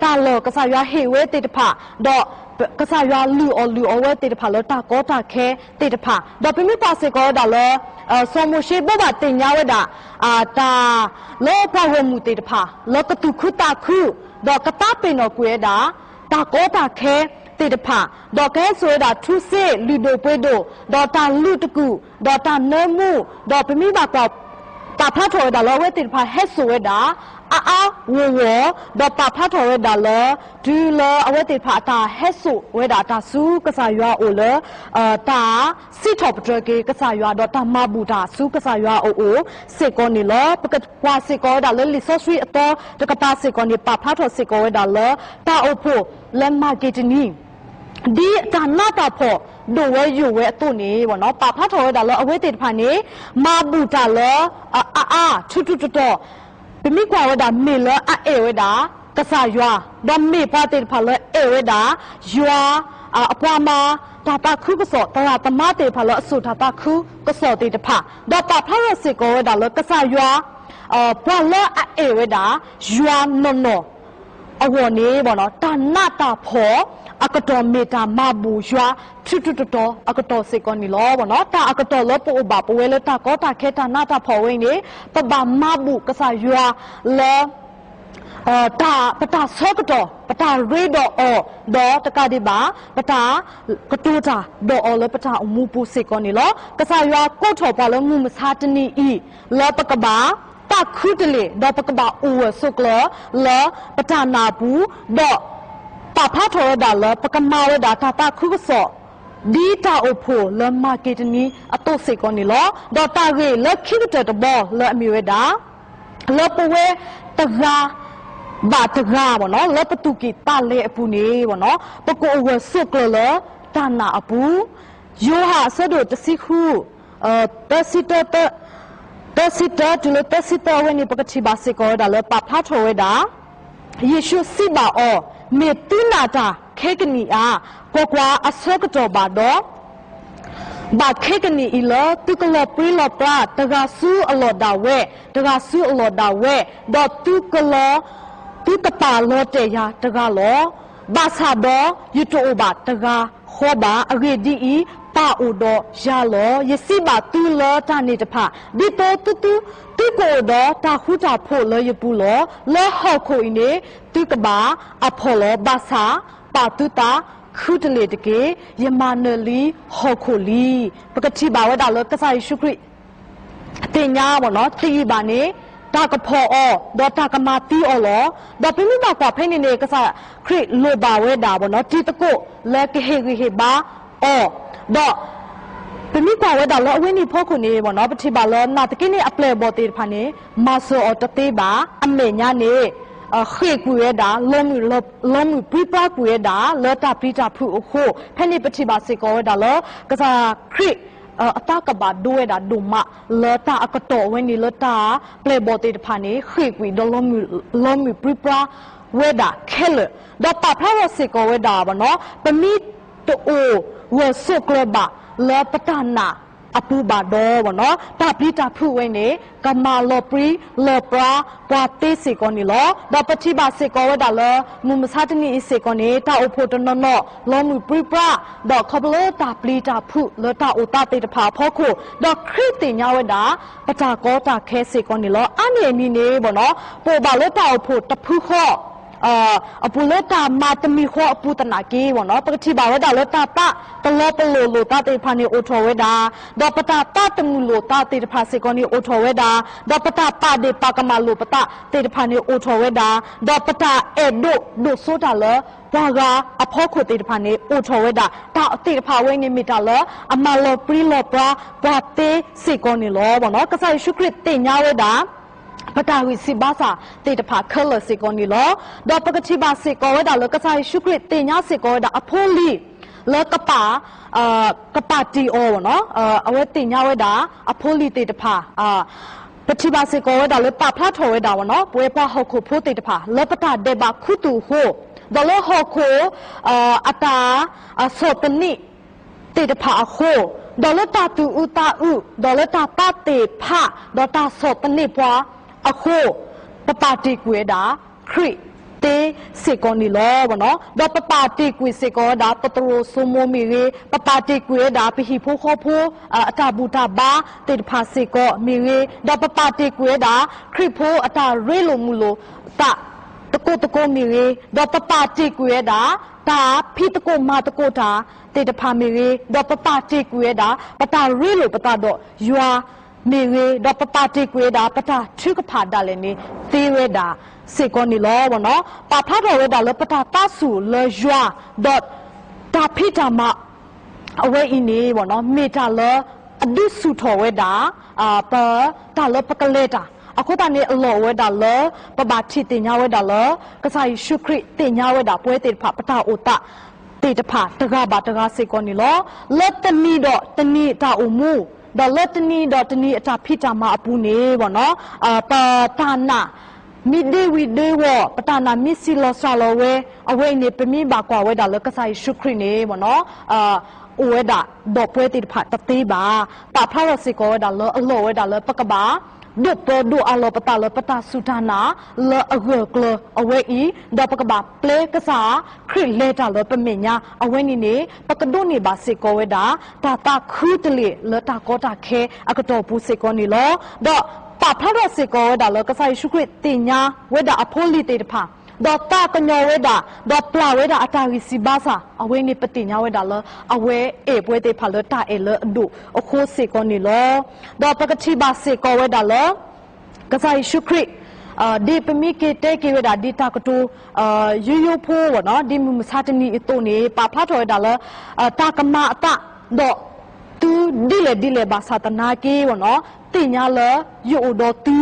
တၢ်လီၢ်ကစၢ်ယွၤဟ့ၣ်ဝဲသ့ၣ်တဖၣ်, ဒီးကစၢ်ယွၤလုၢ်အီၣ်လုၢ်အီဝဲသ့ၣ်တဖၣ်လၢတၢ်ကီတၢ်ခဲသ့ၣ်တဖၣ်, ဒီးပမ့ၢ်ကွၢ်စ့ၢ်ကီးဝဲဒၣ်လၢ စီၤမိၤၡ့ဘိးဘၣ်သ့ၣ်ညါဝဲဒၣ် တၢ်လၢပှၤဂီၢ်မုၢ်သ့ၣ်တဖၣ် လၢကသူၣ်ခုသးခု ဒီးကသးပ့ၤနီၣ်ကွံာ်ဝဲဒၣ် တၢ်ကီတၢ်ခဲသ့ၣ်တဖၣ်, ဒီးကဟဲစိာ်ဝဲဒၣ်ထူစ့လုၢ်ဒိၣ်ပှ့ၤဒိၣ်, ဒီးတၢ်လုၢ်တကူၣ်, ဒီးတၢ်နၢမူ, ဒီးပမ့ၢ်ဘၣ်ကွၢ် ပာ်ဖျါထီၣ်ဝဲဒၣ်လၢအဝဲသ့ၣ်တဖၣ်ဟဲစိာ်ဝဲဒၣ် အါအါဂီၢ်ဂီၢ်, ဒီးပာ်ဖျါထီၣ်ဝဲဒၣ်လၢ တုၤလၢအဝဲသ့ၣ်တဖၣ်အတၢ်ဟဲစိာ်ဝဲဒၣ်တၢ်ဆူကစၢ်ယွၤအအိၣ်လၢ တၢ်စံးထီၣ်ပတြၢၤက့ၤကစၢ်ယွၤ ဒီးတၢ်မၤဘူၣ်တၢ်ဆူကစၢ်ယွၤအအိၣ်စ့ၢ်ကီးန့ၣ်လီၤ. ပကကွၢ်စ့ၢ်ကီးဝဲဒၣ်လၢလံာ်စီဆှံအသီတကပၤစ့ၢ်ကီးန့ၣ် ပာ်ဖျါထီၣ်စ့ၢ်ကီးဝဲဒၣ်လၢ တၢ်အိၣ်ဖှိၣ်လၢမၤက့ၤတနံၤ ဒ်တၢ်နးတၢ်ဖှီၣ်ဒိၣ်ဝဲယိာ်ဝဲအသိးန့ၣ် ပာ်ဖျါထီၣ်ဝဲဒၣ်လၢအဝဲသ့ၣ်တဖၣ်န့ၣ် မၤဘူၣ်တၢ်လၢ အအါအါထူးထူးတီၤတီၤ, ပမ့ၢ်ကွၢ်ဝဲဒၣ်မ့ၢ်လၢအအဲၣ်ဝဲဒၣ် ကစၢ်ယွၤ, ဒီးမ့ၢ်ပှၤသ့ၣ်တဖၣ်လၢအဲၣ်ဝဲဒၣ် ယွၤ အပှၤမၤတၢ်သးခုကစီၣ် သရၣ်သမါသ့ၣ်တဖၣ်လၢအစိာ်တၢ်သးခုကစီၣ်သ့ၣ်တဖၣ်, ဒီးပာ်ဖျါထီၣ်စ့ၢ်ကီးဝဲဒၣ်လၢကစၢ်ယွၤ ပှၤလၢအအဲၣ်ဝဲဒၣ် ယွၤနီၢ်နီၢ် အဂီၢ်န့ၣ် တၢ်နးတၢ်ဖှီၣ်အကတီၢ်မ့ၢ်တၢ်မၤဘူၣ်ယွၤ ထူးထူးတီၤတီၤအကတီၢ်စ့ၢ်ကီးန့ၣ်လီၤ. တၢ်အကတီၢ်လၢပအိၣ်ဘၣ်ပဝဲလၢတၢ်ကီတၢ်ခဲတၢ်နးတၢ်ဖှီၣ်ဝဲအံၤန့ၣ် ပဘၣ်မၤဘူၣ်ကစၢ်ယွၤလၢ တၢ် ပတၢ်ဆၢကတီၢ် ပတၢ်ရ့ဒီးအီၤ ဒီးတကးဒံးဘၣ် ပတၢ်ကတိၤတၢ်ဒီးအီၤလၢပတၢ်အိၣ်မူပူၤစ့ၢ်ကီးန့ၣ်လီၤ. ကစၢ်ယွၤကိးထီၣ်ပှၤလၢမုၢ်မဆါတနံၤအံၤ လၢပကဘၣ်သးခုတလ့ၢ် ဒီးပကဘၣ်အိၣ်ဂၢၢ်ဆိးကျၢၤလၢပတၢ်နာ်အပူၤ, ဒီးပာ်ဖျါထီၣ်ဝဲဒၣ်လၢပကမၤဝဲဒၣ်တၢ်သးခုကစီၣ် ဒ်တၢ်အိၣ်ဖှိၣ်လၢမၤက့ၤတနံၤအသိးစ့ၢ်ကီးန့ၣ်လီၤ. ဒီးတၢ်ဂ့ၢ်လၢခံကတၢၢ်တဘီလၢအမ့ၢ်ဝဲဒၣ် လၢပဝဲတဂၤဘၣ်တဂၤ လၢပသူၣ်ကံၢ်သးလဲအပူၤန့ၣ် ပကအိၣ်ဂၢၢ်ဆိးကျၢၤလၢတၢ်နာ်အပူၤ, ယိၤဟၣ်အဆၢဒိၣ်တဆံဃု သၢဆံတၢ သၢဆံတၢတုၤလၢသၢဆံသၢဝဲန့ၣ် ပကထံၣ်ဘၣ်စ့ၢ်ကီးဝဲဒၣ်လၢပာ်ဖျါထီၣ်ဝဲဒၣ် ယ့ၣ်ၡူးစံးဘၣ်အီၤ, မ့ၢ်သုနာ်တၢ်ခဲကနံၣ်ဧါ. ကွၢ်ကွၢ်, အဆၢကတီၢ်ဘၣ်ဒီး ဘၣ်ခဲကနံၣ်အံၤလၢသုကလီၤပြံလီၤပြါ တဂၤဆူအလီၢ်ဒၣ်ဝဲ, တဂၤဆူအလီၢ်ဒၣ်ဝဲ, ဒီးသုကလီၤ, သုကပာ်လီၤတဲာ်ယၤတဂၤလီၤ. ဘၣ်ဆၣ်ဒီးယတအိၣ်ဘၣ်တဂၤဃီဘၣ်. အဂ့ၢ်ဒ်အံၤ, ပၢ်အိၣ်ဒီးယၤလီၤ. ယစံးဘၣ်သုလၢတၢ်န့ၣ်တဖၣ်, ဒ်သိးသု, သုကအိၣ်ဒီးတၢ်ဃူတၢ်ဖိးလၢယပူၤလီၤ. လၢဟီၣ်ခိၣ်အံၤန့ၣ် သုကဘၣ်အဖှီၣ်လီၤ. ဘၣ်ဆၣ်ပာ်သုသးခုတလ့ၢ်တက့ၢ်. ယမၤနၢၤလံဟီၣ်ခိၣ်လံ. ပကထံၣ်ဘၣ်ဝဲဒၣ်လၢကစၢ်ယ့ၣ်ၡူးခရံာ် သ့ၣ်ညါ သယံၣ်ဘၣ်န့ၣ် တၢ်ကဖီၣ်အီၤ ဒီးတၢ်ကမၤသံအီၤလီၤ. ဒီးပမ့ၢ်ဘၣ်ကွၢ်ဖဲန့ၣ်န့ၣ် ကစၢ်ခရံာ်လိၣ်ဘၣ်ဝဲဒၣ် တံၤသကိးလၢကဟ့ၣ်ဂံၢ်ဟ့ၣ်ဘါအီၤ, ဒီး ပမ့ၢ်ကွၢ်ဝဲဒၣ်လၢအဝဲန့ၣ်ဖီခိၣ်န့ၣ် ပထံၣ်ဘၣ်လၢနာ်သက့န့ၣ် အပျဲၢ်အဘီၣ်သ့ၣ်တဖၣ်န့ၣ် မၤစၢၤအီၤတသ့ဘၣ်. အမဲာ်ညါန့ၣ် ဃ့ၢ်ကွံာ်ဝဲဒၣ် လီၤမုၢ်ပြံပြါကွံာ်ဝဲဒၣ် လၢတၢ်ပျံၤတၢ်ဖုးအဃိ, ဖဲန့ၣ်ပထံၣ်ဘၣ်စ့ၢ်ကီးဝဲဒၣ်လၢ ကစၢ်ခရံာ် အသးကဘၣ်ဒိဝဲဒၣ်ဒိၣ်မး လၢတၢ်အကတီၢ်အဝဲန့ၣ်လၢတၢ်ပျဲၢ်ဘီၣ်သ့ၣ်တဖၣ်န့ၣ် ဃ့ၢ်ကွံာ်ဒီး လီၤမုၢ်ပြံပြါဝဲဒၣ်ခဲလၢာ်, ဒီးပာ်ဖျါထီၣ်စ့ၢ်ကီးဝဲဒၣ် ပမ့ၢ်တအိၣ်ဂၢၢ်ဆိးကျၢၤဘၣ်လၢပတၢ်နာ်အပူၤဘၣ်ဒီး တၢ်ပျံၤတၢ်ဖုးဝဲန့ၣ် ကမၤလီၤပြံလီၤပြါပှၤသ့စ့ၢ်ကီးန့ၣ်လီၤ. ဒီးပထံၣ်ဘၣ်စ့ၢ်ကီးဝဲဒၣ်လၢ မုၢ်မဆါတနံၤအံၤစ့ၢ်ကီးန့ၣ် တၢ်အိၣ်ဖှိၣ်တနီၤနီၤ လီၤမုၢ်ပြံပြါ, ဒီးခီဖျိလၢတၢ်ပျံၤတၢ်ဖုးလၢတၢ်အိၣ်သးသ့ၣ်တဖၣ်အဖီခိၣ်, ဒီးခရံာ်သ့ၣ်ညါဝဲဒၣ် ပတၢ်ကီတၢ်ခဲစ့ၢ်ကီးန့ၣ်လီၤ. အါန့ၢ်အမံၤန့ၣ် ပအိၣ်ဘၣ်လၢတၢ်အိၣ်ဖှိၣ်တဖုဃီ အပူၤလၢတၢ်မၤတမံၤဃီအပူၤသနာ်က့ ပေါ့နော်, ပကထံၣ်ဘၣ်ဝဲဒၣ်လၢတၢ်သးတလီၤပလိာ်လိာ်သးသ့ၣ်တဖၣ်န့ၣ် အိၣ်ထီၣ်ဝဲဒၣ်, ဒီးပတၢ်သးတမုာ်လိာ်သးသ့ၣ်တဖၣ်စ့ၢ်ကီးန့ၣ် အိၣ်ထီၣ်ဝဲဒၣ်, ဒီးပတၢ်ပာ်ဒ့ၣ်ပာ်ကမၣ်လိာ်ပသးသ့ၣ်တဖၣ်န့ၣ် အိၣ်ထီၣ်ဝဲဒၣ်, ဒီးပတၢ်အဲၣ်ဒိးဒိၣ်စိတၢ်လၢပှၤဂၤအဖီခိၣ်သ့ၣ်တဖၣ်န့ၣ် အိၣ်ထီၣ်ဝဲဒၣ်, တၢ်သ့ၣ်တဖၣ်ဝဲန့ၣ်မ့ၢ်တၢ်လၢအမၤလီၤပြံလီၤပြါပှၤသ့စ့ၢ်ကီးန့ၣ်လီၤ. ကစၢ်ယ့ၣ်ၡူးခရံာ်သ့ၣ်ညါဝဲဒၣ် ပတၢ်ဂံၢ်စၢ်ဘါစၢ်သ့ၣ်တဖၣ်ခဲလၢာ်စ့ၢ်ကီးန့ၣ်လီၤ. ဒီးပကထံၣ်ဘၣ်စ့ၢ်ကီးဝဲဒၣ်လၢ ကစၢ်ယ့ၣ်ၡူးခရံာ်သ့ၣ်ညါစ့ၢ်ကီးဝဲဒၣ်အဖိလံၤ လၢကပာ်, ကပာ်တ့ၢ်အီၤ, အဝဲသ့ၣ်ညါဝဲဒၣ်အဖိလံၤသ့ၣ်တဖၣ်, ပထံၣ်ဘၣ်စ့ၢ်ကီးဝဲဒၣ်လၢပာ်ဖျါထီၣ်ဝဲဒၣ် ပေါ့နော်, ပဝဲပှၤဟီၣ်ခိၣ်ဖိသ့ၣ်တဖၣ် လၢပတၢ်ဒဲးဘးခူသူၣ်အဃိ, ဒီးလၢဟီၣ်ခိၣ် အတၢ်ဆီၣ်သနံးသ့ၣ်တဖၣ်အဃိ, ဒီးလၢတၢ်သူၣ်အုးသးအုး, ဒီးလၢတၢ်သးသ့ၣ်ဖး, ဒီးတၢ်ဆီၣ်သနံးပှၤအဃိ, ပပာ်တ့ၢ်ကွံာ်ဝဲဒၣ် ခရံာ်သ့စ့ၢ်ကီးန့ၣ်လီၤ. ဒီးပပာ်တ့ၢ်ကွံာ်စ့ၢ်ကီးဝဲဒၣ် ပသရိာ်စိမိၤမ့ၢ်ဂ့ၤ, ပပာ်တ့ၢ်ကွံာ်ဝဲဒၣ် ပဟံၣ်ဖိဃီဖိ အတၢ်ဘူၣ်တၢ်ဘါသ့ၣ်တဖၣ်စ့ၢ်ကီးမ့ၢ်ဂ့ၤ, ဒီးပပာ်တ့ၢ်ကွံာ်ဝဲဒၣ် ခရံာ်ဖိအတၢ်ရ့လိာ်မုာ်လိာ်သး သကိးသကိးမ့ၢ်ဂ့ၤ, ဒီးပပာ်တ့ၢ်ကွံာ်ဝဲဒၣ် တၢ်ဖံးသကိးမၤသကိးတၢ်သ့ၣ်တဖၣ်မ့ၢ်ဂ့ၤ, ဒီးပပာ်တ့ၢ်ကွံာ်ဝဲဒၣ် ပတၢ်ရ့လိာ်ပသးဒီးယွၤမ့ၢ်ဂ့ၤ, ဒီးပပာ်တ့ၢ်ကွံာ်ဝဲဒၣ် ပတၢ်ထုကဖၣ်ဒၣ်လဲာ်န့ၣ် သ့ဝဲဒၣ်စ့ၢ်ကီးန့ၣ်လီၤ. ပာ်ဖျါထီၣ်ဝဲဒၣ်လၢပတၢ်သးဆူၣ်လၢယွၤ, ဒီးတၢ်ဖံးတၢ်မၤ အဝဲအံၤန့ၣ် မ့ၢ်တၢ်လၢအဒုးဆူၣ်ထီၣ်ဝဲဒၣ် ပတၢ်လၢပကလဲၤတၢ်, အဃိသတးန့ၣ် အလီၢ်အိၣ်ဝဲဒၣ်လၢ ပဘၣ်ထံၣ်သ့ၣ်ညါဝဲဒၣ်လၢ ကစၢ်ယ့ၣ်ၡူးခရံာ်သ့ၣ်ညါဝဲဒၣ် ပဝဲသ့ၣ်တဖၣ် ပတၢ်အိၣ်သးသ့ၣ်တဖၣ်တဂၤဘၣ်တဂၤစ့ၢ်ကီးန့ၣ်လီၤ. လၢတနံၤဒီးတနံၤအတၢ်အိၣ်မူ, ဒီးလၢတနံၤဒီးတနံၤအတၢ်ဖံးတၢ်မၤအပူၤန့ၣ် ပတၢ်နာ် မ့ၢ်ဒ့ဝံၤဒ့ဝီၤ, ပတၢ်နာ်မ့ၢ်ဆံးလီၤစှၤလီၤဝဲ, အဝဲအံၤန့ၣ် ပမ့ၢ်ဘၣ်ကွၢ်ဝဲဒၣ်လၢကစၢ်ယ့ၣ်ၡူးခရံာ်န့ၣ် အိၣ်ဝဲဒၣ်ဒီးပဝဲသ့ၣ်တဖၣ်တသ့ဘၣ်. ပာ်ဖျါထီၣ်စ့ၢ်ကီးဝဲဒၣ်လၢအလီၢ်ဝဲဒၣ်လၢပကဘၣ် ဒိးပၢဒိးအးလီၤပသးလၢပတၢ်စူၢ်တၢ်နာ်လၢအဂၢၢ်အကျၢၤအဝဲအံၤ, ဒီးပကဘၣ်ပျဲကစၢ်ခရံာ်လဲၤတၢ်လၢပမဲာ်ညါ, အဝဲန့ၣ်န့ၣ် ပကဒိးန့ၢ်ဘၣ်စ့ၢ်ကီးဝဲဒၣ် တၢ်သးခုတလ့ၢ်လၢတၢ်ကီတၢ်ခဲအကတီၢ်ပူၤစ့ၢ်ကီးန့ၣ်လီၤ. ဒီးပာ်ဖျါထီၣ်စ့ၢ်ကီးဝဲဒၣ်လၢ ကစၢ်ယ့ၣ်ၡူးခရံာ်သ့ၣ်ညါဝဲဒၣ်အဖိလံၤသ့ၣ်တဖၣ်, ဒီးသးကညီၤဝဲဒၣ်, ဒီးပျၢ်ဝဲဒၣ်အတၢ်ဂံၢ်စၢ်ဘါစၢ်, အဝဲန့ၣ်ပသ့ၣ်ညါဝဲဒၣ်လၢ အဝဲအဲၣ်ပဝဲသ့ၣ်တဖၣ်လၢတၢ်အဲၣ်လၢအဒိၣ်အဃိစ့ၢ်ကီးန့ၣ်လီၤ. ဒီးပကထံၣ်ဘၣ်စ့ၢ်ကီးဝဲဒၣ်လၢ ကစၢ်ယ့ၣ်ၡူးခရံာ် ဒ်ပမ့ၢ်က့ၤတဲက့ၤဝဲဒၣ် ဒ်တၢ်ကတိၤ ယိယိဖိ ဒ်မုၢ်မဆါတနံၤအသိးန့ၣ် ပာ်ဖျါထီၣ်ဝဲဒၣ်လၢ တၢ်ကမၤအသး ဒီးသုဒ်လဲၣ်ဒ်လဲၣ်ဘၣ်ဆၣ်သနာ်က့ သ့ၣ်ညါလၢယအိၣ်ဒီးသု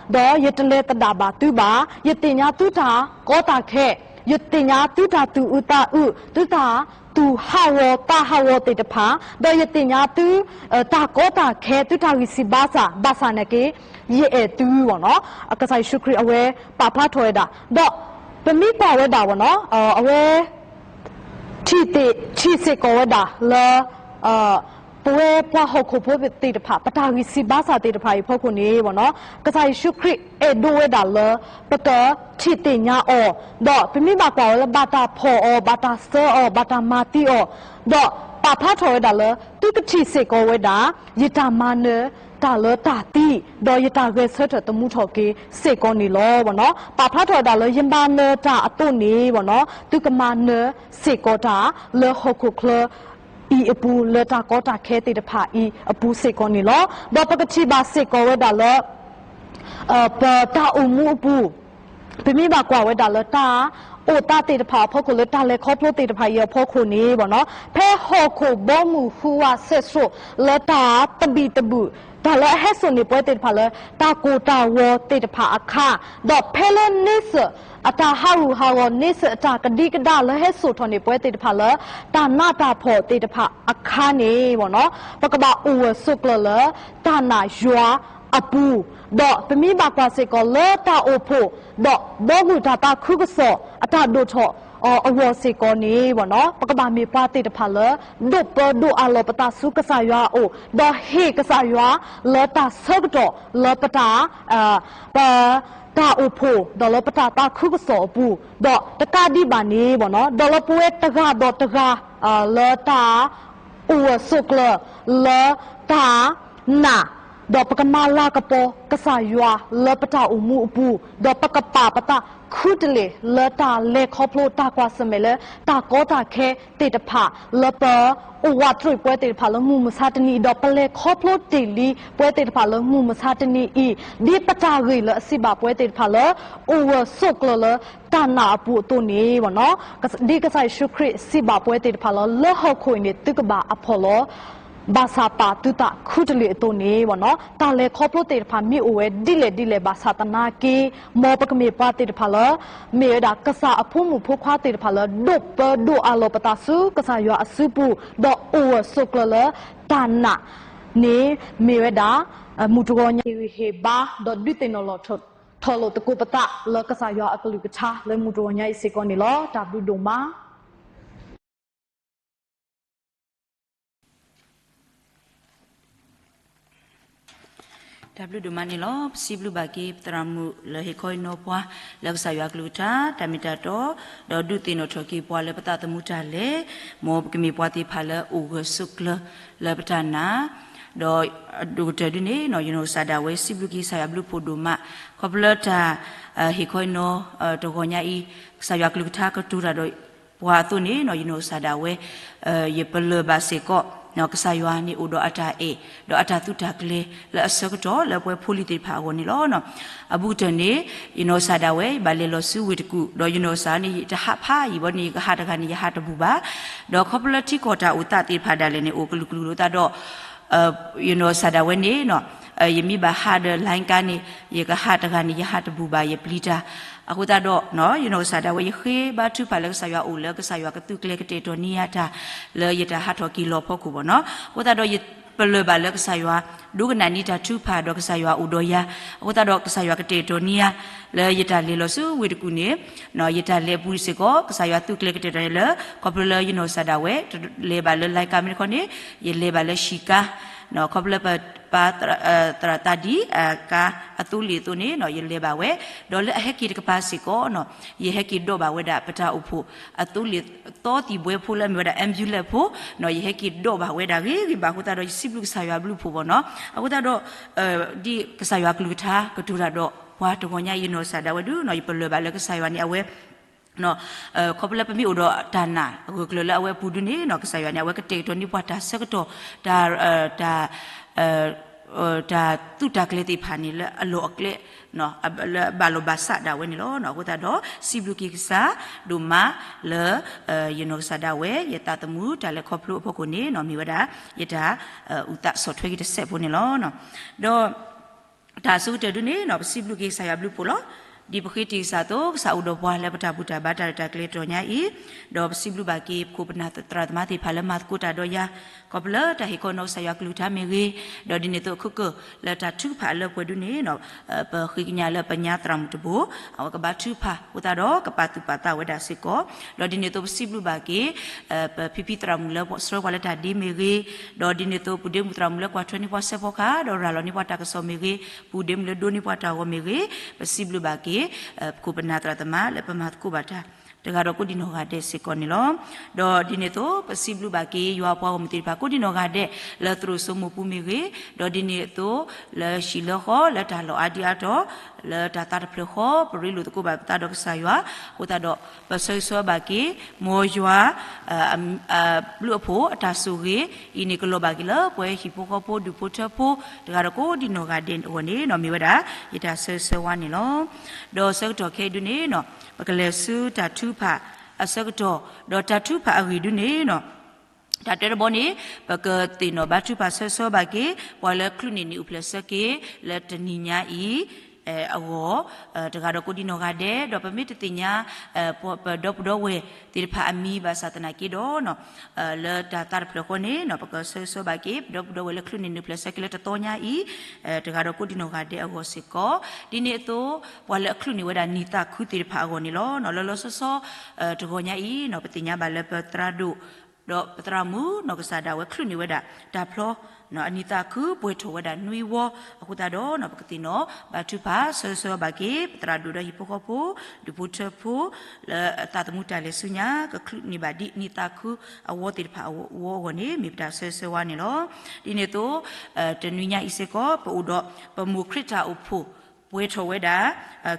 ဒီးယတလဲၤသဒၣ်ဘၣ်သုဘၣ်. ယသ့ၣ်ညါသုတၢ်ကီတၢ်ခဲ, ယသ့ၣ်ညါသုတၢ်သူၣ်အုးသးအုး, သုတၢ်သူၣ်ဟးဂီၤသးဟးဂီၤသ့ၣ်တဖၣ်, ဒီးယသ့ၣ်ညါသု တၢ်ကီတၢ်ခဲ သုတၢ်ဂံၢ်စၢ်ဘါစၢ်, ဘၣ်ဆၣ်သနာ်က့ ယအဲၣ်သု ကစၢ်ယ့ၣ်ၡူးခရံာ်အဝဲပာ်ဖျါထီၣ်ဝဲဒၣ်, ဒီးပမ့ၢ်ကွၢ်ဝဲဒၣ် အဝဲ ထံၣ်သ့ၣ် ထံၣ်စ့ၢ်ကီးဝဲဒၣ်လၢ ပဝဲပှၤဟီၣ်ခိၣ်ဖိသ့ၣ်တဖၣ် ပတၢ်ဂံၢ်စၢ်ဘါစၢ်သ့ၣ်တဖၣ်အံၤအဖီခိၣ်န့ၣ် ကစၢ်ယ့ၣ်ၡူးခရံာ်အဲၣ်ဒိးဝဲဒၣ်လၢ ပကထံၣ်သ့ၣ်ညါအီၤ, ဒီးပမ့ၢ်ဘၣ်ကွၢ်ဝဲလၢ ဘၣ်တၢ်ဖီၣ်အီၤ, ဘၣ်တၢ်စၢအီၤ, ဘၣ်တၢ်မၤသံအီၤ, ဒီးပာ်ဖျါထီၣ်ဝဲဒၣ်လၢ သုကထံၣ်စ့ၢ်ကီးဝဲဒၣ် ယတၢ်မၤနၢၤတၢ်လၢတၢ်သံ, ဒီးယတၢ်ဂဲၤဆၢထၢၣ်သမူထီၣ်က့ၤစ့ၢ်ကီးန့ၣ်လီၤ. ပာ်ဖျါထီၣ်ဝဲဒၣ်လၢ ယမၤနၢၤတၢ်အသိးန့ၣ် သုကမၤနၢၤစ့ၢ်ကီးတၢ်လၢဟီၣ်ခိၣ်ချၢ အံၤအပူၤ လၢတၢ်ကီတၢ်ခဲသ့ၣ်တဖၣ်အံၤအပူၤစ့ၢ်ကီးန့ၣ်လီၤ. ဒီးပကထံၣ်ဘၣ်စ့ၢ်ကီးဝဲဒၣ်လၢ ပတၢ်အိၣ်မူအပူၤ, ပမ့ၢ်ဘၣ်ကွၢ်ဝဲဒၣ်လၢတၢ်အိၣ်သးသ့ၣ်တဖၣ်အဖီခိၣ် လၢတၢ်လဲၤခီဖျိသ့ၣ်တဖၣ်အံၤအဖီခိၣ်န့ၣ် ဖဲဟီၣ်ခိၣ်ဘီမုၢ်ဟူးဝးစဲးစိး လၢတၢ်သဘံၣ်သဘုၣ် တၢ်လၢအဟဲစိာ်န့ၢ်ပဝဲသ့ၣ်တဖၣ်လၢ တၢ်ကိၢ်တၢ်ဂီၤသ့ၣ်တဖၣ်အခါ, ဒီးဖဲလၢန့ဆၢၣ်အတၢ်ဟးဂူာ်ဟးဂီၤ န့ဆၢၣ်အတၢ်ကဒံကဒါလၢဟဲစိာ်ထီၣ်န့ၢ်ပဝဲသ့ၣ်တဖၣ်လၢ တၢ်နးတၢ်ဖှီၣ်သ့ၣ်တဖၣ်အခါန့ၣ် ပကဘၣ်အိၣ်ဂၢၢ်ဆိးကျၢၤလၢတၢ်နာ်ယွၤအပူၤ, ဒီးပမ့ၢ်ဘၣ်ကွၢ်စ့ၢ်ကီးလၢတၢ်အိၣ်ဖှိၣ် ဒီးဘီမုၢ်တၢ်သးခုကစီၣ်အတၢ်ဒိၣ်ထီၣ်အဂီၢ်စ့ၢ်ကီးန့ၣ် ပကဘၣ်မ့ၢ်ပှၤသ့ၣ်တဖၣ်လၢ ဒိးပၢဒိးအးလီၤပသးဆူကစၢ်ယွၤအအိၣ်, ဒီးဟ့ၣ်ကစၢ်ယွၤလၢတၢ်ဆၢကတီၢ်လၢပတၢ် ပ တၢ်အိၣ်ဖှိၣ် ဒီးလၢပတၢ်သးခုကစီၣ်အပူၤ, ဒီးတကးဒံးဘၣ်န့ၣ် ဒီးလၢပဝဲတဂၤဒီးတဂၤ လၢတၢ်အိၣ်ဂၢၢ်ဆိးကျၢၤလၢတၢ်နာ် ဒီးပကမၤလၤကပီၤကစၢ်ယွၤလၢပတၢ်အိၣ်မူအပူၤ, ဒီးပကပာ်ပသးခူတလ့ၢ်လၢတၢ်လဲၤခီဖျိတၢ်ကွၢ်ဆၢၣ်မဲာ်လၢ တၢ်ကီတၢ်ခဲသ့ၣ်တဖၣ်လၢပ အိၣ်ဝးတရံးပဝဲသ့ၣ်တဖၣ်လၢမုၢ်မဆါတနံၤအံၤ, ဒီးပလဲၤခီဖျိတ့ၢ်လံပဝဲသ့ၣ်တဖၣ်လၢမုၢ်မဆါတနံၤအံၤ, ဒ်ပတၢ်ဂ့ၢ်လၢအစံးဘၣ်ပဝဲသ့ၣ်တဖၣ်လၢ အိၣ်ဂၢၢ်ဆိးကျၢၤလၢတၢ်နာ်အပူၤအသိးန့ၣ် ဒ်ကစၢ်ယ့ၣ်ၡူးခရံာ်စံးဘၣ်ပဝဲသ့ၣ်တဖၣ်လၢ လၢဟီၣ်ခိၣ်အံၤန့ၣ် သုကဘၣ်အဖှီၣ်လီၤ ဘၣ်ဆၣ်ပာ်သုသးခူတလ့ၢ်အသိးန့ၣ် တၢ်လဲၤခီဖျိသ့ၣ်တဖၣ်မ့ၢ်အိၣ်ဝဲဒ်လဲၣ်ဒ်လဲၣ်ဘၣ်ဆၣ်သနာ်က့ မ်ပကမ့ၢ်ပှၤသ့ၣ်တဖၣ်လၢ မ့ၢ်ဝဲဒၣ်ကစၢ်အဖိမုၣ်ဖိခွါသ့ၣ်တဖၣ်လၢ ဒိးပၢဒိးအးလီၤပသးဆူကစၢ်ယွၤအစုပူၤ, ဒီးအိၣ်ဂၢၢ်ဆိးကျၢၤလၢတၢ်နာ်န့ၣ် မ့ၢ်ဝဲဒၣ် မုၢ်တဂီၤညါ ဟ့ၣ်ဂံၢ်ဟ့ၣ်ဘါ ဒီးဒုးသ့ၣ်နီၣ်လီၤထီၣ်လိာ်သကိးပသးလၢကစၢ်ယွၤအကလုၢ်ကထါလၢမုၢ်တဂီၤညါအံၤစ့ၢ်ကီးန့ၣ်လီၤ. တၢ်ဘျုးဒိၣ်မး တၢ်ဘျုးဒိၣ်မးန့ၣ်လီၤ. ပစံးဘျုးဘၣ်က့ၤပသရၣ်မုၣ်လၢဟ့ၣ်ခီဟ့ၣ်နီၤပှၤ လၢကစၢ်ယွၤအကလုၢ်ကထါ တၢ်မ့ၢ်တၢ်တီ, ဒီးဒုးသ့ၣ်နီၣ်ထီၣ်က့ၤပှၤလၢပသးသမူတၢ်လဲၤ, မ်ပကမ့ၢ်ပှၤသ့ၣ်တဖၣ်လၢအိၣ်ဂၢၢ်ဆိးကျၢၤလၢပတၢ်နာ်, ဒီးဒိၣ်ကတၢၢ်ဒုန့ၣ် ယနီၢ်ကစၢ်ဒၣ်ဝဲစံးဘျုးက့ၤကစၢ်ယွၤဘျုးဖှိၣ်ဒိၣ်မး ခီဖျိလၢတၢ် ဟ့ၣ်ခီဟ့ၣ်နီၤ တဂီၤညါအံၤ ကစၢ်ယွၤအကလုၢ်ကထါကတိၤတၢ်ဒီး ပှၤအသိးန့ၣ် ယနီၢ်ကစၢ်ဒၣ်ဝဲ ယပလၢၢ်ဘၣ်စ့ၢ်ကီး ကစၢ်ယွၤန့ၣ်အိၣ်ဒီးအတၢ်အဲၣ် ဒီးအတၢ်သုးတၢ်ကျဲၤလၢအဆၢကတီၢ်လၢပဝဲဖိလံၤသ့ၣ်တဖၣ်အဂီၢ်န့ၣ်လီၤ. အဘူးကတၢၢ်န့ၣ် ယနီၢ်ကစၢ်ဒၣ်ဝဲ ယဘၣ်လဲၤလီၤဆူဝ့ၢ်တကူၣ် ဒီးယနီၢ်ကစၢ်န့ၣ် ယတဟးဖးယံာ်ဘၣ်န့ၣ် ယကဟးတဂၤန့ၣ် ယဟးတဘူၣ်ဘၣ်, ဒီးခီဖျိလၢထံကီၢ်တၢ်အိၣ်သးသ့ၣ်တဖၣ်ဒၣ်လဲာ်န့ၣ် အိၣ်ကလုာ်ကလုာ်လိာ်သးဒီး ယနီၢ်ကစၢ်ဒၣ်ဝဲန့ၣ် ယမ့ၢ်ဘၣ်ဟးဒီး လိုင်းကား န့ၣ် ယကဟးတဂၤန့ၣ် ယဟးတဘူၣ်ဘၣ် ယပျံၤတၢ်, အဃိသတးဒီး ယနီၢ်ကစၢ်ဒၣ်ဝဲ ယဃ့ဘါထုကဖၣ်လၢကစၢ်ယွၤအိၣ်လၢကစၢ်ယွၤကသုးကျဲၤကတဲာ်ကတီၤန့ၢ်ယၤတၢ် လၢယတၢ်ဟးထီၣ်က့ၤလီၤဖီခိၣ်ဘၣ်နီၤ, အဃိသတးဒီးယပလၢၢ်ဘၣ်လၢကစၢ်ယွၤ ဒိကနၣ်န့ၢ်တၢ်ထုကဖၣ်ဒီးကစၢ်ယွၤအိၣ်ဒီးယၤ, အဃိသတးဒီးကစၢ်ယွၤကတဲာ်ကတီၤန့ၢ်ယၤ လၢယတၢ်လဲၤလီၤဆူဝ့ၢ်တကူၣ်န့ၣ် ယတၢ်လဲၤအပူၤစ့ၢ်ကီး ကစၢ်ယွၤသုးကျဲၤကတဲာ်ကတီၤန့ၢ်လၢ ခီဖျိလၢယနီၢ်ကစၢ်ဒၣ်ဝဲ လဲၤဘၣ်လၢ လိုင်းကား မ့ၢ်တခီန့ၣ် ယလဲၤဘၣ်လၢ ဆံကါ ခီဖျိလၢပပၢ်သရၣ်သးဒံ ကါအသိလ့ၣ်အသိးန့ၣ် ယလဲၤဘၣ်ဝဲ, ဒီးလၢအဟဲက့ၤတကပၤစ့ၢ်ကီး ယဟဲက့ၤဒိးဘၣ်ဝဲဒၣ်ပတၢ်အိၣ်ဖှိၣ်အသိလ့ၣ်သီသံၣ်ဘှဲဖိလၢအမ့ၢ်ဝဲဒၣ် ambulance ဖိ, ယဟဲက့ၤဒိးဘၣ်ဝဲဒၣ်ဂ့ၤဂ့ၤဘၣ်အဃိသတးဒီး ယစံးဘျုးကစၢ်ယွၤဘျုးဖှိၣ်ဘၣ်နီၤ, အဃိသတးဒီး ဒ်ကစၢ်ယွၤကလုၢ်ကထါကတိၤတၢ်ဒီး ပှၤတဂီၤညါအံၤ ယနီၢ်ကစၢ်ဒၣ်ဝဲဒုး ယပလၢၢ်ဘၣ်လၢကစၢ်ယွၤန့ၣ် အဝဲ ခီဖျိလၢပမ့ၢ်အိၣ်ဒီးတၢ်နာ်အဂၢၢ်ကျၢၤလၢအဝဲအပူၤဒုန့ၣ် ကစၢ်ယွၤန့ၣ် အဝဲကတဲာ်ကတီၤန့ၢ်ပှၤတၢ်ဆၢကတီၢ် တၢ် တၢ် တၢ်သူၣ်တၢ်ကျဲၤသ့ၣ်တဖၣ်န့ၣ် လၢအလီၢ်အကျဲ လၢအဘၣ်လီၤဘၣ်စးဒၣ်ဝဲန့ၣ်လီၤ. အဃိသတးဒီး စံးဘျုးက့ၤကစၢ်ဒိၣ်မးလၢ ယနီၢ်ကစၢ်ဒၣ်ဝဲ ယသးသမူတၢ်လဲၤခီဖျိအဖီခိၣ်န့ၣ် မ့ၢ်ဝဲဒၣ် ယတၢ် အုၣ်သးဆီၣ်ထွဲက့ၤတစဲးဖိန့ၣ်လီၤ. ဒီး တၢ်အဆိကတၢၢ်ဒုန့ၣ် ပစံးဘျုးက့ၤကစၢ်ယွၤဘျုးဖှိၣ်လီၤ. ဒ်ပဃ့တ့ၢ်ကစၢ်အသိး ကစၢ်အိၣ်ဒီးပှၤလၢပတၢ်ဘူၣ်တၢ်ဘါတၢ်ရဲၣ်တၢ်ကျဲၤတဂီၤညါအံၤ, ဒီးပစံးဘျုးဘၣ်က့ၤပခိၣ်ပနၢ်သရၣ်သမါသ့ၣ်တဖၣ်လၢမၤသကိးတၢ်ဒီးယၤ ခီဖျိလၢတၢ်ဟ့ၣ်ခီနီၢ်ကစၢ်ယွၤကလုၢ်ကထါမ့ၢ်ဂ့ၤ, ဒီးဒ်န့ၣ်အသိးအခိၣ်ကၢၢ်လၢတၢ်ထုကဖၣ်အလၢပှဲၤဒုန့ၣ် ပဃ့ကညးလၢပညါသရၣ်မုၣ်တဘိ အဝဲကဘါထုကဖၣ်အဃိသတးဒီး ကပာ်သူၣ်ပာ်သးဝဲဒၣ်စ့ၢ်ကီး, ဒီးဒ်န့ၣ်အသိးပစံးဘျုးဘၣ်က့ၤ ပဖံဖံသရၣ်မုၣ်လၢဆှၢပှၤလၢတၢ်ဒ့မ့ၢ်ဂ့ၤ, ဒီးဒ်န့ၣ်အသိး ပူၤဒ့မုၣ်သရၣ်မုၣ်လၢကွၢ်ထွဲန့ၢ်ပှၤစဲးဖီကဟၣ် ဒီးရၤလီၤန့ၢ်ပှၤတၢ်ကစီၣ်မ့ၢ်ဂ့ၤ, ပူၤဒ့မုၣ်လၢဒိးန့ၢ်ပှၤတၢ်ဂီၤမ့ၢ်ဂ့ၤ, ပစံးဘျုးဘၣ်က့ၤ ပခိၣ်ပနၢ်သရၣ်သမါလၢပမၤသကိးဘၣ်တၢ် တဂၤဒီးကိးဒံနီၢ်ဂၤဒဲးစ့ၢ်ကီးန့ၣ်လီၤ. ဒီးဒ်န့ၣ်အသိး ပစံးဘျုးဘၣ်က့ၤ ယွၤအပှၤဂီၢ်မုၢ်သ့ၣ်တဖၣ် ကိးဒံနီၢ်ဂၤဒဲး လၢသရိာ်စိမိၢ်ပူၤမ့ၢ်ဂ့ၤ, ဒီးဒ်န့ၣ်အသိး လၢဟံၣ်လၢဃီ လၢတၢ်လီၢ်အါဒံအါတီၤ လၢတၢ်သးတဖျၢၣ်ဃီ ပရ့လိာ်သကိးဘၣ်ပသးဒီးကစၢ်ယွၤ, အဃိသတးဒီး ပဆၢဂ့ၤဆၢဝါဘၣ်က့ၤ မ်ယွၤ အဘျုးအဖှိၣ်အတၢ်ဆိၣ်ဂ့ၤ အံၤန့ၣ်ကလီၤဘၣ်က့ၤလၢပဝဲဟံၣ်ဖိဃီဖိဒူၣ်ဖိထၢဖိ တဂၤဒီးကိးဒံနီၢ်ဂၤဒဲးအဂီၢ်န့ၣ် မ့ၢ်ဝဲဒၣ် ယတၢ်ဆၢဂ့ၤဆၢဝါန့ၣ်လီၤ. ဒီးဆၢကတီၢ်ခဲအံၤဒုန့ၣ် ပကလဲၤဆူတၢ်ထုကဖၣ်အဆၢကတီၢ်, ဒီးတၢ်ထုကဖၣ်အဂ့ၢ်ဒုန့ၣ် တၢ်တဲတဘီန့ၣ် ပကသ့ၣ်နီၣ်ဘါထုကဖၣ်ဆၢဂ့ၤဆၢဝါဘၣ်က့ၤ ပှၤလၢချုးန့ၢ်နံၣ်အိၣ်ဖျဲၣ်ဆၢက့ၤ လၢတနံၤညါအံၤ အဂီၢ် တဂၤဒီးကိးဒံနီၢ်ဂၤဒဲး, ဒီးပမ့ၢ်တသ့ၣ်ညါ ပဒီပုၢ်ဒီဝဲၢ်သ့ၣ်တဖၣ်အမံၤဘၣ်ဆၣ်သနာ်က့ဒီး လၢတၢ်သးတဖျၢၣ်ဃီန့ၣ် ပကဆၢဂ့ၤဆၢဝါဘၣ်က့ၤ ပဒီပုၢ်ဒီဝဲၢ်လၢချုးန့ၢ်နံၣ်အိၣ်ဖျဲၣ်ဆၢက့ၤလၢတသီညါအံၤ တဂၤဒီးကိးဒံနီၢ်ဂၤဒဲးအဂီၢ်စ့ၢ်ကီး, ဒ်န့ၣ်အသိး ပှၤလၢအချုးန့ၢ်ဝဲဒၣ်နံၣ်သးခုသ့ၣ်တဖၣ်အဂီၢ်န့ၣ်လီၤ. လၢလီၤဆီဆီ တဂီၤညါအံၤ ပသ့ၣ်ညါဘၣ်လၢပသရၣ်ဒိၣ် ဒီးပသရၣ်မုၣ်နီၢ်ကစၢ်ဒၣ်ဝဲ ချုးန့ၢ်ဝဲဒၣ်တၢ်ဖျီ အနံၣ်သးခု ပှဲၤထီၣ်ဝဲဒၣ်နွံဝီအဃိသတးဒီး ပကသ့ၣ်နီၣ်ဘါထုကဖၣ် ဆၢဂ့ၤဆၢဝါဘၣ်က့ၤ ပသရၣ်ဒိၣ်ဒီးဟံၣ်ဖိဃီဖိ ဒူၣ်ဖိထၢဖိ လၢအသးသမူတၢ်လဲၤဆူညါ ကချုးန့ၢ်ဘၣ်ဒ်နံၣ်သးခုအဝီသ့ၣ်တဖၣ်အဝီအဂီၢ်န့ၣ် မ့ၢ်ပတၢ်ဆၢဂ့ၤဆၢဝါန့ၣ်လီၤ. ဒ်န့ၣ်အသိး တနွံညါအံၤစ့ၢ်ကီး ပအိၣ်ဒီးပမိၢ်ခရံာ်တၢ်အိၣ်ဖှိၣ် ပှဲၤထီၣ်ဝဲဒၣ်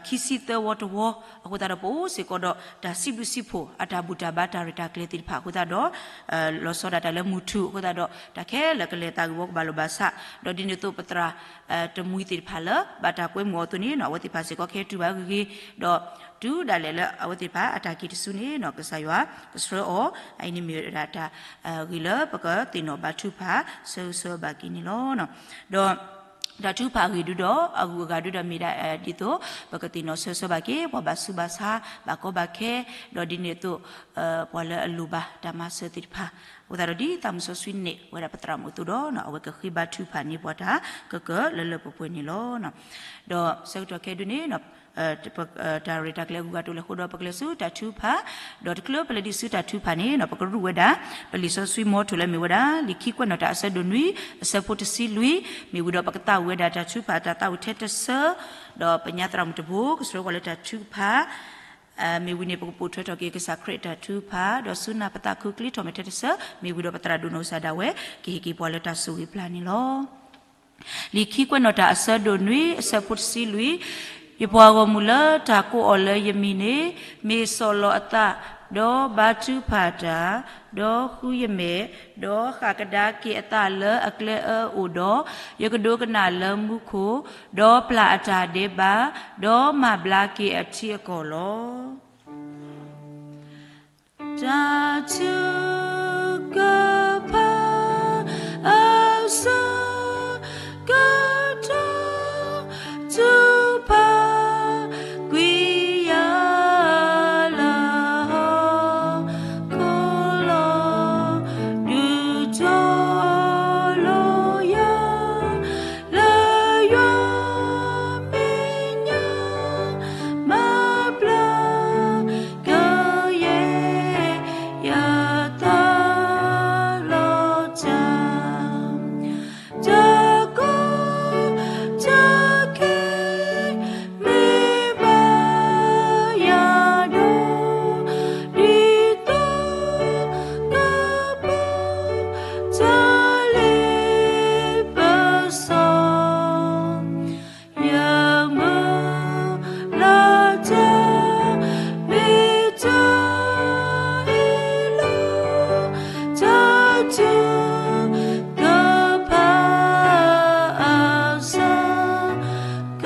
ခံဆံသၢဝီတဝီအဃိသတးဒီး ပအိၣ်စ့ၢ်ကီးဒီးတၢ်စံးဘျုးစံးဖှိၣ် အတၢ်ဘူၣ်တၢ်ဘါတၢ်ရဲၣ်တၢ်ကျဲၤသ့ၣ်တဖၣ်အဃိသတးဒီး လီၤဆီဒၣ်တၢ်လၢမုၢ်ထူၣ်အဃိသတးဒီး တၢ်ခဲလၢာ်ကလဲၤသးဂ့ၢ်ဝီကဘၣ်လိာ်ဘၣ်ဆး ဒီးဒ်န့ၣ်အသိးပသရၣ် တမှံသ့ၣ်တဖၣ်လၢ ဘၣ်တၢ်ကွဲမုာ်အီၤအသိးန့ၣ် အဝဲသ့ၣ်တဖၣ်စ့ၢ်ကီးကဟဲတုၤဘၣ်ဂ့ၤဂ့ၤ ဒီးတုၤဒၣ်လဲာ်လၢအဝဲသ့ၣ်တဖၣ်အတၢ်က့ၤတစုန့ၣ် ကစၢ်ယွၤကဆှၢအီၤ အအံၤန့ၣ်မ့ၢ်ဝဲဒၣ်တၢ်ဂ့ၢ်လၢပကသ့ၣ်နီၣ်ဘါထုကဖၣ် ဆၢဂ့ၤဆၢဝါဘၣ်က့ၤန့ၣ်လီၤ. ဒီး တၢ်ထုကဖၣ်အဂ့ၢ်ဒုဒီး အဂုၤအဂၤဒုဒီးမ့ၢ်ဒၣ်ဒ်သိး ပကသ့ၣ်နီၣ်ဆၢဂ့ၤဆၢဝါဘၣ်က့ၤ ပှၤဘၣ်ဆူးဘၣ်ဆါ ဘၣ်ကီဘၣ်ခဲ ဒီးဒ်န့ၣ်အသိး ပှၤလၢအလိၣ်ဘၣ်တၢ်မၤစၢၤသ့ၣ်တဖၣ် အဃိသတးဒီးဒ်သးမုၢ်စီဆှံန့ၣ် ဝဲဒၣ်ပသရၣ်မုၣ်အသိးဒီး အဝဲကဃ့ဘါထုကဖၣ်န့ၢ်ပှၤတၢ်ကကၢလၢလၢပှဲၤပှဲၤန့ၣ်လီၤ. ဒီးဆၢကတီၢ်ခဲဒုန့ၣ် တၢ်ရဲၣ်တၢ်ကျဲၤအဂုၤအဂၤတအိၣ်လၢၤအဃိဒီး ပကလဲၤဆူတၢ်ထုကဖၣ် ဒီးတချုးပလဲၤဒံးဆူတၢ်ထုကဖၣ်န့ၣ် ပကရူၢ်ဝဲဒၣ် ပလံာ်စီဆှံမီထိၣ်လၢမ့ၢ်ဝဲဒၣ် လံာ်ခံကွဲးနီၣ်တၢ်အဆၢဒိၣ်နွံ အဆၢဖိတဆံလွံၢ် မ့ၢ်ဝံၤဒီးပကသးဝံၣ်ဝဲဒၣ်တၢ်ထုကဖၣ်တၢ်သးဝံၣ်ထဲတဆၢ ဒီးပညါသရၣ်မုၣ်တဘိ ကဆှၢပှၤလၢတၢ်ထုကဖၣ် မ့ၢ်ဝံၤန့ၣ် ပကပိာ်ထွဲထီၣ်က့ၤကစၢ်ခရံာ်အတၢ်ထုကဖၣ် ဒီးဆူနၢ်ပသးခုကျ့ထီၣ်မဲာ်ထဲတဆၢ မ့ၢ်ဝံၤဒီးပသရၣ်ဒိၣ်နီၢ်ကစၢ်ဒၣ်ဝဲ ကဟ့ၣ်က့ၤပှၤလၢတၢ်ဆိၣ်ဂ့ၤပျၢ်န့ၣ်လီၤ. လံာ်ခံကွဲးနီၣ်တၢ်အဆၢဒိၣ်နွံ အဆၢဖိတဆံလွံၢ်, ယပှၤဂီၢ်မုၢ်လၢတၢ်ကိးအီၤလၢယမံၤန့ၣ် မ့ၢ်ဆီၣ်လီၤအသး, ဒီးဘါထုကဖၣ်တၢ်, ဒီးဃုယမဲာ်, ဒီးဃၣ်ကဒါက့ၤအသးလၢအကျဲအၢအအိၣ်ဒီး, ယကဒိကနၣ်လၢမူခိၣ်, ဒီးပျၢ်အတၢ်ဒဲးဘး, ဒီးမၤဘျါက့ၤအထံအကီၢ်လီၤ. တၢ်ထုကဖၣ်အဆၢကတီၢ် ထုကဖၣ်ကွံာ်ယၤလၢဟီၣ်ခိၣ်လီၤ, ဒုးတီၤလီၤယၤ လၢယွၤမဲာ်ညါ မၤဘျါကယဲၢ် ယသးလီၤတၢ်, တၢ်ကီတၢ်ခဲ မ့ၢ်ဘၣ်ယၤဒီး ဒ်သိးကပၢၤတၢ်လ့ပစီ ယမုၢ်လၢ်တၢ် မ့ၢ်တၢ်အ့ၣ်လိာ် တၢ်ထုကဖၣ်အဆၢက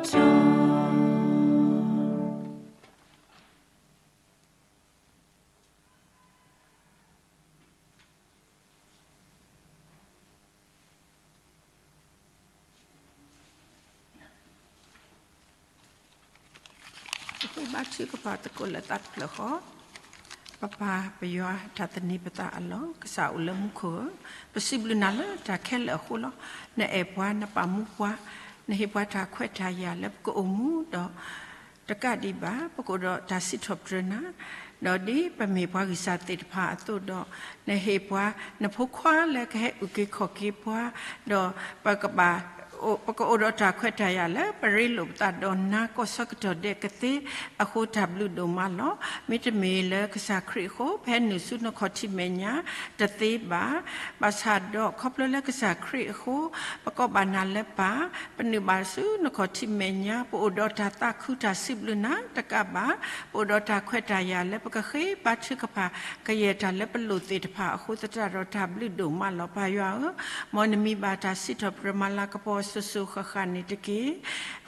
တီၢ်. ပဃ့ဘါထုကဖၣ်သကိးလၢသးတဖျၢၣ်ဃီ. ပပၢ်ပယွၤ တၢ်သန့ၤပသးအလီၢ် ကစၢ်အိၣ်လၢမူခိၣ်ဧၢ, ပစံးဘျုးနၤလၢတၢ်ခဲလၢာ်အဃိလီၤ. နအဲၣ်ပှၤ နပာ်မူပှၤ, နဟ့ၣ်ပှၤတၢ်ခွဲးတၢ်ယာ်လၢပကအိၣ်မူဒီး တကးဒံးဘၣ် ပကအိၣ်ဒီးတၢ်စံးထီၣ်ပတြၢၤနၤ, ဒီးဒ်ပမ့ၢ်ပှၤဂံၢ်စၢ်သ့ၣ်တဖၣ်အသိးဒီး နဟ့ၣ်ပှၤ နဖိခွါလၢကဟဲအုၣ်က့ၤခီၣ်က့ၤပှၤ, ဒီးပကဘၣ် ပကအိၣ်ဒီးတၢ်ခွဲးတၢ်ယာ်လၢပရ့လိာ်ပသးဒီးနၤ ကိးဆၢကတီၢ်ဒဲးကသ့အဃိ တၢ်ဘျုးဒိၣ်မးလီၤ. မ့တမ့ၢ်လၢကစၢ်ခရံာ်အဃိ ပဟဲနုာ်ဆူနခီၣ်ထံးမဲာ်ညါတသ့ဘၣ်. ဘၣ်ဆၣ်ဒီးခီဖျိလၢကစၢ်ခရံာ်အဃိ ပကိးဘၣ်နၤလၢပၢ်, ပနုာ်ဘၣ်ဆူနခီၣ်ထံးမဲာ်ညါ, ပအိၣ်ဒီးတၢ်သးခုတၢ်စံးဘျုးနၤတကးဘၣ်, ပအိၣ်ဒီးတၢ်ခွဲးတၢ်ယာ်လၢပကဃ့ဘါထုကဖၣ် ကယဲၢ်တၢ်လၢပလိၣ်သ့ၣ်တဖၣ်အဃိသတးဒီး တၢ်ဘျုးဒိၣ်မးလီၤ. ပၢ်ယွၤဧၢ, မ်နမံဘၣ်တၢ်စံးထီၣ်ပတြၢၤမၤလၤကပီၤစိၤစိၤဃၣ်ဃၣ်န့ၣ်တက့ၢ်.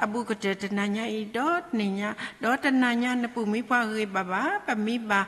အဘူးကတၢၢ်တနၤညါအံၤ ဒီးတနံၤညါ, ဒီးတနၤညါနပူၤမံပှၤဂ့ၤဂ့ၤဘၣ်ဘၣ်, ပမံဘၣ်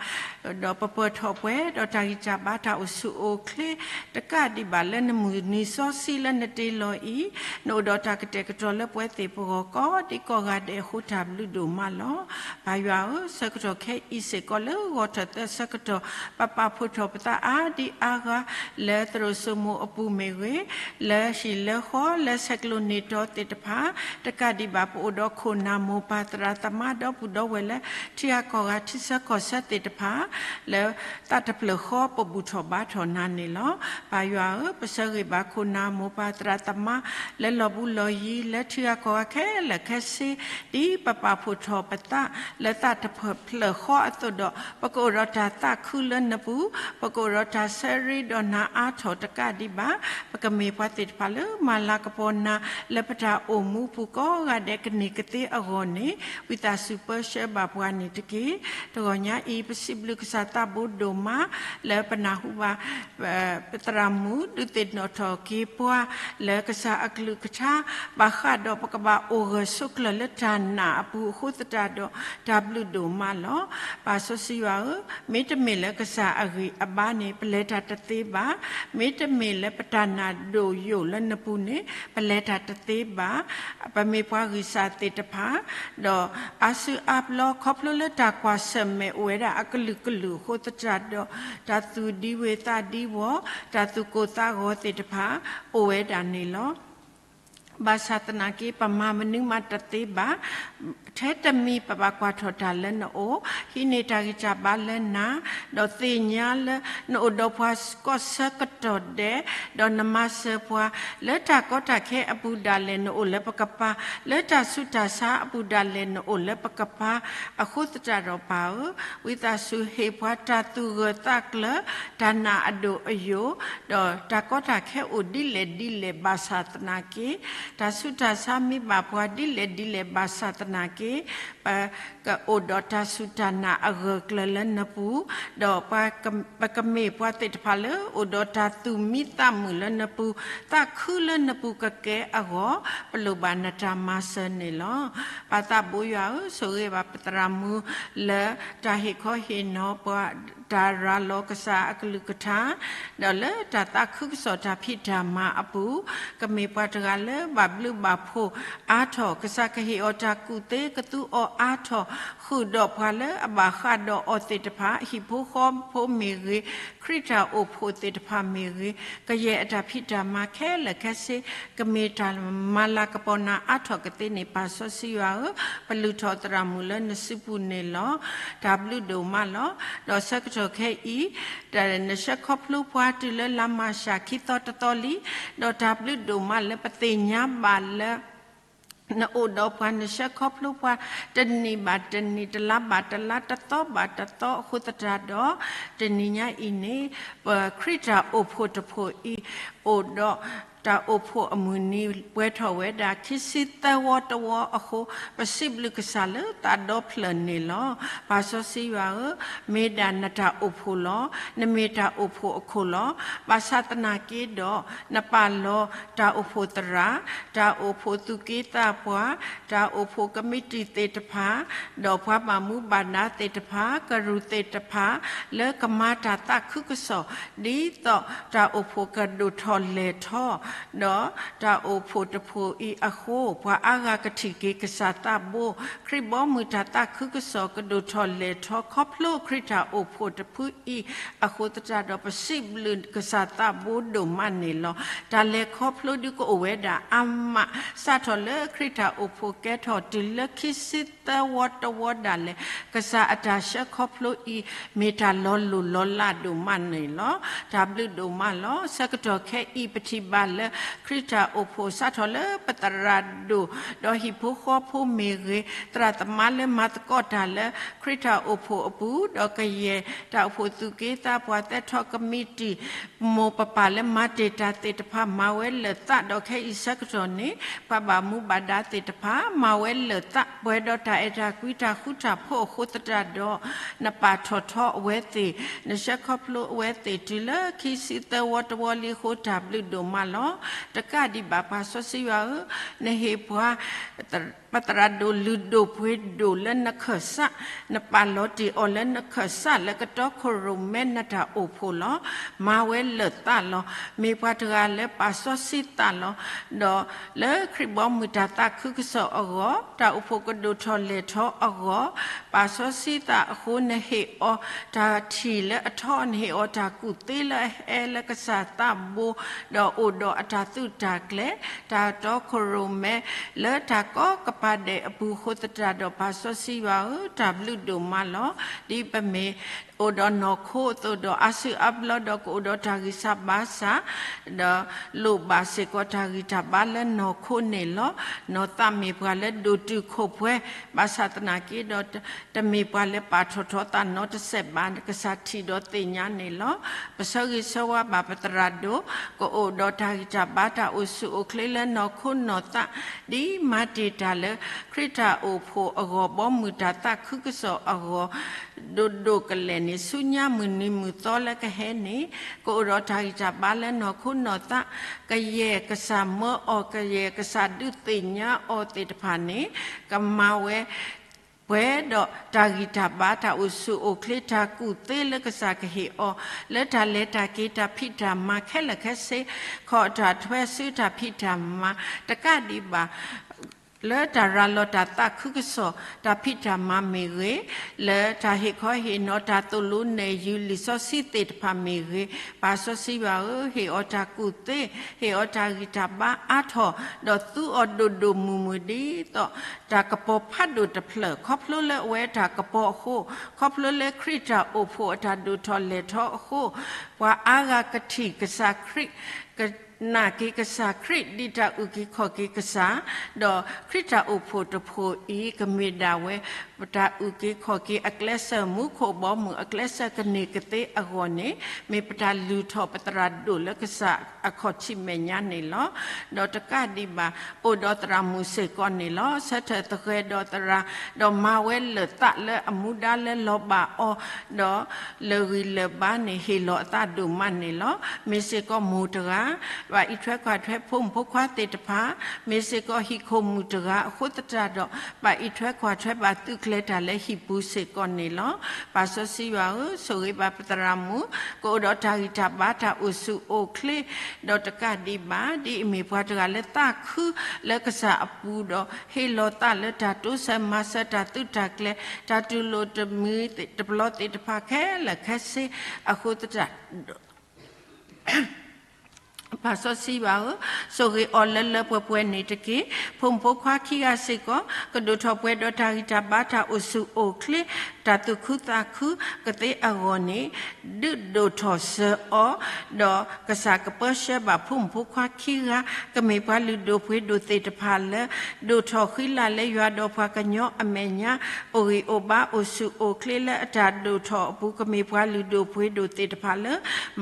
ဒီးပပၢၤထီၣ်ပှဲၤဒီးတၢ်ဂံၢ်တၢ်ဘါတၢ်အိၣ်ဆူၣ်အိၣ်ချ့ တကးဒံးဘၣ်လၢနမုၢ်နံၤစီဆှံလၢနတ့လီၤအံၤ, နအိၣ်ဒီးတၢ်ကတဲာ်ကတီၤလၢပဝဲသ့ၣ်ပဂီၢ်ကိးဒံကိးဂၤဒဲးအဃိတၢ်ဘျုးဒိၣ်မးလီၤ. ပၢ်ယွၤဧၢ, ဆၢကတီၢ်ခဲအံၤစ့ၢ်ကီးလၢဂီၤထီၣ်သၢဆၢကတီၢ် ပပာ်ဖှိၣ်ထီၣ်ပသးအါဒံအါဂၤ လၢသရိာ်စိမိၤအပူၤမ့ၢ်ဂ့ၤ, လၢဟံၣ်လၢဃီ လၢဆဲး ကၠိၣ်နံၤတီသ့ၣ်တဖၣ်, တကးဒံးဘၣ် ပအိၣ်ဒီးခိၣ်နၢ်မိၢ်ပၢ်သရၣ်သမါဒီပုၢ်ဒီဝဲၢ်လၢ ထံဂၤကီၢ်ဂၤထံဆၢကီၢ်ဆၢသ့ၣ်တဖၣ် လၢသးတဖျၢၣ်ဃီပဘူၣ်ထီၣ်ဘါထီၣ်နၤန့ၣ်လီၤ. ပၢ်ယွၤဧၢ, ပဆၢဂ့ၤဘၣ်ခိၣ်နၢ်မိၢ်ပၢ်သရၣ်သမါ လၢလီၢ်ဘူးလီၢ်ယံၤ လၢထံဂၤကီၢ်ဂၤခဲလၢာ်ခဲဆ့ ဒ်ပပာ်ဖှိၣ်ထီၣ်ပသး လၢသးတဖျၢၣ်ဃီအသိးဒီး ပကအိၣ်ဒီးတၢ်သးခုလၢနပူၤ, ပကအိၣ်ဒီးတၢ်ဆၢရ့ဒီးနၤအါထီၣ်တကးဒံးဘၣ် ပကမ့ၢ်ပှၤသ့ၣ်တဖၣ်လၢမၤလၤကပီၤနၤ လၢပတၢ်အိၣ်မူပူၤကိးဂၤဒဲးကန့ၢ်ကသ့အဂီၢ်န့ၣ် ဝံသးစူၤပၢဆှၢဘၣ်ပှၤန့ၣ်တက့ၢ်. တဂီၤညါအံၤ ပစံးဘျုးကစၢ်သးဘိဒိၣ်မး လၢပနၢ်ဟူဘၣ် ပသရၣ်မုၣ်ဒုးသ့ၣ်နီၣ်ထီၣ်က့ၤပှၤ လၢကစၢ်အကလုၢ်ကထါ ဘၣ်ဃးဒီးပကဘၣ်အိၣ်ဂၢၢ်ဆိးကျၢၤလၢတၢ်နာ်အပူၤအဃိသတးဒီး တၢ်ဘျုးဒိၣ်မးလီၤ. ပၢ်စီဆှံယွၤဧၢ, မ့တမ့ၢ်လၢကစၢ်အဂံၢ်အဘါန့ၣ် ပလဲၤတၢ်တသ့ဘၣ်. မ့တမ့ၢ်လၢပတၢ်နာ်ဒိၣ်ယိာ်လၢနပူၤန့ၣ် ပလဲၤတၢ်တသ့ဘၣ်. ပမ့ၢ်ပှၤဂံၢ်စၢ်သ့ၣ်တဖၣ် ဒီးအါစုအါဘျီ ခီဖျိလၢတၢ်ကွၢ်ဆၢၣ်မဲာ်အိၣ်ဝဲဒၣ်အကလုာ်ကလုာ်အဃိသတးဒီး တၢ်သူၣ်ဒံဝုၤသးဒံဝီၤ, တၢ်သူၣ်ကိၢ်သးဂီၤသ့ၣ်တဖၣ် အိၣ်ဝဲဒၣ်န့ၣ်လီၤ. ဘၣ်ဆၣ်သနာ်က့ ပမၤမနုၤမးတသ့ဘၣ်. ထဲတမံၤပဘၣ်ကွၢ်ထီၣ်တၢ်လၢနအိၣ်, ဟံးန့ၢ်တၢ်ဂံၢ်တၢ်ဘါလၢနၤ, ဒီးသ့ၣ်ညါလၢနအိၣ်ဒီးပှၤကီၢ်ဆၢကတီၢ်ဒဲး, ဒီးနမၤစၢၤပှၤ လၢတၢ်ကီတၢ်ခဲအပူၤဒၣ်လဲာ်နအိၣ်လၢပကပၤ, လၢတၢ်ဆူးတၢ်ဆါအပူၤဒၣ်လဲာ်နအိၣ်လၢပကပၤ, အဃိသတးဒီးပၢ်ဧၢ, ဝံသးစူၤဟ့ၣ်ပှၤတၢ်သူၣ်ဂၢၢ်သးကျၢၤ, တၢ်နာ်အဒိၣ်အယိာ်, ဒီးတၢ်ကီတၢ်ခဲအိၣ်ဒ်လဲၣ်ဒ်လဲၣ်ဘၣ်ဆၣ်သနာ်က့, တၢ်ဆူးတၢ်ဆါမ့ၢ်ဘၣ်ပှၤဒ်လဲၣ်ဒ်လဲၣ်ဘၣ်ဆၣ်သနာ်က့, ပကအိၣ်ဒီးတၢ်စူၢ်တၢ်နာ်အဂၢၢ်ကျၢၤလၢနပူၤ, ဒီးပကမ့ၢ်ပှၤသ့ၣ်တဖၣ်လၢအိၣ်ဒီးတၢ်သူၣ်မံသးမုာ်လၢနပူၤ, သးခုလၢနပူၤကကဲအဂီၢ်, ပလိၣ်ဘၣ်နတၢ်မၤစၢၤန့ၣ်လီၤ. ပၢ်သးဘိယွၤဧၢ, ဆိၣ်ဂ့ၤဘၣ်ပသရၣ်မုၣ်လၢတၢ်ဟ့ၣ်ခီဟ့ၣ်နီၤပှၤ တၢ်ရၤလီၤကစၢ်အကလုၢ်ကထါ, ဒီးလၢတၢ်သးခုကစီၣ်တၢ်ဖံးတၢ်မၤအပူၤ, ကမ့ၢ်ပှၤတဂၤလၢဘၣ်ဘျုးဘၣ်ဖှိၣ်အါထီၣ်, ကစၢ်ကဟ့ၣ်အီၤတၢ်ကူၣ်သ့ကသူအီၤအါထီၣ်, ဃုာ်ဒီးပှၤလၢအဘၣ်ဃးဒီးအီၤသ့ၣ်တဖၣ်, ဟံၣ်ဖိဃီဖိမ့ၢ်ဂ့ၤ, ခရံာ်တၢ်အိၣ်ဖှိၣ်သ့ၣ်တဖၣ်မ့ၢ်ဂ့ၤ, ကယဲၢ်အတၢ်ဖံးတၢ်မၤခဲလၢာ်ခဲဆ့ ကမ့ၢ်တၢ်မၤလၤကပီၤနၤအါထီၣ်ကသ့န့ၣ် ပၢ်စီဆှံယွၤဧၢ, ပလုၢ်ထီၣ်သရၣ်မုၣ်လၢနစုပူၤန့ၣ်လီၤ. တၢ်ဘျုးဒိၣ်မးလီၤ. ဒီးဆၢကတီၢ်ခဲအံၤ, နဆှၢခီဖျိပှၤတုၤလၢလါမၢ်ၡးခံသီတသီလံ, ဒီးတၢ်ဘျုးဒိၣ်မးလၢပသ့ၣ်ညါဘၣ်လၢ နအိၣ်ဒီးပှၤ နဆှၢခီဖျိပှၤ တနံၣ်ဘၣ်တနံၣ် တလါဘၣ်တလါ တသီဘၣ်တသီအဃိသတးဒီး တနံၤညါအံၤန့ၣ် ပခရံာ်တၢ်အိၣ်ဖှိၣ်တဖှိၣ်အံၤ အိၣ်ဒီးတၢ်အိၣ်ဖှိၣ်အမုၢ်နံၤ ပှဲၤထီၣ်ဝဲဒၣ် ခံဆံသၢဝီတဝီအဃိ ပစံးဘျုးကစၢ်လၢသးဒီဖျၢၣ်န့ၣ်လီၤ. ပၢ်စီဆှံယွၤဧၢ, မ့ၢ်ဒၣ်နတၢ်အိၣ်ဖှိၣ်လီၤ. နမ့ၢ်တၢ်အိၣ်ဖှိၣ်အခိၣ်လီၤ. ဘၣ်ဆၣ်သနာ်က့ဒီး နပာ်လီၤတၢ်အိၣ်ဖှိၣ်သရၣ်, တၢ်အိၣ်ဖှိၣ်သူၣ်က့သးပှၢ်, တၢ်အိၣ်ဖှိၣ်ကမံးတံာ်သ့ၣ်တဖၣ်, ဒီးပှၤဘၣ်မူဘၣ်ဒါသ့ၣ်တဖၣ်, ကရူၢ်သ့ၣ်တဖၣ်, လၢကမၤတၢ်သးခုကစီၣ် ဒ်သိးတၢ်အိၣ်ဖှိၣ်ကဒိၣ်ထီၣ်လဲၢ်ထီၣ်, ဒီးတၢ်အိၣ်ဖှိၣ်တဖှိၣ်အံၤအဃိ ပှၤအါဂၤကထံၣ်က့ၤကစၢ်သးဘိ, ခရံာ်ဘီမုၢ်တၢ်သးခုကစီၣ်ကဒိၣ်ထီၣ်လဲၢ်ထီၣ် ခီဖျိခရံာ်တၢ်အိၣ်ဖှိၣ်တဖုအံၤအဃိသတးဒီး ပစံးဘျုးကစၢ်သးဘိဒိၣ်မးန့ၣ်လီၤ. တၢ်လဲၤခီဖျိဒုးကအိၣ်ဝဲဒၣ်အါမး, စးထီၣ်လၢခရံာ်တၢ်အိၣ်ဖှိၣ်ကဲထီၣ်တုၤလၢခံဆံသၢဝီတဝီဒၣ်လဲာ်, ကစၢ်အတၢ်ဆှၢခီဖျိအံၤ မ့ၢ်တၢ်လီၤလိၢ်လီၤလးဒိၣ်မးန့ၣ်လီၤ. တၢ်ဘျုးဒိၣ်မးလီၤ. ဆၢကတီၢ်ခဲအံၤ ပထံၣ်ဘၣ်လၢ ခရံာ်တၢ်အိၣ်ဖှိၣ်စးထီၣ်လၢပသရၣ်ဒိၣ်, ဒီးဟံၣ်ဖိဃီဖိမ့ၢ်ဂ့ၤ, သရၣ်သမါလၢမၤသကိးတၢ်လၢခရံာ်တၢ်အိၣ်ဖှိၣ်အပူၤ, ဒီးကယဲၢ်တၢ်အိၣ်ဖှိၣ်သူၣ်က့သးပှၢ် သဲထီၣ်ကမံးတံာ် မိၢ်ပၢ်လၢမၤတ့ၢ်တၢ်သ့ၣ်တဖၣ် မၤဝဲလၢာ်သး, ဒီးခဲအံၤဆၢကတီၢ်န့ၣ် ပှၤဘၣ်မူဘၣ်ဒါသ့ၣ်တဖၣ် မၤဝဲလၢာ်သး, ပှဲၤဒီးတၢ်အဲၣ်တၢ်ကွံ တၢ်ဃူတၢ်ဖိးအဃိသတးဒီး နပာ်ထီၣ်ထီအဝဲသ့ၣ်, နဆှၢခီဖျိအဝဲသ့ၣ် တုၤလၢခံဆံသၢဝီတဝီလံအဃိ တၢ်ဘျုးဒိၣ်မးလီၤ. တကးဒံးဘၣ် ပၢ်စီဆှံယွၤဧၢ, နဟ့ၣ်ပှၤ ပသရၣ်ဒိၣ်လုၢ်ဒိၣ်ပှ့ၤဒိၣ်လၢနခၢၣ်စး, နပာ်လီၤတ့ၢ်အီၤလၢနခၢၣ်စးလၢကတီခိၣ်ရိၣ်မဲနတၢ်အိၣ်ဖှိၣ်လီၤ. မၤဝဲလၢာ်သးလီၤ. မ့ၢ်ပှၤတဂၤလၢပာ်စီဆှံသးလီၤ. ဒီးလၢခရံာ်ဘီမုၢ်တၢ်သးခုကစီၣ်အဂီၢ်, တၢ်အိၣ်ဖှိၣ်ကဒိၣ်ထီၣ်လဲၢ်ထီၣ်အဂီၢ်, ပာ်စီဆှံသးအဃိ နဟ့ၣ်အီၤတၢ်ထံၣ်လၢအထီ, နဟ့ၣ်အီၤတၢ်ကူၣ်သ့လၢအဟဲလၢကစၢ်သးဘိ, ဒီးအိၣ်ဒီးအတၢ်သုးတၢ်ကျဲၤ, တၢ်တီခိၣ်ရိၣ်မဲ လၢတၢ်ကီကပၤဒဲးအပူၤအဃိသတးဒီး ပာ်စီဆှံယွၤဧၢ, တၢ်ဘျုးဒိၣ်မးလီၤ. ဒ်ပမ့ၢ်အိၣ်ဒီးနီၢ်ခိအသိးဒီး အါစုအါဘျီဒီးကအိၣ်ဒီးတၢ်ဂံၢ်စၢ်ဘါစၢ်, ဒီးလိၣ်ဘၣ်စ့ၢ်ကီးတၢ်ဂံၢ်တၢ်ဘါလၢနီၢ်ခိန့ၣ်လီၤ. နီၢ်သးမ့ၢ်ပှၤလၢဒိၣ်တုာ်ခိၣ်ပှဲၤ, ဘၣ်ဆၣ်သနာ်က့ဒီး တမ့ၢ်ပှၤလၢပာ်ထီၣ်ထီသးနီတစဲးဘၣ်, ကစၢ်ထံၣ်ဒီးသ့ၣ်ညါန့ၣ်လီၤ. ပဆၢဂ့ၤဆၢဝါဘၣ်ပသရၣ်ဒိၣ်, ကအိၣ်ဒီးတၢ်ဂံၢ်တၢ်ဘါတၢ်အိၣ်ဆူၣ်အိၣ်ချ့လၢနီၢ်ခိနီၢ်သး, ဒ်မၤတ့ၢ်တၢ်လၢခရံာ်တၢ်အိၣ်ဖှိၣ်အဂီၢ် ဘီမုၢ်တၢ်သးခုကစီၣ်အဂီၢ် ဒိၣ်ဒိၣ်ကလဲာ်န့ၣ် ဆူညါမုၢ်နံၤမုၢ်သီလၢကဟဲန့ၣ်, ကအိၣ်ဒီးတၢ်ဂံၢ်တၢ်ဘါလၢနီၢ်ခိနီၢ်သး, ကယဲၢ်ကစၢ်မၢအီၤ, ကယဲၢ်ကစၢ်ဒုးသ့ၣ်ညါအီၤသ့ၣ်တဖၣ်န့ၣ်, ကမၤဝဲ ပှဲၤဒီးတၢ်ဂံၢ်တၢ်ဘါ တၢ်အိၣ်ဆူၣ်အိၣ်ချ့ တၢ်ကူၣ်သ့လၢကစၢ်ကဟ့ၣ်အီၤ, လၢတၢ်လဲၤတၢ်က့ၤ တၢ်ဖံးတၢ်မၤခဲလၢာ်ခဲဆ့, ခီၣ်တၢ်ထွဲဆူတၢ်ဖံးတၢ်မၤ တကးဒံးဘၣ် လၢတၢ်ရၤလီၤတၢ်သးခုကစီၣ် တၢ်ဖံးတၢ်မၤမ့ၢ်ဂ့ၤ, လၢတၢ်ဟ့ၣ်ခီဟ့ၣ်နီၤ တၢ်သိၣ်လိနဲၣ်ယုၤလံာ်စီဆှံသ့ၣ်တဖၣ်မ့ၢ်ဂ့ၤ, ပၢ်စီဆှံယွၤဧၢ, ဟ့ၣ်အီၤတၢ်ကူၣ်သ့, ဟ့ၣ်အီၤတၢ်ဂံၢ်တၢ်ဘါအါထီၣ်, ဒီးသူအီၤဒိၣ်ဒိၣ်မုၢ်မုၢ်ဒ်သိး တၢ်ကပီၤဖးဒိၣ်တဖျၢၣ်, ခီဖျိလၢအဝဲတၢ်ကပီၤအဃိ, ခီဖျိလၢခရံာ်တၢ်အိၣ်ဖှိၣ်အတၢ်ဒိၣ်ထီၣ်လဲၢ်ထီၣ်အဃိ, ပှၤအါဂၤကထံၣ်ကစၢ်ခရံာ်, ကနာ်က့ၤကစၢ်ခရံာ် ဒ်တၢ်အုၣ်က့ၤခီၣ်က့ၤကစၢ်, ဒီးခရံာ်တၢ်အိၣ်ဖှိၣ်တဖှိၣ်အံၤ ကမ့ၢ်ဒၣ်ဝဲ ပတၢ်အုၣ်က့ၤခီၣ်က့ၤအကျဲးစၢး မူခိၣ်ဘီမုၢ်အကျဲးစၢးကန့ၢ်ကသ့အဂီၢ်န့ၣ်, မ့ၢ်ပတၢ်လုၢ်ထီၣ်ပသရၣ်ဒိၣ်လၢကစၢ်အခီၣ်ထံးမဲာ်ညါန့ၣ်လီၤ. ဒီးတကးဒံးဘၣ် အိၣ်ဒီးသရၣ်မုၣ်စ့ၢ်ကီးန့ၣ်လီၤ. ဆၢထၢၣ်သဃဲၤဒီးသရၣ်, ဒီးမၤဝဲလၢာ်သးလၢအမူဒါလၢလီၤဘၣ်အီၤ, ဒီးလၢာ်ဂံၢ်လၢာ်ဘါန့ၣ် ဟ့ၣ်လီၤအသးဒိၣ်မးန့ၣ်လီၤ. မ့ၢ်စ့ၢ်ကီးမိၢ်တဂၤ ဘၣ်အံးထွဲကွၢ်ထွဲဖိမုၣ်ဖိခွါသ့ၣ်တဖၣ်, မ့ၢ်စ့ၢ်ကီးဟံၣ်ခိၣ်မုၣ်တဂၤအဃိသတးဒီး, ဘၣ်အံးထွဲကွၢ်ထွဲဘၣ်သုးကျဲၤတၢ်လၢဟံၣ်ပူၤစ့ၢ်ကီးန့ၣ်လီၤ. ပၢ်စီဆှံယွၤဧၢ, ဆိၣ်ဂ့ၤဘၣ်ပသရၣ်မုၣ်, ကအိၣ်ဒီးတၢ်ဂံၢ်တၢ်ဘါတၢ်အိၣ်ဆူၣ်အိၣ်ချ့, ဒီးတကးဒံးဘၣ် ဒ်အမ့ၢ်ပှၤတဂၤလၢသးခုလၢကစၢ်အပူၤဒီး ဟ့ၣ်လီၤသးလၢတၢ်တိစၢၤမၤစၢၤ တၢ်သုးတၢ်ကျဲၤ တၢ်တူၢ်လိာ်တမံၤတဘျီသ့ၣ်တဖၣ်ခဲလၢာ်ခဲဆ့အဃိသတး ပၢ်စီဆှံယွၤဧၢ, ဆိၣ်ဂ့ၤအီၤလၢလၢပှဲၤပှဲၤန့ၣ်တက့ၢ်. ဖိမုၣ်ဖိခွါခံဂၤစ့ၢ်ကီး ကဒိၣ်ထီၣ်ပှဲၤဒီးတၢ်ဂံၢ်တၢ်ဘါတၢ်အိၣ်ဆူၣ်အိၣ်ချ့ တၢ်သူၣ်ခုသးခုကသ့အဂီၢ်န့ၣ်, ဒုးဒိၣ်ထီၣ်စၢၤအီၤ, ဒီးကစၢ်ကပၢဆှၢဘၣ်ဖိမုၣ်ဖိခွါခံဂၤ ကမ့ၢ်ပှၤလုၢ်ဒိၣ်ပှ့ၤဒိၣ်သ့ၣ်တဖၣ်လၢ ဒိၣ်ထီၣ်ဃံလၤလၢယွၤဒီးပှၤကညီအမဲာ်ညါ အိၣ်ဂံၢ်အိၣ်ဘါအိၣ်ဆူၣ်အိၣ်ချ့လၢအတၢ်ဒိၣ်ထီၣ်အပူၤ ကမ့ၢ်ပှၤလုၢ်ဒိၣ်ပှ့ၤဒိၣ်သ့ၣ်တဖၣ်လၢ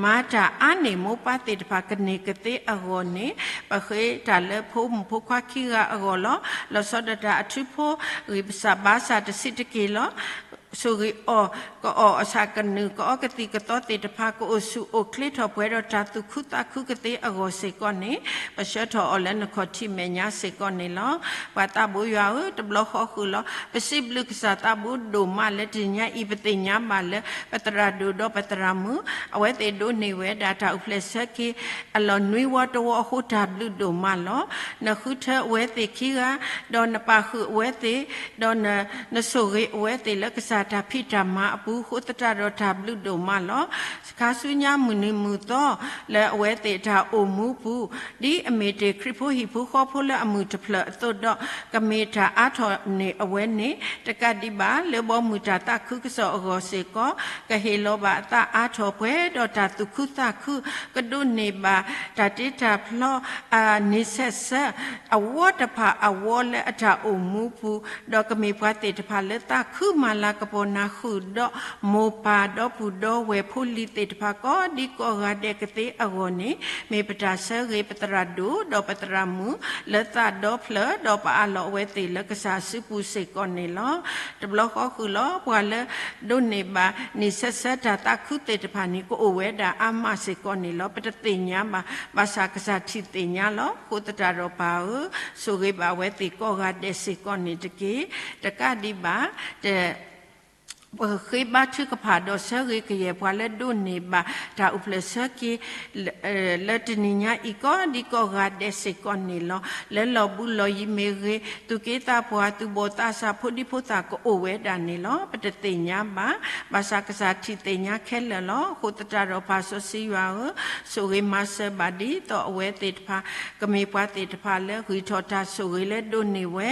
မၤတၢ်အါန့ၢ်မိၢ်ပၢ်သ့ၣ်တဖၣ်ကန့ၢ်ကသ့အဂီၢ်န့ၣ်, ပဃ့တၢ်လၢဖိမုၣ်ဖိခွါခံဂၤအဂီၢ်လီၤ. လီၤဆီဒၣ်တၢ်အထူဖိ ဂံၢ်စၢ်ဘါစၢ်တဆံးတက့ၢ်လီၤ. ဆိၣ်ဂ့ၤအီၤ, ကအီၣ်အဆၣ်ကနုာ် ကအီကသံၣ်ကသီသ့ၣ်တဖၣ် ကအိၣ်ဆူၣ်အိၣ်ချ့ထီၣ်ပှဲၤဒီးတၢ်သူၣ်ခုသးခုကသ့အဂီၢ်စ့ၢ်ကီးန့ၣ်, ပဆှၢထီၣ်အီၤလၢနခီၣ်ထံးမဲာ်ညါစ့ၢ်ကီးန့ၣ်လီၤ. ပှၤသးဘိယွၤဧၢ, တဘျီဃီဃုာ်လီၤ. ပစံးဘျုးကစၢ်သးဘိဒိၣ်မးလၢတနံၤညါအံၤ ပသ့ၣ်ညါဘၣ်လၢ ပသရၣ်ဒိၣ်ဒီးပသရၣ်မုၣ် အဝဲသ့ၣ်ဒိးန့ၢ်ဝဲဒၣ်တၢ်အိၣ်ဖျဲၣ်ဆၢက့ၤ အလီၢ်နွံဝီတဝီအဃိ တၢ်ဘျုးဒိၣ်မးလီၤ. နဃုထၢအဝဲသ့ၣ်ခံဂၤ, ဒီးနပာ်ဃုာ်အဝဲသ့ၣ်, ဒီးနဆိၣ်ဂ့ၤအဝဲသ့ၣ်လၢကစၢ်တၢ်ဖံးတၢ်မၤအပူၤအဃိသတးဒီး တၢ်ဘျုးဒိၣ်မးလီၤ. ခါဆူညါမုၢ်နံၤမုၢ်သီ လၢအဝဲသ့ၣ်တၢ်အိၣ်မူပူၤ, ဒ်အမ့ၢ်တ့ၢ်ခရံာ်ဖိဟံၣ်ဖိဃီဖိလၢအမုၢ်တဖျၢၣ်အသိးဒီး, ကမ့ၢ်တၢ်အါထီၣ်န့ၢ်အဝဲန့ၣ်, တကးဒံးဘၣ် လၢဘီမုၢ်တၢ်သးခုကစီၣ်အဂီၢ်စ့ၢ်ကီး, ကဟ့ၣ်လီၤဘၣ်အသးအါထီၣ်ပှဲၤဒီးတၢ်သူၣ်ခုသးခု, ကဒိးန့ၢ်ဘၣ်တၢ်တ့တၢ်ဖျီ အနံၤဆဲးဆၢ အဝီတဖၣ်အဝီလၢအတၢ်အိၣ်မူပူၤ, ဒီးကမ့ၢ်ပှၤသ့ၣ်တဖၣ်လၢသးခုမၤလၤက ပှၤနၢ်ဟူဒီးမိၢ်ပၢ်ဒီပုၢ်ဒီဝဲၢ်ဖိလံၤသ့ၣ်တဖၣ်ကိးဒံကိးဂၤဒဲးကသ့အဂီၢ်န့ၣ် မ့ၢ်ပတၢ်ဆၢဂ့ၤပသရၣ်ဒိၣ်ဒီးပသရၣ်မုၣ် လၢသးဒီဖျၢၣ်ဒီးပအးလီၤအဝဲသ့ၣ်လၢကစၢ်စုပူၤစ့ၢ်ကီးန့ၣ်လီၤ. တဘျီဃီဃုာ်လီၤ ပှၤလၢဒိးန့ၢ်ဘၣ်နံၣ်ဆၢဆၢတၢ်သးခုသ့ၣ်တဖၣ်န့ၣ် ကအိၣ်ဝဲဒၣ်အါမးစ့ၢ်ကီးန့ၣ်လီၤ. ပတသ့ၣ်ညါဘၣ်, ဘၣ်ဆၣ်ကစၢ်ထံၣ်သ့ၣ်ညါလီၤ. အဃိသတးဒီးပၢ်ဧၢ, ဆိၣ်ဂ့ၤဘၣ်အဝဲသ့ၣ်ကိးဂၤဒဲးစ့ၢ်ကီးန့ၣ်တက့ၢ်. တကးဒံးဘၣ်, တ ပဃ့ဘါထုကဖၣ်ဒီးဆၢဂ့ၤကယဲၢ်ပှၤလၢဒိးန့ၢ်ဘၣ်တၢ်အိၣ်ဖျဲၣ်ဆၢက့ၤ လၢတနံၤညါအံၤကိးဒံကိးဂၤဒဲးစ့ၢ်ကီးန့ၣ်လီၤ. လၢလီၢ်ဘူးလီၢ်ယံၤမ့ၢ်ဂ့ၤ, သူၣ်က့သးပှၢ် သူၣ်ဘီၣ်သးစၢ် ဖိဒံဖိသၣ်ကအိၣ်ဝဲဒၣ်န့ၣ်လီၤ. ပတသ့ၣ်ညါဘၣ်, ဘၣ်ဆၣ်ကစၢ်ထံၣ်သ့ၣ်ညါခဲလၢာ်လီၤ. အဃိသတးဒီးပၢ်စီဆှံယွၤဧၢ, ဆိၣ်ဂ့ၤမၤစၢၤဘၣ်ဒ်သိးအဝဲသ့ၣ်တဖၣ် ကမ့ၢ်ပှၤသ့ၣ်တဖၣ်လၢဂံၢ်ထီၣ်တၢ်ဆိၣ်ဂ့ၤလၢဒိးန့ၢ်ဝဲ,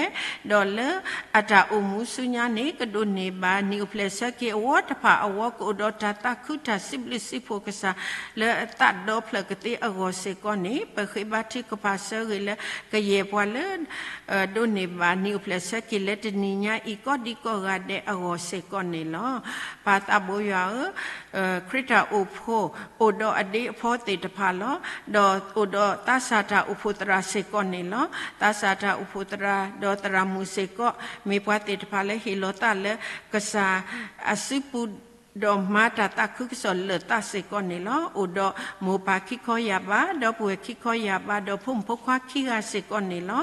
ဒီးလၢအတၢ်အိၣ်မူဆူညါန့ၣ် ကဒိးန့ၢ်ဘၣ်နံၣ်အိၣ်ဖျဲၣ်ဆၢက့ၤအဝီတဖၣ်အဂီၢ် ကအိၣ်ဒီးတၢ်သးခုတၢ်စံးဘျုးစံးဖှိၣ်ကစၢ် လၢအသးဒီဖျၢၣ်ကသ့အဂီၢ်စ့ၢ်ကီးန့ၣ် ပဃ့ဘါထုကဖၣ်ဆၢဂ့ၤလၢကယဲၢ်ပှၤလၢ ဒိးန့ၢ်ဘၣ်နံၣ်အိၣ်ဖျဲၣ်ဆၢက့ၤလၢတနံၤညါအံၤကိးဒံကိးဂၤဒဲးအဂီၢ်စ့ၢ်ကီးန့ၣ်လီၤ. ပၢ်သးဘိယွၤဧၢ, ခရံာ်တၢ်အိၣ်ဖှိၣ် အိၣ်ဒီးအဒ့အဖီသ့ၣ်တဖၣ်လီၤ. ဒီးအိၣ်ဒီးသးစၢ်တၢ်အိၣ်ဖှိၣ်သရၣ်စ့ၢ်ကီးန့ၣ်လီၤ. သးစၢ်တၢ်အိၣ်ဖှိၣ်သရၣ်ဒီးသရၣ်မုၣ်စ့ၢ်ကီး မ့ၢ်ပှၤသ့ၣ်တဖၣ်လၢဟ့ၣ်လီၤသးလၢကစၢ်အစုပူၤ ဒီးမၤတၢ်သးခုကစီၣ်လၢာ်သးစ့ၢ်ကီးန့ၣ်လီၤ. အိၣ်ဒီးမိၢ်ပၢ်ခံခီယၢ်ဘး, ဒီပုၢ်ဝဲၢ်ခံခီယၢ်ဘး, ဒီးဖိမုၣ်ဖိခွါခံဂၤစ့ၢ်ကီးန့ၣ်လီၤ.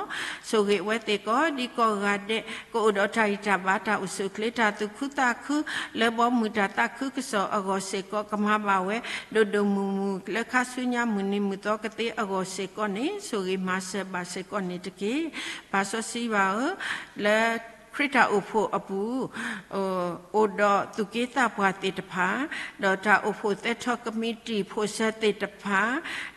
ဆိၣ်ဂ့ၤအဝဲသ့ၣ်ကိးဒံကိးဂၤဒဲး ကအိၣ်ဒီးတၢ်ဂံၢ်တၢ်ဘါ တၢ်အိၣ်ဆူၣ်အိၣ်ချ့ တၢ်သူၣ်ခုသးခု လၢဘီမုၢ်တၢ်သးခုကစီၣ်အဂီၢ်စ့ၢ်ကီး ကမၤဘၣ်ဝဲ ဒိၣ်ဒိၣ်မုၢ်မုၢ် လၢခါဆူညါမုၢ်နံၤမုၢ်သီကသ့အဂီၢ်စ့ၢ်ကီးန့ၣ် ဆိၣ်ဂ့ၤမၤစၢၤဘၣ်စ့ၢ်ကီးန့ၣ်တက့ၢ်. ပၢ်စီဆှံယွၤဧၢ, လၢခရံာ်တၢ်အိၣ်ဖှိၣ်အပူၤ အိၣ်ဒီးသူၣ်က့သးပှၢ်သ့ၣ်တဖၣ်, ဒီးတၢ်အိၣ်ဖှိၣ်သဲထီၣ်ကမံးတံာ်ဖိၣ်စၢၤသ့ၣ်တဖၣ်,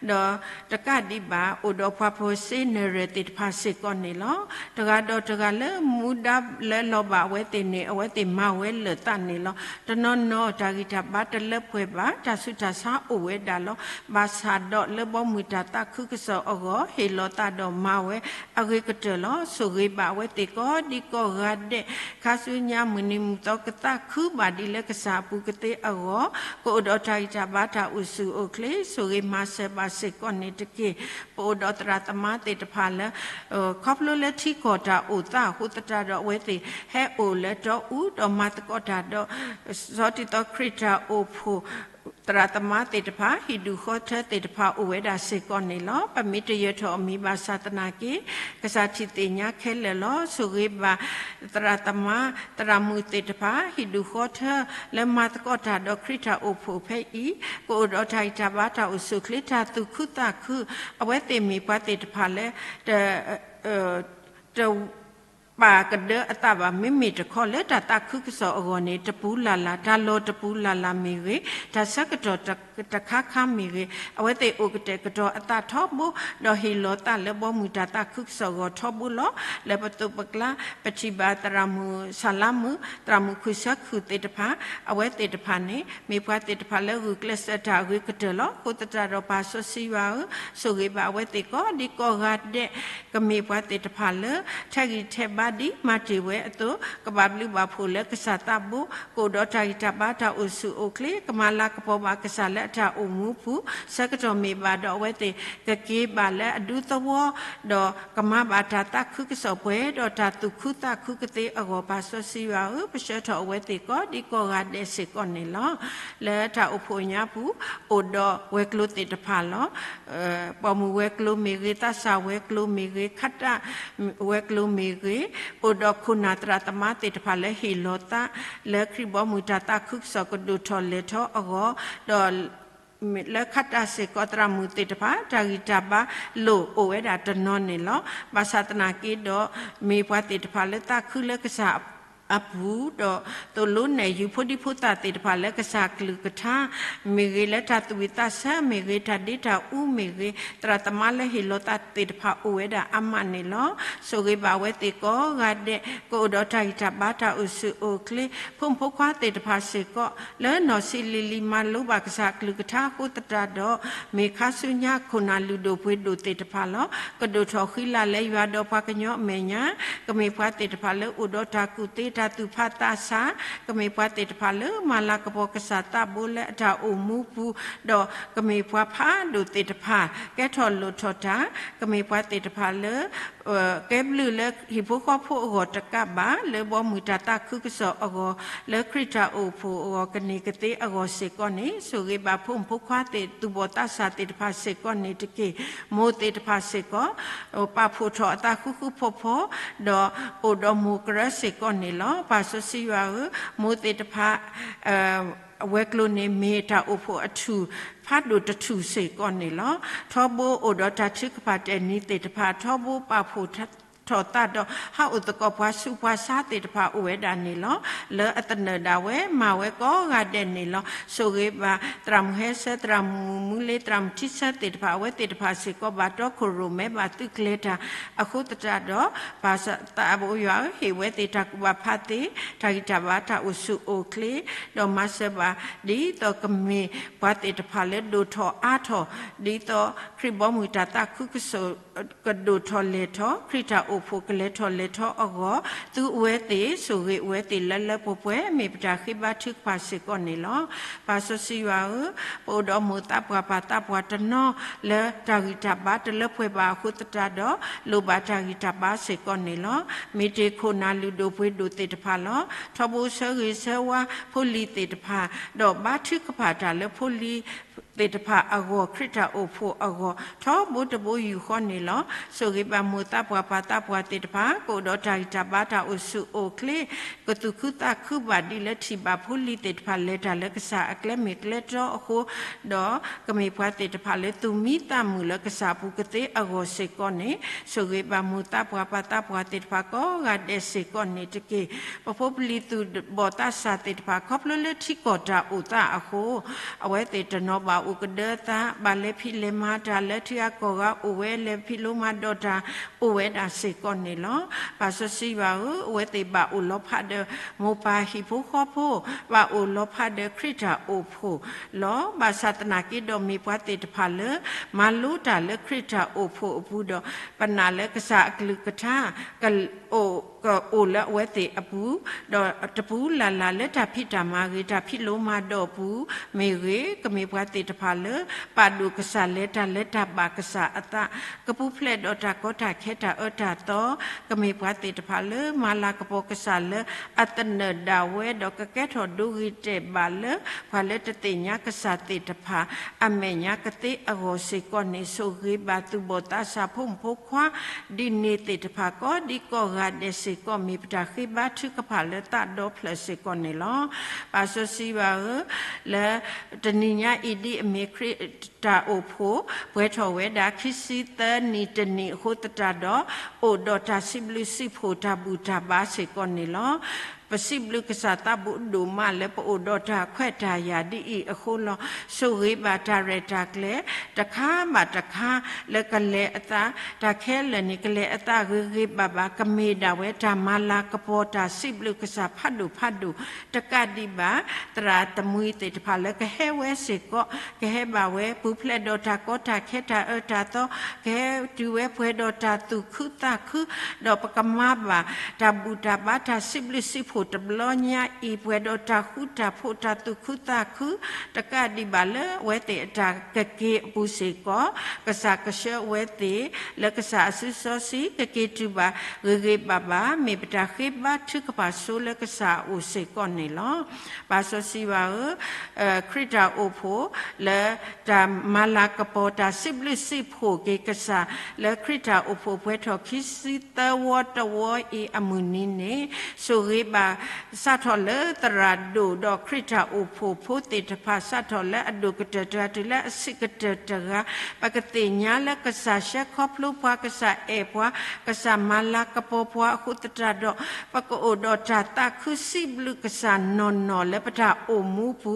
ဒီးတကးဒံးဘၣ် အိၣ်ဒီးပှၤဖှီၣ်စ့နၢၤရဲၣ်သ့ၣ်တဖၣ်စ့ၢ်ကီးန့ၣ်လီၤ. တဂၤဒီးတဂၤလၢမူဒါလၢလီၤဘၣ်အဝဲသ့ၣ်န့ၣ် အဝဲသ့ၣ်မၤဝဲလၢာ်သးန့ၣ်လီၤ. တနီၤနီၤတၢ်ဂံၢ်တၢ်ဘါတလၢပှဲၤဘၣ် တၢ်ဆူးတၢ်ဆါအိၣ်ဝဲဒၣ်လီၤ. ဘၣ်ဆၣ်ဒီးလၢဘီမုၢ်တၢ်သးခုကစီၣ်အဂီၢ် ဟ့ၣ်လီၤသးဒီးမၤဝဲအဂ့ၤကတၢၢ်လီၤ. ဆိၣ်ဂ့ၤဘၣ်အဝဲသ့ၣ်ကိးဒံကိးဂၤဒဲး ခါဆူညါမုၢ်နံၤမုၢ်သီကသးခုဘၣ်ဒ်လၢကစၢ်အပူၤကသ့အဂီၢ်, ကအိၣ်ဒီးတၢ်ဂံၢ်တၢ်ဘါတၢ်အိၣ်ဆူၣ်အိၣ်ချ့ ဆိၣ်ဂ့ၤမၤစၢၤဘၣ်စ့ၢ်ကီးန့ၣ်တက့ၢ်. ပအိၣ်ဒီးသရၣ်သမါသ့ၣ်တဖၣ်လၢ ခီဖျိလၢထံကီၢ်တၢ်အိၣ်သးအဃိသတးဒီးအဝဲသ့ၣ်ဟဲအိၣ်လၢတီအူဒီးမၤသကိးတၢ်ဒီး စီၤတံၤသီခရံာ်တၢ်အိၣ်ဖှိၣ် သရၣ်သမါသ့ၣ်တဖၣ် ဟံၣ်ဒူၣ်ဃီထၢသ့ၣ်တဖၣ်အိၣ်ဝဲဒၣ်စ့ၢ်ကီးန့ၣ်လီၤ. ပမ့ၢ်တယၢၤထီၣ်အမံၤဘၣ်ဆၣ်သနာ်က့ ကစၢ်ထံၣ်သ့ၣ်ညါခဲလၢာ်လီၤ. ဆိၣ်ဂ့ၤဘၣ်သရၣ်သမါ သရၣ်မုၣ်သ့ၣ်တဖၣ် ဟံၣ်ဒူၣ်ဃီထၢ လၢမၤသကိးတၢ်ဒီးခရံာ်တၢ်အိၣ်ဖှိၣ်ဖဲအံၤ ကအိၣ်ဒီးတၢ်ဂံၢ်တၢ်ဘါတၢ်အိၣ်ဆူၣ်အိၣ်ချ့ တၢ်သူၣ်ခုသးခု အဝဲသ့ၣ်မ့ၢ်ပှၤသ့ၣ်တဖၣ်လၢ တ တပာ်ကဒၢအသးဘၣ် မ့မ့ၢ်တခီလၢတၢ်သးခုကစီၣ်အဂီၢ်န့ၣ် တပူၤလၢ်လၢ် တၢ်လီၢ်တပူၤလၢ်လၢ်မ့ၢ်ဂ့ၤ, တၢ်ဆၢကတီၢ်တခါခါမ့ၢ်ဂ့ၤ, အဝဲသ့ၣ်အိၣ်ကတဲာ်ကတီၤအသးထီဘိ, ဒီးဟ့ၣ်လီၤသးလၢဘီမုၢ်တၢ်သးခုကစီၣ်အဂီၢ်ထီဘိလီၤ. လၢပသိးပကျါ ပထံၣ်ဘၣ်သရၣ်မုၣ်ဆၣ်လါမုၣ်, သရၣ်မုၣ်ခူၣ်ဆၢခုၣ်သ့ၣ်တဖၣ်, အဝဲသ့ၣ်တဖၣ်န့ၣ် မ့ၢ်ပှၤသ့ၣ်တဖၣ်လၢဂုာ်ကျဲးစၢးတၢ်အဂ့ၤကတၢၢ်လီၤ. အဃိသတးဒီးပၢ်စီဆှံယွၤဧၢ, ဆိၣ်ဂ့ၤဘၣ်အဝဲသ့ၣ်ကိးဒံကိးဂၤဒဲး ကမ့ၢ်ပှၤသ့ၣ်တဖၣ်လၢ ထဲးဂံၢ်ထဲးဘါဒ်မၤတ့ၢ်ဝဲအသိး, ကဘၣ်ဘျုးဘၣ်ဖှိၣ်လၢကစၢ်သးဘိ, ကအိၣ်ဒီးတၢ်ဂံၢ်တၢ်ဘါတၢ်အိၣ်ဆူၣ်အိၣ်ချ့, ကမၤလၤကပီၤဘၣ်ကစၢ်လၢအတၢ်အိၣ်မူပူၤ, ဆၢကတီၢ်မ့ၢ်ဘၣ်ဒီးအဝဲသ့ၣ် ကက့ၤဘၣ်လၢအဒူသဝီ, ဒီးကမၤဘၣ်တၢ်သးခုကစီၣ်ပှဲၤဒီးတၢ်သူၣ်ခုသးခုကသ့အဂီၢ် ပၢ်စီဆှံယွၤဧၢ, ပဆှၢထီၣ်အဝဲသ့ၣ်ကိးဒံကိးဂၤဒဲးစ့ၢ်ကီးန့ၣ်လီၤ. လၢတၢ်အိၣ်ဖှိၣ်ညါပူၤ အိၣ်ဒီးဝဲၤကျိၤသ့ၣ်တဖၣ်လီၤ. ပိာ်မုၣ်ဝဲၤကျိၤမ့ၢ်ဂ့ၤ, သးစၢ်ဝဲၤကျိၤမ့ၢ်ဂ့ၤ, ခးတၢ်ဝဲၤကျိၤမ့ၢ်ဂ့ၤ, အိၣ်ဒီးခိၣ်နၢ်သရၣ်သမါသ့ၣ်တဖၣ်လၢဟ့ၣ်လီၤသး လၢခရံာ်ဘီမုၢ်တၢ်သးခုကစီၣ်ကဒိၣ်ထီၣ်လဲၤထီၣ်အဂီၢ်, ဒီးလၢခးတၢ်စ့ၢ်ကီးသရၣ်မုၣ်သ့ၣ်တဖၣ် တၢ်ဂံၢ်တၢ်ဘါလိၣ်အိၣ်ဝဲဒၣ်တနီၤန့ၣ်လီၤ. ဘၣ်ဆၣ်သနာ်က့ဒီး မ့ၢ်ပှၤသ့ၣ်တဖၣ်လၢသးခုလၢကစၢ်အပူၤ, ဒီးသိၣ်လိနဲၣ်ယုၤဖိဒံဖိသၣ်သ့ၣ်တဖၣ်လၢကစၢ်ကလုၢ်ကထါမ့ၢ်ဂ့ၤ, လၢတၢ်သူၣ်ဝံၣ်သးဆၢမ့ၢ်ဂ့ၤ, တၢ်ဒ့တၢ်အူမ့ၢ်ဂ့ၤ, သရၣ်သမါလၢဟ့ၣ်လီၤသးသ့ၣ်တဖၣ်အိၣ်ဝဲဒၣ်အါမးန့ၣ်လီၤ. ဆိၣ်ဂ့ၤဘၣ်အဝဲသ့ၣ်ကိးဂၤဒဲး ကအိၣ်ဒီးတၢ်ဂံၢ်တၢ်ဘါတၢ်အိၣ်ဆူၣ်အိၣ်ချ့, ဖိမုၣ်ဖိခွါသ့ၣ်တဖၣ်စ့ၢ်ကီး လၢနီၢ်ဆံးလံၤလံၤမၤလိဘၣ်ကစၢ်ကလုၢ်ကထါအဃိသတးဒီး မ့ၢ်ခါဆူညါခိၣ်နၢ်လုၢ်ဒိၣ်ပှ့ၤဒိၣ်သ့ၣ်တဖၣ်လီၤ. ကဒိၣ်ထီၣ်ဃံလၤလၢယွၤဒီးပှၤကညီအမဲာ်ညါ, ကမ့ၢ်ပှၤသ့ၣ်တဖၣ်လၢအိၣ်ဒီးတၢ်ကူၣ်သ့ ကစၢ်သူၣ်ဖးသးဆး, ကမ့ၢ်ပှၤသ့ၣ်တဖၣ်လၢမၤလၤကပီၤကစၢ်သးဘိလၢအတၢ်အိၣ်မူပူၤ, ဒီးကမ့ၢ်ပှၤဖးဒိၣ်သ့ၣ်တဖၣ် ကဲထီၣ်လိၣ်ထီၣ်တၢ်, ကမ့ၢ်ပှၤသ့ၣ်တဖၣ်လၢ ကဲဘျုးလၢဟံၣ်ဖိဃီဖိအဂီၢ်တကးဘၣ်, လၢဘီမုၢ်တၢ်သးခုကစီၣ်အဂီၢ်, လၢခရံာ်တၢ်အိၣ်ဖှိၣ်အဂီၢ်ကန့ၢ်ကသ့အဂီၢ်စ့ၢ်ကီးန့ၣ်, ဆိၣ်ဂ့ၤဘၣ်ဖိမုၣ်ဖိခွါသ့ၣ် သူၣ်ဘီၣ်သးစၢ်သ့ၣ်တဖၣ်စ့ၢ်ကီးန့ၣ်တက့ၢ်. မိၢ်သ့ၣ်တဖၣ်စ့ၢ်ကီး ပာ်ဖှိၣ်ထီၣ်အသးဃူဃူဖိးဖိး, ဒီးအိၣ်ဒီးမိၢ်ကရၢစ့ၢ်ကီးန့ၣ်လီၤ. ပၢ်စီဆှံယွၤဧၢ, မိၢ်သ့ၣ်တဖၣ် ဝဲၤကျိၤန့ၣ်မ့ၢ်တၢ်အိၣ်ဖှိၣ်အထူၣ် ဖးဒိၣ်တထူၣ်စ့ၢ်ကီးန့ၣ်လီၤ. ထီဘိအိၣ်ဒီးတၢ်ထုကဖၣ်တဲာ်နံၤသ့ၣ်တဖၣ်, ထီဘိပာ်ဖှိၣ်ထီၣ်သးဒီး ဟးအိၣ်သကိးပှၤဆူးပှၤဆါသ့ၣ်တဖၣ်အိၣ်ဝဲဒၣ်န့ၣ်လီၤ. လၢအသနၢၣ်ဒၣ်ဝဲ မၤဝဲကိးဂၤဒဲးန့ၣ်လီၤ. ဆိၣ်ဂ့ၤဘၣ်သရၣ်မုၣ်ဟဲဆၢ, သရၣ်မုၣ်မူလ့, သရၣ်မုၣ်ထံဆၢသ့ၣ်တဖၣ်, အဝဲသ့ၣ်တဖၣ်စ့ၢ်ကီး ဘၣ်တီခိၣ်ရိၣ်မဲ ဘၣ်သုးကျဲၤတၢ်အဃိသတးဒီး, ပၢ်သးဘိယွၤဧၢ, ဟ့ၣ်ဝဲသ့ၣ်တၢ်ကူၣ်ဘၣ်ဖးသ့, တၢ်ဂံၢ်တၢ်ဘါ, တၢ်အိၣ်ဆူၣ်အိၣ်ချ့, ဒီးမၤစၢၤဘၣ် ဒ်သိးကမ့ၢ်ပှၤသ့ၣ်တဖၣ်လၢဒိၣ်ထီၣ်အါထီၣ်, ဒ်သိးခရံာ်ဘီမုၢ်တၢ်သးခုကစီၣ်ကဒိၣ်ထီၣ်လဲၢ်ထီၣ်, ခရံာ်တၢ်အိၣ်ဖှိၣ်ကလဲၤထီၣ်လဲၤထီၣ်အဂီၢ်, သုးအဝဲသ့ၣ်, ဆိၣ်ဂ့ၤအဝဲသ့ၣ်လၢလၢပှဲၤပှဲၤ, မ့ၢ်ပတၢ်ဃ့ဘါထုကဖၣ်စ့ၢ်ကီးန့ၣ်လီၤ. ပၢ်စီဆှံယွၤဧၢ, ပအိၣ်ဒီးမိၢ်သးပှၢ်ပၢ်သးပှၢ်တနီၤလၢတၢ်ဂံၢ်တၢ်ဘါတလၢပှဲၤဘၣ်အဃိသတးဒီး, လိၣ်ဘၣ်တၢ်ဂံၢ်တၢ်ဘါစ့ၢ်ကီးန့ၣ်လီၤ. မ့ၢ်တ့ၢ်ခိၣ်နၢ်လုၢ်ဒိၣ်ပှ့ၤဒိၣ်သ့ၣ်တဖၣ်လီၤ. ထီဘိဆၢဂ့ၤဆၢဝါဖိလံၤသ့ၣ်တဖၣ်, ဒီးဘါထုကဖၣ်တၢ်လၢဖိလံၤသ့ၣ်တဖၣ်အဂီၢ်, ခရံာ်တၢ်အိၣ်ဖှိၣ်အဂီၢ်, ထီဘိတဘိယူၢ်ဃီန့ၣ်လီၤ. ဆိၣ်ဂ့ၤဘၣ်မိၢ်သးပှၢ်ပၢ်သးပှၢ်သ့ၣ်တဖၣ်, ကအိၣ်ဒီးတၢ်ဂံၢ်တၢ်ဘါတၢ်အိၣ်ဆူၣ်အိၣ်ချ့, ကသူၣ်ခုသးခုဘၣ်ဒ်လၢထံၣ်ဘၣ်ဖိလံၤသ့ၣ်တဖၣ် လဲၤတၢ်လၢကစၢ်အကျဲမ့ၢ်ကျဲတီအဃိ, ဒီးကမ့ၢ်ပှၤသ့ၣ်တဖၣ်လၢသူၣ်မံသးမုာ်လၢကစၢ်အပူၤကသ့အဂီၢ်စ့ၢ်ကီးန့ၣ်, ဆိၣ်ဂ့ၤဘၣ်မိၢ်သးပှၢ်ပၢ်သးပှၢ်သ့ၣ်တဖၣ်ကိးဂၤဒဲးစ့ၢ်ကီးန့ၣ်တက့ၢ်. ပဖိပလံၤသူၣ်ဘီၣ်သးစၢ်သ့ၣ်တဖၣ် ခီဖျိလၢထံကီၢ်တၢ်အိၣ်သးအဃိ, အဝဲသ့ၣ်တနီၤဘၣ်အိၣ်ကဒၢသး, ဘၣ်လဲၤဖံးလဲၤမၤတၢ်လၢထံဂၤကီၢ်ဂၤအိၣ်ဝဲ, လဲၤဖံးလိမၤဒိးတၢ်အိၣ်ဝဲဒၣ်စ့ၢ်ကီးန့ၣ်လီၤ. ပၢ်စီဆှံယွၤဧၢ, အဝဲသ့ၣ်ဘၣ်အိၣ်လီၤဖးဒီးမိၢ်ပၢ်ဟံၣ်ဖိဃီဖိ, ဘၣ်အိၣ်လီၤဖးဒီးခရံာ်တၢ်အိၣ်ဖှိၣ်လီၤ. ဘၣ်ဆၣ်သနာ်က့ဒီးမ့ၢ်ပှၤသ့ၣ်တဖၣ်လၢ မၤလိတၢ်လၢခရံာ်တၢ်အိၣ်ဖှိၣ်အပူၤဒီး, ပနာ်လၢကစၢ်အကလုၢ်ကထါ ကအိၣ်လၢအဝဲသ့ၣ်အပူၤ, ဒီးတပူၤလၢ်လၢ်လၢတၢ်ဖံးတၢ်မၤဂ့ၤ, တၢ်ဖံးလိမၤဒိးအပူၤမ့ၢ်ဂ့ၤ, ကမ့ၢ်ပှၤသ့ၣ်တဖၣ်လၢ ပာ်ဒိၣ်ကစၢ်လဲၤတၢ်လၢတၢ်ဘၣ်ကစၢ်အသး, ကပူၤဖျဲးဒီးတၢ်ကီတၢ်ခဲတၢ်အၢတၢ်သီ, ကမ့ၢ်ပှၤသ့ၣ်တဖၣ်လၢမၤလၤကပီၤကစၢ်လၢအသနၢၣ်ဒၣ်ဝဲ, ဒီးကကဲထီၣ်ဒိဂ့ၤတဲာ်ဘၣ်လၢ ပှၤလၢတသ့ၣ်ညါကစၢ်သ့ၣ်တဖၣ် အမဲာ်ညါကသ့အဂီၢ်စ့ၢ်ကီးန့ၣ်, ဆိၣ်ဂ့ၤဘၣ်သူၣ်ဘီၣ်သးစၢ်ဖိမုၣ်ဖိခွါ ဒ်န့ၣ်သ့ၣ်တဖၣ်ကိးဒံကိးဂၤဒဲးစ့ၢ်ကီး မ့ၢ်ပတၢ်ဃ့ဘါထုကဖၣ်လၢသးဒီဖျၢၣ်စ့ၢ်ကီးန့ၣ်လီၤ. ပၢ်စီဆှံယွၤဧၢ, လၢတနံၤညါအံၤဒ်အမ့ၢ်ခရံာ်တၢ်အိၣ်ဖှိၣ် ပှဲၤထီၣ်ဝဲဒၣ်ခံဆံသၢနံၣ်တနံၣ်အဃိသတးဒီး, အိၣ်ဒီးတၢ်စံးဘျုးစံးဖှိၣ်တၢ်ဘူၣ်တၢ်ဘါစ့ၢ်ကီးန့ၣ်လီၤ. ပစံးဘျုးကစၢ်သးဘူၣ်ဒိၣ်မးလၢပအိၣ်ဒီးတၢ်ခွဲးတၢ်ယာ်ဒ်အံၤအဃိလီၤ. ဆိၣ်ဂ့ၤဘၣ်တၢ်ရဲၣ်တၢ်ကျဲၤ တခါဘၣ်တခါလၢကလဲၤအသး, တၢ်ခဲလၢာ်န့ၣ်ကလဲၤအသးဂ့ၤဂ့ၤဘၣ်ဘၣ်, ကမ့ၢ်ဒၣ်ဝဲတၢ်မၤလၤကပီၤတၢ်စံးဘျုးကစၢ်ဖးဒိၣ်ဖးဒိၣ်, တကးဒံးဘၣ် သရၣ်သမံသ့ၣ်တဖၣ်လၢကဟဲဝဲစ့ၢ်ကီး, ကဟဲဘၣ်ဝဲပူၤဖျဲးဒီးတၢ်ကီတၢ်ခဲတၢ်အၢတၢ်သီ, ကဟဲတုၤဝဲပှဲၤဒီးတၢ်သူၣ်ခုသးခု, ဒီးပကမၤဘၣ်တၢ်ဘူၣ်တၢ်ဘါတၢ်စံးဘျုးစံးဖှိၣ်တဘျီညါအံၤ ပှဲၤဒီးတၢ်ဃူတၢ်ဖိးတၢ်သူၣ်ခုသးခု, တကးဒံးဘၣ်လၢအဝဲသ့ၣ်အတၢ်ကက့ၤအပူၤစ့ၢ်ကီး, ကစၢ်ကဆှၢအဝဲသ့ၣ် လၢကစၢ်အစုစီဆှံ ကက့ၤတုၤဘၣ်ဂ့ၤဂ့ၤဘၣ်ဘၣ်, မ့ၢ်ပတၢ်ဃ့ဘါထုကဖၣ်ဆိလၢကစၢ်အအိၣ်စ့ၢ်ကီးန့ၣ်လီၤ. ပၢ်စီဆှံယွၤဧၢ, ခရံာ်တၢ်အိၣ်ဖှိၣ် လၢတၢ်မၤလၤကပီၤတၢ်စံးဘျုးစံးဖှိၣ်က့ၤကစၢ် လၢခရံာ်တၢ်အိၣ်ဖှိၣ်ပှဲၤထီၣ်ခံဆံသၢဝီတဝီအံၤအမုၢ်နံၤန့ၣ်, ဆိၣ်ဂ့ၤဘၣ် စးထီၣ်လၢသရၣ်ဒိၣ်ဒီးခရံာ်တၢ်အိၣ်ဖှိၣ်ဖိသ့ၣ်တဖၣ်, စးထီၣ်လၢအဒိၣ်ကတၢၢ်တဂၤတုၤလၢအဆံးကတၢၢ်တဂၤ, ပကသ့ၣ်ညါလၢကစၢ်ဆှၢခီဖျိပှၤ, ကစၢ်အဲၣ်ပှၤ, ကစၢ်မၤလၤကပီၤပှၤအဃိသတးဒီး, ပကအိၣ်ဒီးတၢ်သးခုစံးဘျုးကစၢ်နီၢ်နီၢ်လၢပတၢ်အိၣ်မူပူ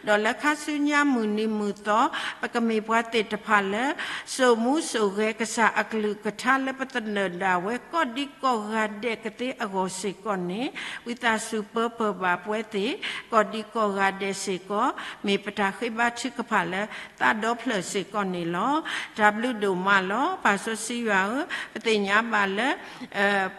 ၤ, ဒီးလၢခါဆူညါမုၢ်နံၤမုၢ်သီ ပကမ့ၢ်ပှၤသ့ၣ်တဖၣ်လၢ စိာ်မူစိာ်ဂဲၤကစၢ်အကလုၢ်ကထါလၢပသနၢၣ်ဒၣ်ဝဲ ကိးဒံကိးဂၤဒဲးကသ့အဂီၢ်စ့ၢ်ကီးန့ၣ်, ဝံ တၢ်စူၤပၢပၢၢ်ဘၣ်ပဝဲသ့ၣ် ကိးဒံကိးဂၤဒဲးစ့ၢ်ကီး မ့ၢ်ပတၢ်ဃ့ဘါထုကဖၣ်လၢသးဒီဖျၢၣ်စ့ၢ်ကီးန့ၣ်လီၤ. တၢ်ဘျုးဒိၣ်မးလီၤ. ပၢ်စီဆှံယွၤဧၢ, ပသ့ၣ်ညါဘၣ်လၢ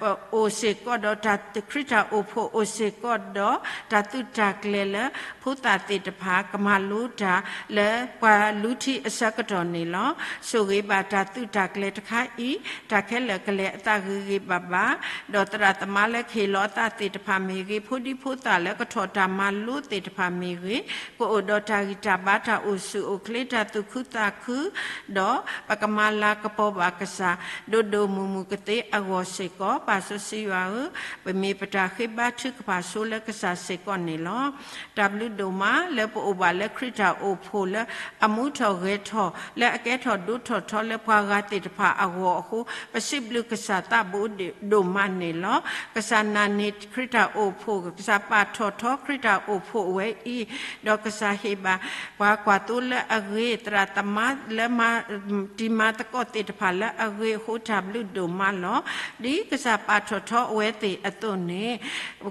ပအိၣ်စ့ၢ်ကီးဒီးတၢ် ခရံာ်တၢ်အိၣ်ဖှိၣ် အိၣ်စ့ၢ်ကီးဒီးတၢ်သုးတၢ်ကျဲၤလၢ ဖိသၣ်သ့ၣ်တဖၣ် ကမၤလိတၢ်လၢပှၤလူထံအဆၢကတီၢ်န့ၣ်လီၤ. ဆိၣ်ဂ့ၤဘၣ်တၢ်သုးတၢ်ကျဲၤတခါအံၤ တၢ်ခဲလၢာ်ကလဲၤအသးဂ့ၤဂ့ၤဘၣ်ဘၣ်, ဒီးသရၣ်သမါလၢကဟ့ၣ်လီၤအသးသ့ၣ်တဖၣ်မ့ၢ်ဂ့ၤ, ဖိဒံဖိသၣ်လၢကထီၣ်တၢ်မၤလိသ့ၣ်တဖၣ်မ့ၢ်ဂ့ၤ, ကအိၣ်ဒီးတၢ်ဂံၢ်တၢ်ဘါ တၢ်အိၣ်ဆူၣ်အိၣ်ချ့ တၢ်သူၣ်ခုသးခု ဒီးပကမၤလၤကပီၤဘၣ်ကစၢ် ဒိၣ်ဒိၣ်မုၢ်မုၢ်ကသ့အဂီၢ်စ့ၢ်ကီး, ပၢ်စီဆှံယွၤဧၢ, ပမ့ၢ်ပတၢ်ဃ့ဘါထုကဖၣ်ဆိလၢကစၢ်စ့ၢ်ကီးန့ၣ်လီၤ. တၢ်ဘျုးဒိၣ်မးလၢပအိၣ်ဘၣ်လၢခရံာ်တၢ်အိၣ်ဖှိၣ်လၢအမူထီၣ်ဂဲၤထီၣ် လၢအကဲထီၣ်ဒိထီၣ်ထီလၢပှၤဂၤသ့ၣ်တဖၣ်အဂီၢ်အဃိ ပစံးဘျုးကစၢ်သးဘိဒိၣ်မးန့ၣ်လီၤ. ကစၢ်နာ်န့ၢ်ခရံာ်တၢ်အိၣ်ဖှိၣ်, ကစၢ်ပာ်ထီၣ်ထီခရံာ်တၢ်အိၣ်ဖှိၣ်ဝဲအံၤ, ဒီးကစၢ်ဟ့ၣ်ဘၣ်ပှၤကွၢ်သိလၢအဂ့ၤ, သရၣ်သမါလၢမၤတံၤမၤသကိးသ့ၣ်တဖၣ်လၢအဂ့ၤအဃိ တၢ်ဘျုးဒိၣ်မးလီၤ. ဒ်ကစၢ်ပာ်ထီၣ်ထီအဝဲသ့ၣ်အသိးန့ၣ်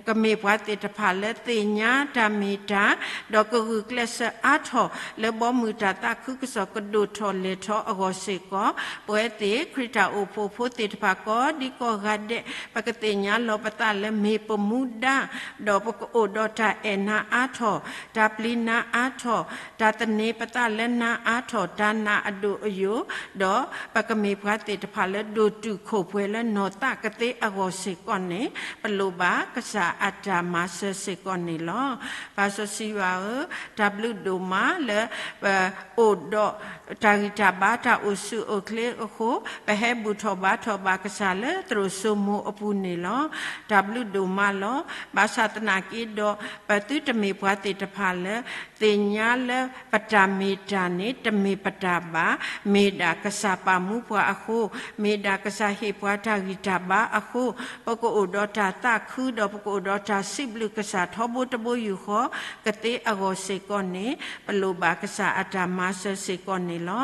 ကမ့ၢ်ပှၤသ့ၣ်တဖၣ်လၢသ့ၣ်ညါတၢ်မ့ၢ်တၢ်, ဒီးကဂုာ်ကျဲးစၢးအါထီၣ်လၢဘီမုၢ်တၢ်သးခုကစီၣ်ကဒိၣ်ထီၣ်လဲၤထီၣ်အဂီၢ်စ့ၢ်ကီး, ပဝဲသ့ၣ်ခရံာ်တၢ်အိၣ်ဖှိၣ်ဖိသ့ၣ်တဖၣ်ကိးဒံကိးဂၤဒဲး ပကသ့ၣ်ညါလီၤပသးလၢမ့ၢ်ပမူဒါ, ဒီးပကအိၣ်ဒီးတၢ်အဲၣ်နၤအါထီၣ်, တၢ်ပျံၤနၤအါထီၣ်, တၢ်သန့ၤပသးလၢနၤအါထီၣ်, တၢ်နာ်အဒိၣ်အယိာ်, ဒီးပကမ့ၢ်ပှၤသ့ၣ်တဖၣ်လၢဒိၣ်တုာ်ခိၣ်ပှဲၤလၢနီၢ်သးကသ့အဂီၢ်စ့ၢ်ကီးန့ၣ် ပလိၣ်ဘၣ်ကစၢ်အတၢ်မၤစၢၤစ့ၢ်ကီးန့ၣ်လီၤ. ပၢ်စီဆှံယွၤဧၢ, တၢ်ဘျုးဒိၣ်မးလၢ ပအိၣ်ဒီးတၢ်ဂံၢ်တၢ်ဘါ တၢ်အိၣ်ဆူၣ်အိၣ်ချ့အဃိ ပဟဲဘူၣ်ထီၣ်ဘါထီၣ်ဘၣ်ကစၢ်လၢသရိာ်စိမိၤအပူၤန့ၣ်လီၤ. တၢ်ဘျုးဒိၣ်မးလီၤ. ဘၣ်ဆၣ်သနာ်က့ဒီး ပသုတမ့ၢ်ပှၤသ့ၣ်တဖၣ်လၢ သ့ၣ်ညါလၢပတၢ်မ့ၢ်တၢ်န့ၣ် တမ့ၢ်ပတၢ်ဘၣ်, မ့ၢ်ဒၣ်ကစၢ်ပာ်မူပှၤအဃိ, မ့ၢ်ဒၣ်ကစၢ်ဟ့ၣ်ပှၤတၢ်ဂံၢ်တၢ်ဘါအဃိ, ပကအိၣ်ဒီးတၢ်သးခု ဒီးပကအိၣ်ဒီးတၢ်စံးဘျုးကစၢ်ထီဘိတဘိယူၢ်ဃီ ကသ့အဂီၢ်စ့ၢ်ကီးန့ၣ် ပလိၣ်ဘၣ်ကစၢ်အတၢ်မၤစၢၤစ့ၢ်ကီးန့ၣ်လီၤ.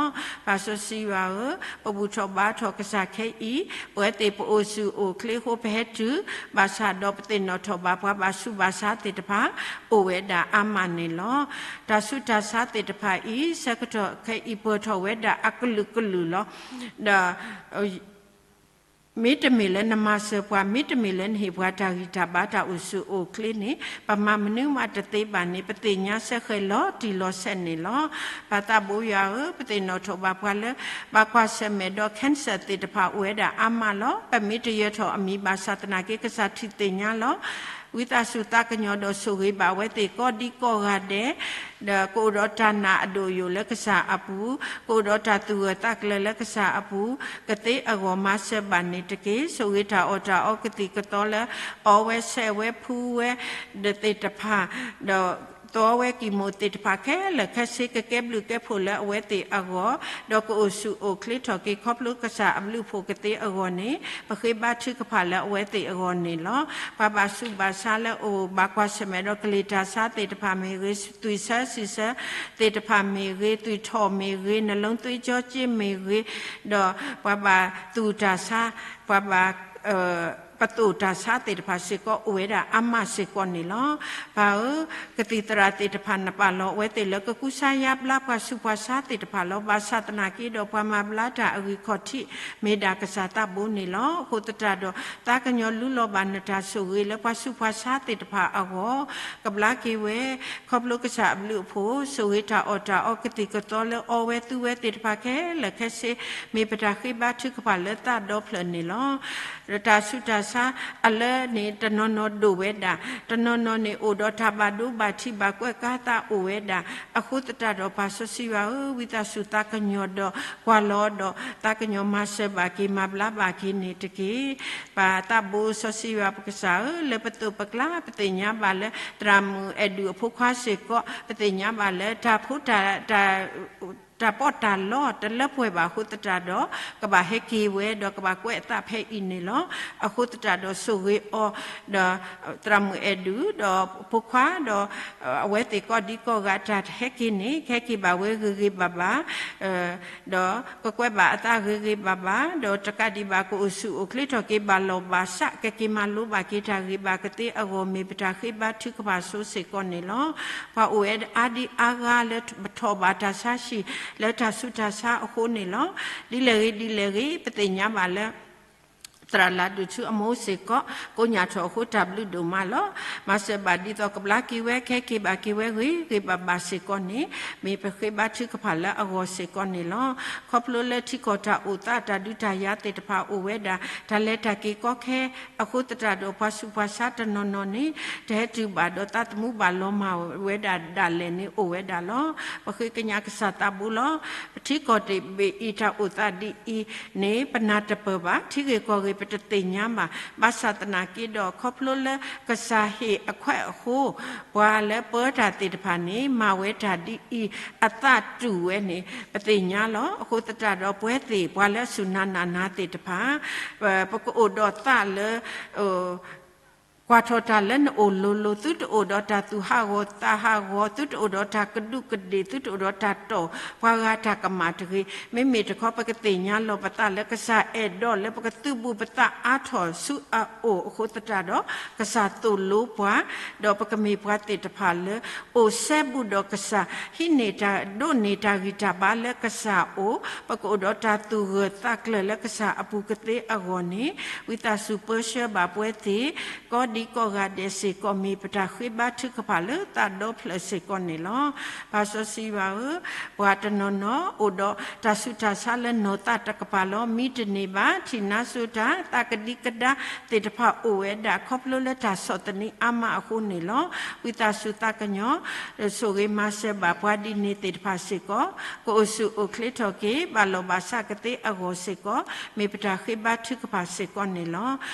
ပၢ်စီဆှံယွၤဧၢ, ပဘူၣ်ထီၣ်ဘါထီၣ်ကစၢ်ခဲအံၤ, ပဝဲသ့ၣ်ပအိၣ်ဆူၣ်အိၣ်ချ့အဃိ ပဟဲတုၤ, ဘၣ်ဆၣ်ဒီးပသ့ၣ်နီၣ်ထီၣ်ဘၣ်ပှၤဘၣ်ဆူးဘၣ်ဆါသ့ၣ်တဖၣ် အိၣ်ဝဲဒၣ်အါမးန့ၣ်လီၤ. တၢ်ဆူးတၢ်ဆါသ့ၣ်တဖၣ်အံၤ ဆၢကတီၢ်ခဲအံၤပၢၢ်ထီၣ်ဝဲဒၣ်အကလုာ်ကလုာ်လီၤ. ဒီး မ့တမ့ၢ်လၢနမၤစၢၤပှၤ, မ့တမ့ၢ်လၢနဟ့ၣ်ပှၤတၢ်ဂံၢ်တၢ်ဘါ တၢ်အိၣ်ဆူၣ်အိၣ်ချ့န့ၣ် ပမၤမနုၤမးတသ့ဘၣ်န့ၣ် ပသ့ၣ်ညါစ့ၢ်ကီးလီၤတံၢ်လီၤဆဲးန့ၣ်လီၤ. ပၢ်သးဘိယွၤဧၢ, ပသ့ၣ်နီၣ်ထီၣ်ဘၣ်ပှၤလၢ ဘၣ်ကွၢ်ဆၢၣ်မဲာ်ဒီး cancer သ့ၣ်တဖၣ်အိၣ်ဝဲဒၣ်အါမးလီၤ. ပမ့ၢ်တယၢၤထီၣ်အမံၤဘၣ်ဆၣ်သနာ်က့ ကစၢ်ထံၣ်သ့ၣ်ညါလီၤ. ဝံသးစူၤသးကညီၤဒီးဆိၣ်ဂ့ၤဘၣ်အဝဲသ့ၣ်ကိးဒံကိးဂၤဒဲး, ဒီးကအိၣ်ဒီးတၢ်နာ်အဒိၣ်အယိာ်လၢကစၢ်အပူၤ, ကအိၣ်ဒီးတၢ်သူၣ်ဂၢၢ်သးကျၢၤလၢကစၢ်အပူၤ, ကသ့အဂီၢ်မၤစၢၤဘၣ်န့ၣ်တက့ၢ်. ဆိၣ်ဂ့ၤတၢ်အီၣ်တၢ်အီကသံၣ်ကသီလၢ အီဝဲဆဲးဝဲဖှူဝဲ ဒီးသ့ၣ်တဖၣ်, ဒီး သီဝဲကံၢ်မိၣ်သ့ၣ်တဖၣ်ခဲလၢာ်ခဲဆ့ ကကဲဘျုးကဲဖှိၣ်လၢအဝဲသ့ၣ်အဂီၢ်, ဒီးကအိၣ်ဆူၣ်အိၣ်ချ့ထီၣ်က့ၤ ခီဖျိကစၢ်အဘျုးအဖှိၣ်ကသ့အဂီၢ်န့ၣ် ပဃ့ဘါထုကဖၣ်လၢအဝဲသ့ၣ်အဂီၢ်န့ၣ်လီၤ. ပှၤဘၣ်ဆူးဘၣ်ဆါလၢအိၣ်ဘၣ်ကွၢ်ဆၢၣ်မဲာ်ဒီးကလံၤတၢ်ဆါသ့ၣ်တဖၣ်မ့ၢ်ဂ့ၤ, သွံၣ်ဆၢစံၣ်ဆၢသ့ၣ်တဖၣ်မ့ၢ်ဂ့ၤ, သွံၣ်ထီၣ်မ့ၢ်ဂ့ၤ, နလူသွ့ကၠီက့မ့ၢ်ဂ့ၤ, ဒီးပှၤဘၣ်သူၣ်တၢ်ဆါ, ပှၤဘၣ် ပသိၣ်တၢ်ဆါသ့ၣ်တဖၣ်စ့ၢ်ကီး အိၣ်ဝဲဒၣ်အါမးစ့ၢ်ကီးန့ၣ်လီၤ. ပၢ်ဧၢ, ကသံၣ်သရၣ်သ့ၣ်တဖၣ် နပာ်လီၤအဝဲသ့ၣ်လၢကကူစါယါဘျါပှၤဆူးပှၤဆါသ့ၣ်တဖၣ်လီၤ. ဘၣ်ဆၣ်သနာ်က့ဒီး ပှၤမၤဘျါတၢ်အဂံၢ်ခီၣ်ထံး မ့ၢ်ဒၣ်ကစၢ်သးဘိန့ၣ်လီၤ. အဃိသတးဒီး သးကညီၤလူလီၤဘၣ်နတၢ်ဆိၣ်ဂ့ၤလၢပှၤဆူးပှၤဆါသ့ၣ်တဖၣ်အဂီၢ် ကဘျါက့ၤဝဲ ခီဖျိကစၢ်အဘျုးအဖှိၣ်, ဆိၣ်ဂ့ၤတၢ်အီၣ်တၢ်အီကသံၣ်ကသီလၢအီဝဲသူဝဲသ့ၣ်တဖၣ်ခဲလၢာ်ခဲဆ့, မ့ၢ်ပတၢ်ဃ့ဘါထုကဖၣ်လၢသးဒီဖျၢၣ်န့ၣ်လီၤ. တၢ်ဆူးတၢ်ဆါအလၢန့ၣ် တနီၤနီၤဒိၣ်ဝဲဒၣ်, တနီၤနီၤန့ၣ်အိၣ်ဒီးတၢ်ဘၣ်ဒိဘၣ်ထံးဘၣ်ကွဲးကါသးအိၣ်ဝဲဒၣ်. အဃိသတးဒီး ပၢ်စီဆှံယွၤဧၢ, ဝံသးစူၤသးကညီၤဒီးကွၢ်လီၤဒီး သးကညီၤမၤစၢၤဘၣ်က့ၤ မၤဘျါဘၣ်က့ၤန့ၣ်တက့ၢ်. ပၢ်သးဘိစီဆှံယွၤပကစၢ်ဧၢ, လၢပသိးပကျါ ပသ့ၣ်ညါဘၣ်လၢ သရၣ်မုၣ်အဲၣ်ဒုးအဖိခွါစ့ၢ်ကီး ပသ့ၣ်ညါဘၣ်လၢတၢ်ဖိတၢ် တၢ် တၢ်ပီးတၢ်လီတလၢပှဲၤဘၣ်အဃိသတးဒီး ကဘၣ်ဟဲက့ၤဝဲဒီးကဘၣ်ကွဲးအသးဖဲအံၤန့ၣ်လီၤ. အဃိသတးဒီးဆိၣ်ဂ့ၤအီၤ ဒီးသရၣ်မုၣ်အဲၣ်ဒူၣ် ဒီးဖိခွါ ဒီးအဝဲသ့ၣ်ကိးဒံကိးဂၤ တၢ်ဟဲက့ၤန့ၣ် ကဟဲက့ၤဘၣ်ဝဲဂ့ၤဂ့ၤဘၣ်ဘၣ် ဒီးကကွဲးဘၣ်အသးဂ့ၤဂ့ၤဘၣ်ဘၣ် ဒီးတကးဒံးဘၣ်ကအိၣ်ဆူၣ်အိၣ်ချ့ထီၣ်က့ၤဘၣ်လီၢ်ဘၣ်စး ကက့ၤမၤလိဘၣ်က့ၤတၢ်ဂ့ၤဘၣ်ကသ့အဂီၢ် မ့ၢ်ပတၢ်ဃ့ဘါထုကဖၣ်ဆိစ့ၢ်ကီးန့ၣ်လီၤ. ပှၤအိၣ်ဝဲအါဒံအါဂၤလၢပထီၣ်ဘၣ်တၢ်ဆါဟံၣ် လၢတၢ်ဆူးတၢ်ဆါအဃိန့ၣ်လီၤ. ဒ်လဲၣ်ဂ့ၤဒ်လဲၣ်ဂ့ၤ ပသ့ၣ်ညါဘၣ်လၢ သရၣ်လၢဒိၣ်ထူအမိၢ်စ့ၢ်ကီး ကိညၣ်ထီၣ်အဃိတၢ်ဘျုးဒိၣ်မးလီၤ. မၤစၢၤဘၣ်ဒ်သိးကဘျါက့ၤဝဲ ကဟဲက့ၤဘၣ်က့ၤဝဲဂ့ၤဂ့ၤဘၣ်ဘၣ်စ့ၢ်ကီးန့ၣ် မ့ၢ်ပဃ့ဘါထုကဖၣ်လၢအဂီၢ်စ့ၢ်ကီးန့ၣ်လီၤ. ခီဖျိလၢထံကီၢ်တၢ်အိၣ်သးတၢ်ဒုးတၢ်ယၤသ့ၣ်တဖၣ်အိၣ်ဝဲဒၣ် တၢ်လဲၤတၢ်က့ၤကီခဲအဃိသတးဒီး ပှၤဆူးပှၤဆါတနီၤနီၤန့ၣ် တဟဲတုၤဘၣ်ဒီးသးသမူဘၣ်လီၤမၢ်ဝဲဒၣ်ဒၣ်လဲာ်န့ၣ်အိၣ်ဝဲဒၣ်လီၤ. ပဃ့ကညးကစၢ်သးဘိလီၤ. ပထံကီၢ်တဘ့ၣ်အံၤတၢ်အိၣ်သးဒ်အံၤန့ၣ် ပနၢ်တပၢၢ်ဘၣ်, ထံဂ့ၢ်ကီၢ်ဂ့ၢ်ပတသ့ၣ်ညါဘၣ်. ဘၣ်ဆၣ်သနာ်က့ဒီး ခီဖျိလၢကစၢ်ဟ့ၣ်အခွဲးအဃိ ပှၤလၢပၢတၢ်သ့ၣ်တဖၣ်န့ၣ် မၤဝဲတၢ်ဒ်အံၤ အသးတူၢ်ဝဲန့ၣ် ပသ့ၣ်ညါလီၤ. အဃိသတးဒီး ပဝဲသ့ၣ်ပှၤလၢအစူၢ်နာ်နာ်နၤသ့ၣ်တဖၣ် ပကအိၣ်ဒီးသးလၢ ကွၢ်ထီၣ်တၢ်လၢနအိၣ်လိၤလိၤ, သုတအိၣ်ဒီးတၢ်သူၣ်ဟးဂီၤသးဟးဂီၤ, သုတအိၣ်ဒီးတၢ်ကဒူးကဒ့ၣ်, သုတအိၣ်ဒီးတၢ်တီၢ် ပှၤဂၤတၢ်ကမၣ်တဂ့ၤ. မ့မ့ၢ်တခီ ပကသ့ၣ်ညါလီၤပသးလၢကစၢ်အဲၣ်ဒိးလၢပကသုးဘူးပသးအါထီၣ်ဆူအအိၣ်အဃိသတးဒီး ကစၢ်သိၣ်လိပှၤ, ဒီးပကမ့ၢ်ပှၤသ့ၣ်တဖၣ်လၢ အိၣ်စဲဘူးဒီးကစၢ်, ဟံးန့ၢ်တၢ်ဒိးန့ၢ်တၢ်ဂံၢ်တၢ်ဘါလၢကစၢ်အအိၣ်, ပကအိၣ်ဒီးတၢ်သူၣ်ဂၢၢ်သးကျၢၤလၢကစၢ်အပူၤကသ့အဂီၢ်န့ၣ် ဝံသးစူၤပၢဆှၢဘၣ်ပဝဲသ့ၣ် ကိးဒံကိးဂၤဒဲးစ့ၢ်ကီး မ့ၢ်ပတၢ်ဃ့ဘါထုကဖၣ်လၢသးဒီဖျၢၣ်စ့ၢ်ကီးန့ၣ်လီၤ. ပၢ်စီဆှံယွၤဧၢ, ပှၤတနီၤနီၤအိၣ်ဒီးတၢ်ဆူးတၢ်ဆါလၢနီၢ်သးတကပၤလီၤ. မံတန့ၢ်ဘၣ်, ထံၣ်နါစိၤတၢ်, သးကဒံကဒါသ့ၣ်တဖၣ်အိၣ်ဝဲဒၣ် ခီဖျိလၢတၢ်ဆီၣ်သနံးအါမးအဃိန့ၣ်လီၤ. ဝံသးစူၤသးကညီၤ ဆိၣ်ဂ့ၤမၤစၢၤဘၣ်ပှၤဒ်န့ၣ်သ့ၣ်တဖၣ်စ့ၢ်ကီး, ကအိၣ်ဆူၣ်အိၣ်ချ့ထီၣ်က့ၤ ဘၣ်လီၢ်ဘၣ်စးကသ့အဂီၢ်စ့ၢ်ကီး မ့ၢ်ပတၢ်ဃ့ဘါထုကဖၣ်စ့ၢ်ကီးန့ၣ်လီၤ.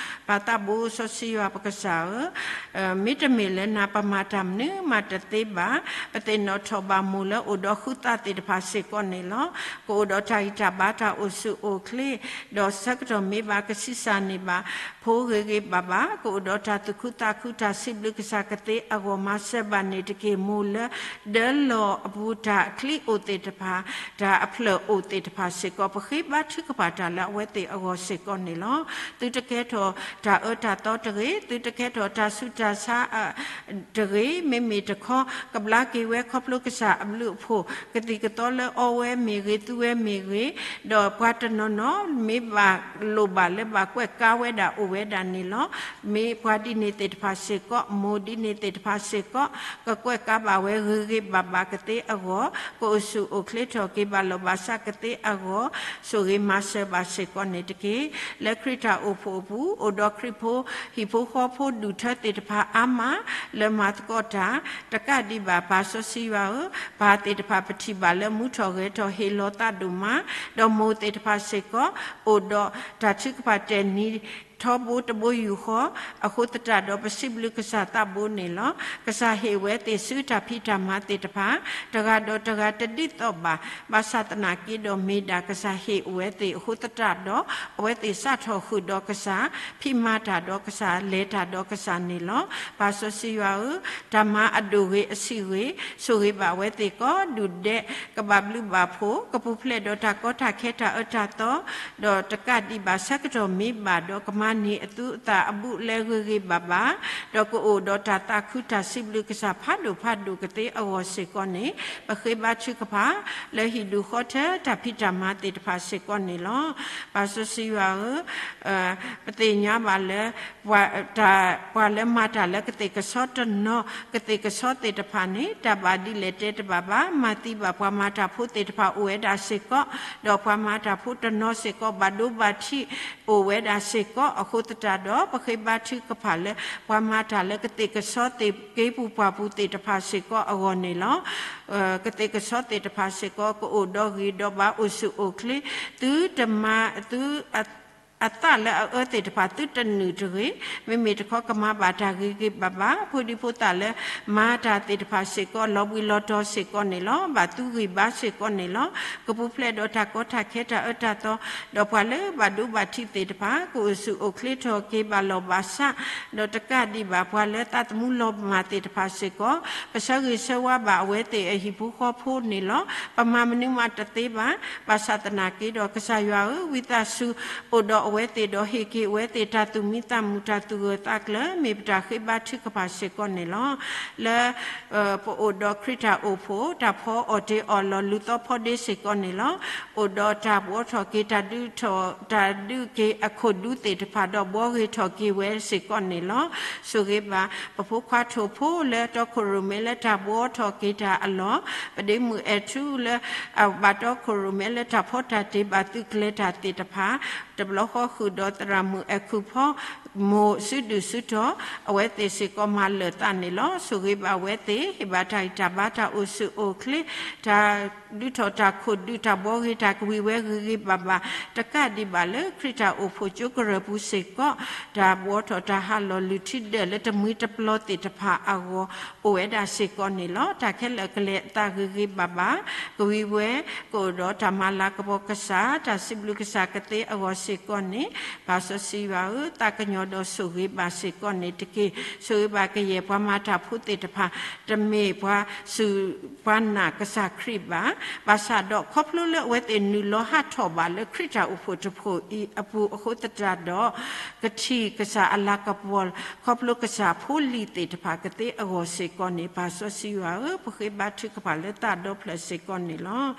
ပၢ်သးဘိစီဆှံယွၤပကစၢ်ဧၢ, မ့တမ့ၢ်လၢနၤပမၤတၢ်မနုၤမးတသ့ဘၣ်. ပသ့ၣ်နီၣ်ထီၣ်ဘၣ်မိၢ်လၢအိၣ်ဒီးဃုသးသ့ၣ်တဖၣ်စ့ၢ်ကီးန့ၣ်လီၤ. ကအိၣ်ဒီးတၢ်ဂံၢ်တၢ်ဘါတၢ်အိၣ်ဆူၣ်အိၣ်ချ့, ဒီးဆၢကတီၢ်မ့ၢ်ဘၣ်ကဆံးစၢ်န့ၢ်ဘၣ် ဖိဂ့ၤဂ့ၤဘၣ်ဘၣ်, ကအိၣ်ဒီးတၢ်သူၣ်ခုသးခုတၢ်စံးဘျုးကစၢ်ကသ့အဂီၢ် မၤစၢၤဘၣ်န့ၣ်တက့ၢ်. မိၢ်လၢ ဒၢလီၢ်အပူၤတၢ်အချံအိၣ်သ့ၣ်တဖၣ်, တၢ်အဖျၢၣ်အိၣ်သ့ၣ်တဖၣ်စ့ၢ်ကီး ပဃ့ဘါထုကဖၣ်တၢ်လၢအဝဲသ့ၣ်အဂီၢ်စ့ၢ်ကီးန့ၣ်လီၤ. သုတကဲထီၣ်တၢ်အၢတၢ်သီတဂ့ၤ, သုတကဲထီၣ်တၢ်ဆူးတၢ်ဆါ တဂ့ၤ, မ့မ့ၢ်တခီ ကဘျါက့ၤဝဲခီဖျိကစၢ်အဘျုးအဖှိၣ် ကသံၣ်ကသီလၢအီဝဲမ့ၢ်ဂ့ၤ သူဝဲမ့ၢ်ဂ့ၤ, ဒီးပှၤတနီၤနီၤ မ့ၢ်ဘၣ်လိၣ်ဘၣ်လၢဘၣ်ကွဲးကါဝဲဒၣ်အိၣ်ဝဲဒၣ်န့ၣ်လီၤ. မ့ၢ်ပှၤဒ်န့ၣ်သ့ၣ်တဖၣ်စ့ၢ်ကီး, မိၢ်ဒ်န့ၣ်သ့ၣ်တဖၣ်စ့ၢ်ကီး, ကကွဲးကါဘၣ်ဝဲဂ့ၤဂ့ၤဘၣ်ဘၣ်ကသ့အဂီၢ်, ကအိၣ်ဆူၣ်အိၣ်ချ့ထီၣ်က့ၤဘၣ်လီၢ်ဘၣ်စးကသ့အဂီၢ်, ဆိၣ်ဂ့ၤမၤစၢၤဘၣ်စ့ၢ်ကီးန့ၣ်တက့ၢ်. လၢခရံာ်တၢ်အိၣ်ဖှိၣ်အပူၤ အိၣ်ဒီးခရံာ်ဖိဟံၣ်ဖိဃီဖိဒူၣ်ထၢသ့ၣ်တဖၣ်အါမး လၢမၤသကိးတၢ်, တကးဒံးဘၣ်ပၢ်စီဆှံယွၤဧၢ, ပၢ်သ့ၣ်တဖၣ်ပထံၣ်ဘၣ်လၢမူထီၣ်ဂဲၤထီၣ်ဟ့ၣ်လီၤသးဒိၣ်မး, ဒီးမိၢ်သ့ၣ်တဖၣ်စ့ၢ်ကီး အိၣ်ဒီးတၢ်ထုကဖၣ်တဲာ်နံၤထီဘိတဘိယူၢ်ဃီ အဃိသတးဒီးပစံးဘျုးကစၢ်သးဘိန့ၣ်လီၤ. ကစၢ်ဟ့ၣ်ဝဲသ့ၣ်ဆူတၢ်ဖံးတၢ်မၤသ့ၣ်တဖၣ် တဂၤဒီးတဂၤတဒ်သိးဘၣ်. ဘၣ်ဆၣ်သနာ်က့ဒီးမ့ၢ်ဒၣ်ကစၢ်ဟ့ၣ်ဝဲသ့ၣ်အဃိသတးဒီး အဝဲသ့ၣ်စးထီၣ်ဃုာ်ဒီးကစၢ်, ဖံးမၤတၢ်ဒီးကစၢ်, လဲၤတၢ်ဒီးကစၢ်န့ၣ်လီၤ. ပၢ်စီဆှံယွၤဧၢ, တၢ်မၤအဒိၣ်ဂ့ၤအဆံးဂ့ၤ, ဆိၣ်ဂ့ၤဘၣ်ဝဲသ့ၣ်ကိးဒူၣ်ဒဲး, ကဘၣ်ဘျုးဘၣ်ဖှိၣ်, ကပူၤဖျဲးဒီးတၢ်ကီတၢ်ခဲတၢ်အၢတၢ်သီ, ဒီးတကးဒံးဘၣ်ဆၢကတီၢ်မ့ၢ်ဘၣ်ဒီးကမၤန့ၢ်အသူအသၣ်အဘူးအလဲဂ့ၤဂ့ၤဘၣ်ဘၣ်, ဒီးကအိၣ်ဒီးတၢ်သးခုတၢ်စံးဘျုးကစၢ်ဖးဒိၣ်ဖးဒိၣ်ကသ့အဂီၢ်စ့ၢ်ကီးန့ၣ် ပဃ့ဘါထုကဖၣ် လၢဟံၣ်ဒူၣ်ဃီထၢတၢ်ဖံးတၢ်မၤသ့ၣ်တဖၣ်စ့ၢ်ကီးန့ၣ်လီၤ. ပၢ်စီဆှံယွၤဧၢ, ပသ့ၣ်ညါဘၣ်လၢ ပှၤလၢမၤတၢ်လၢကသ့ၣ်ကဆီတနီၤ ကသ့ၣ်ကဆီသ့ၣ်တဖၣ်န့ၣ် တၢ်ဘၣ်ဒ်လဲၣ်တဲတဘၣ်ဘၣ်. မၤသံဘၣ်ပှၤမၤတၢ်ဖိသ့ၣ်တဖၣ်အိၣ်ဝဲဒၣ်စ့ၢ်ကီး, ဒီးပှၤမၤတၢ်ဖိတနီၤစ့ၢ်ကီး ဘၣ်ဒိဘၣ်ထံးအိၣ်ဝဲဒၣ်စ့ၢ်ကီး အဃိသတးဒီး ပဃ့ဘါထုကဖၣ်လၢ ပှၤမၤတၢ်လၢကသ့ၣ်ကဆီသ့ၣ်က့ပူၤပှၢ်ပူၤသ့ၣ်တဖၣ်စ့ၢ်ကီးအဂီၢ်န့ၣ်လီၤ. ကသ့ၣ်ကဆီသ့ၣ်တဖၣ်စ့ၢ်ကီး ကအိၣ်ဒီးဂ့ၤဒီးဘၣ်အိၣ်ဆူၣ်အိၣ်ချ့, သုတမၤသု အသၣ်လၢအအၢသ့ၣ်တဖၣ်သုတနုာ်တဂ့ၤ, မ့မ့ၢ်တခီကမၤဘၣ်တၢ်ဂ့ၤဂ့ၤဘၣ်ဘၣ်, ဖိဒံဖိသၣ်လၢမၤတၢ်သ့ၣ်တဖၣ်စ့ၢ်ကီး လီၤဘှံးလီၤတီၤစ့ၢ်ကီးန့ၣ်လီၤ. ဘၣ်သုဂံၢ်ဘါစ့ၢ်ကီးန့ၣ်လီၤ. ကပူၤဖျဲးဒီးတၢ်ကီတၢ်ခဲတၢ်အၢတၢ်သီ, ဒီးပှၤလၢဘၣ်ဒိဘၣ်ထံးသ့ၣ်တဖၣ် ကအိၣ်ဆူၣ်အိၣ်ချ့ထီၣ်က့ၤဘၣ်လီၢ်ဘၣ်စး, ဒီးတကးဒံးဘၣ်ပှၤလၢသးသမူလီၤမၢ်သ့ၣ်တဖၣ်စ့ၢ်ကီး, ပဆၢဂ့ၤဆၢဝါဘၣ်အဝဲသ့ၣ်အဟံၣ်ဖိဃီဖိန့ၣ်လီၤ. ပမၤမနုၤမးတသ့ဘၣ်. ဘၣ်ဆၣ်သနာ်က့ဒီး ကစၢ်ယွၤဧၢ, ဝံသးစူၤအိၣ်ဒီးအဝဲသ့ၣ်ဒီး ဟ့ၣ်က့ၤအဝဲသ့ၣ်တၢ်သူၣ်မံသးမုာ် တၢ်သူၣ်ဂၢၢ်သးကျၢၤ မ့ၢ်ပတၢ်ဃ့ဘါထုကဖၣ်စ့ၢ်ကီးန့ၣ်လီၤ. လၢ ပအိၣ်ဒီးခရံာ်တၢ်အိၣ်ဖှိၣ် တၢ်ဖီအီၣ်တ့ၤအီၣ်လီၤ လုၢ်သီဖီဒ့စ့ၢ်ကီးန့ၣ်လီၤ. အိၣ်ဒီးတၢ်ဘှီထီၣ်က့ၤ တၢ်ဒုးထီၣ် တၢ်ဒုးက့ၤအခိၣ်ဒူသ့ၣ်တဖၣ် ဒီးဘှီဂ့ၤထီၣ်က့ၤဝဲစ့ၢ်ကီးန့ၣ်လီၤ. ဆိၣ်ဂ့ၤဘၣ်ပဖိခွါထိၣ်ဖိလၢတီခိၣ်ရိၣ်မဲလၢတၢ်ဘှီထီၣ်က့ၤတၢ်အလီၢ်, ပဒ့မုၣ်အဲၣ်ထူလၢ ဘၣ်တီခိၣ်ရိၣ်မဲလၢတၢ်ဖီတၢ်တ့ဘၣ်သုးကျဲၤတၢ်သ့ၣ်တဖၣ်, တဘျီဃီဃုာ်ဒီးသရၣ်မုၣ်အဲၣ်ခုၣ်ဖီ မိၢ်စုဒုၣ်စုတီၤ, အဝဲသ့ၣ်စ့ၢ်ကီးမၤလၢာ်သးန့ၣ်လီၤ. ဆိၣ်ဂ့ၤဘၣ်အဝဲသ့ၣ်, ဟ့ၣ်ဘၣ်တၢ်ဂံၢ်တၢ်ဘါ တၢ်အိၣ်ဆူၣ်အိၣ်ချ့, တၢ်ဒုးထီၣ်တၢ်ခိၣ်ဒူ တၢ်ဘှီဂ့ၤတၢ်ကဝံၤဝဲဂ့ၤဂ့ၤဘၣ်ဘၣ်, တကးဒံးဘၣ်လၢခရံာ်တၢ်အိၣ်ဖှိၣ်ကၠိကရၢၢ်ပူၤစ့ၢ်ကီး, တၢ်ဘှီထီၣ်တၢ်ဟးလီၤလုၢ်ထံဒၢၣ်လၢတမှံၤတပျီၤသ့ၣ်တဖၣ်အဂီၢ် အိၣ်ဝဲဒၣ်စ့ၢ်ကီးန့ၣ်လီၤ. တၢ်ခဲလၢာ်ကလဲၤအသးဂ့ၤဂ့ၤဘၣ်ဘၣ်, ကဝံၤဝဲကအိၣ်ဒီးတၢ်မၤလၤကပီၤကစၢ် တၢ်စံးဘျုးကစၢ်ကသ့အဂီၢ်စ့ၢ်ကီးန့ၣ်, ပၢ်စီဆှံယွၤဧၢ, သးကညီၤဒီးဆိၣ်ဂ့ၤဘၣ်စ့ၢ်ကီးန့ၣ်တက့ၢ်. ဆိၣ်ဂ့ၤဘၣ်ကယဲၢ်ပှၤမၤတၢ်ဖိသ့ၣ်တဖၣ်, တမ့ၢ်ပှၤစူၢ်ပှၤနာ်ကစၢ်ခရံာ်ဘၣ်. ဘၣ်ဆၣ်ဒီးခီဖျိလၢအဝဲသ့ၣ်နုာ်လီၤဟးထီၣ်ဘၣ်လၢခရံာ်တၢ်အိၣ်ဖှိၣ်တဖှိၣ်အံၤအပူၤအဃိသတးဒီး ကထံၣ်ကစၢ်အလၤကပီၤ ခီဖျိကစၢ်ဖိလံၤသ့ၣ်တဖၣ်ကသ့အဂီၢ်စ့ၢ်ကီးန့ၣ်, ပၢ်စီဆှံယွၤဧၢ, ပဃ့ဘါထုကဖၣ်လၢသးဒီဖျၢၣ်စ့ၢ်ကီးန့ၣ်လီၤ.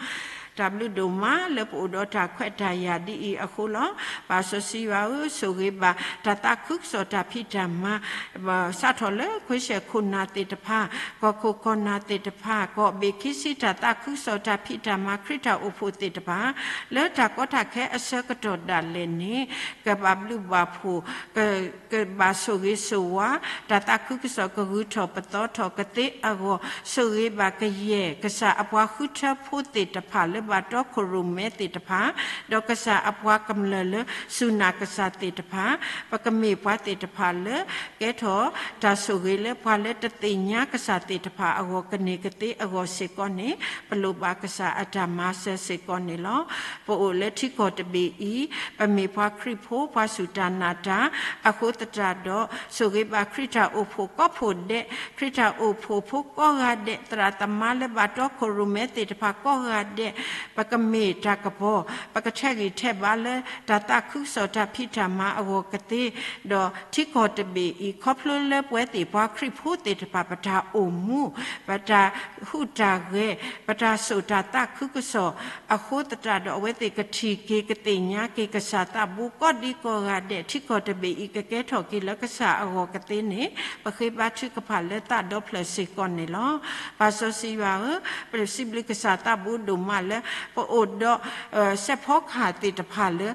တၢ်ဘျုးဒိၣ်မးလၢပအိၣ်ဒီးတၢ်ခွဲးတၢ်ယာ်ဒ်အံၤအဃိလီၤ. ပၢ်စီဆှံယွၤဧၢ, ဆိၣ်ဂ့ၤဘၣ်တၢ်သးခုကစီၣ်တၢ်ဖံးတၢ်မၤ စးထီၣ်လၢခွ့ဆဲးခိၣ်နၢ်သ့ၣ်တဖၣ်, ကီၢ်ခိၣ်ကီၢ်နၢ်သ့ၣ်တဖၣ်, ကီၢ်ဘ့ၣ်ခံဆံတၢ်သးခုကစီၣ်တၢ်ဖံးတၢ်မၤ ခရံာ်တၢ်အိၣ်ဖှိၣ်သ့ၣ်တဖၣ်, လၢတၢ်ကီတၢ်ခဲအဆၢကတီၢ်ဒၣ်လဲာ်န့ၣ် ကဘၣ်ဘျုးဘၣ်ဖှိၣ် ကဘၣ်ဆိၣ်ဂ့ၤဆိၣ်ဝါ, တၢ်သးခုကစီၣ်ကဂုၤထီၣ်ပသီထီၣ်ကသ့အဂီၢ်, ဆိၣ်ဂ့ၤဘၣ်ကယဲၢ် ကစၢ်အပှၤဃုထၢဖိသ့ၣ်တဖၣ်လၢဘၣ်တီခိၣ်ရိၣ်မဲသ့ၣ်တဖၣ်, ဒီးကစၢ်အပှၤကမျၢၢ်လၢစူၢ်နာ်ကစၢ်သ့ၣ်တဖၣ်, ပကမ့ၢ်ပှၤသ့ၣ်တဖၣ်လၢ ကဲထီၣ်တၢ်ဆိၣ်ဂ့ၤလၢပှၤလၢတသ့ၣ်ညါကစၢ်သ့ၣ်တဖၣ်အဂီၢ်ကန့ၢ်ကသ့အဂီၢ်စ့ၢ်ကီးန့ၣ်, ပလိၣ်ဘၣ်ကစၢ်အတၢ်မၤစၢၤစ့ၢ်ကီးန့ၣ်လီၤ. ပအိၣ်လၢထံကီၢ်တဘ့ၣ်အံၤ, ပမ့ၢ်ပှၤခရံာ်ဖိ ပှၤစူၢ်တၢ်နာ်တၢ်, အဃိသတးဒီး ဆိၣ်ဂ့ၤဘၣ်ခရံာ်တၢ်အိၣ်ဖှိၣ်ကိးဖှိၣ်ဒဲး, ခရံာ်တၢ်အိၣ်ဖှိၣ်ဖိကိးဂၤဒဲး, သရၣ်သမါလၢဘၣ်တီခိၣ်ရိၣ်မဲသ့ၣ်တဖၣ်ကိးဂၤဒဲး, ပကမ့ၢ်တၢ်ကပီၤ, ပကထဲးဂံၢ်ထဲးဘါလၢတၢ်သးခုကစီၣ်တၢ်ဖံးတၢ်မၤအဂီၢ်ကသ့, ဒီးထံကီၢ်တဘ့ၣ်အံၤ ခီဖျိလၢပဝဲသ့ၣ်ပှၤခရံာ်ဖိသ့ၣ်တဖၣ် ပတၢ်အိၣ်မူ, ပတၢ်ဟူးတၢ်ဂဲၤ, ပတၢ်စိာ်တၢ်သးခုကစီၣ်အဃိသတးဒီး အဝဲသ့ၣ်ကထံၣ်က့ၤကသ့ၣ်ညါက့ၤကစၢ်သးဘိကိးဒံကိးဂၤဒဲး, ထံကီၢ်တဘ့ၣ်အံၤကကဲထီၣ်က့ၤလၢကစၢ်အဂီၢ်ကသ့န့ၣ်, ပဃ့ဘါထုကဖၣ်လၢသးဒီဖျၢၣ်စ့ၢ်ကီးန့ၣ်လီၤ. ပၢ်စီဆှံယွၤဧၢ, ပစံးဘျုးကစၢ်သးဘိဒိၣ်မးလၢ ပအိၣ်ဒီး စဲးဖီကဟၣ်သ့ၣ်တဖၣ်လၢ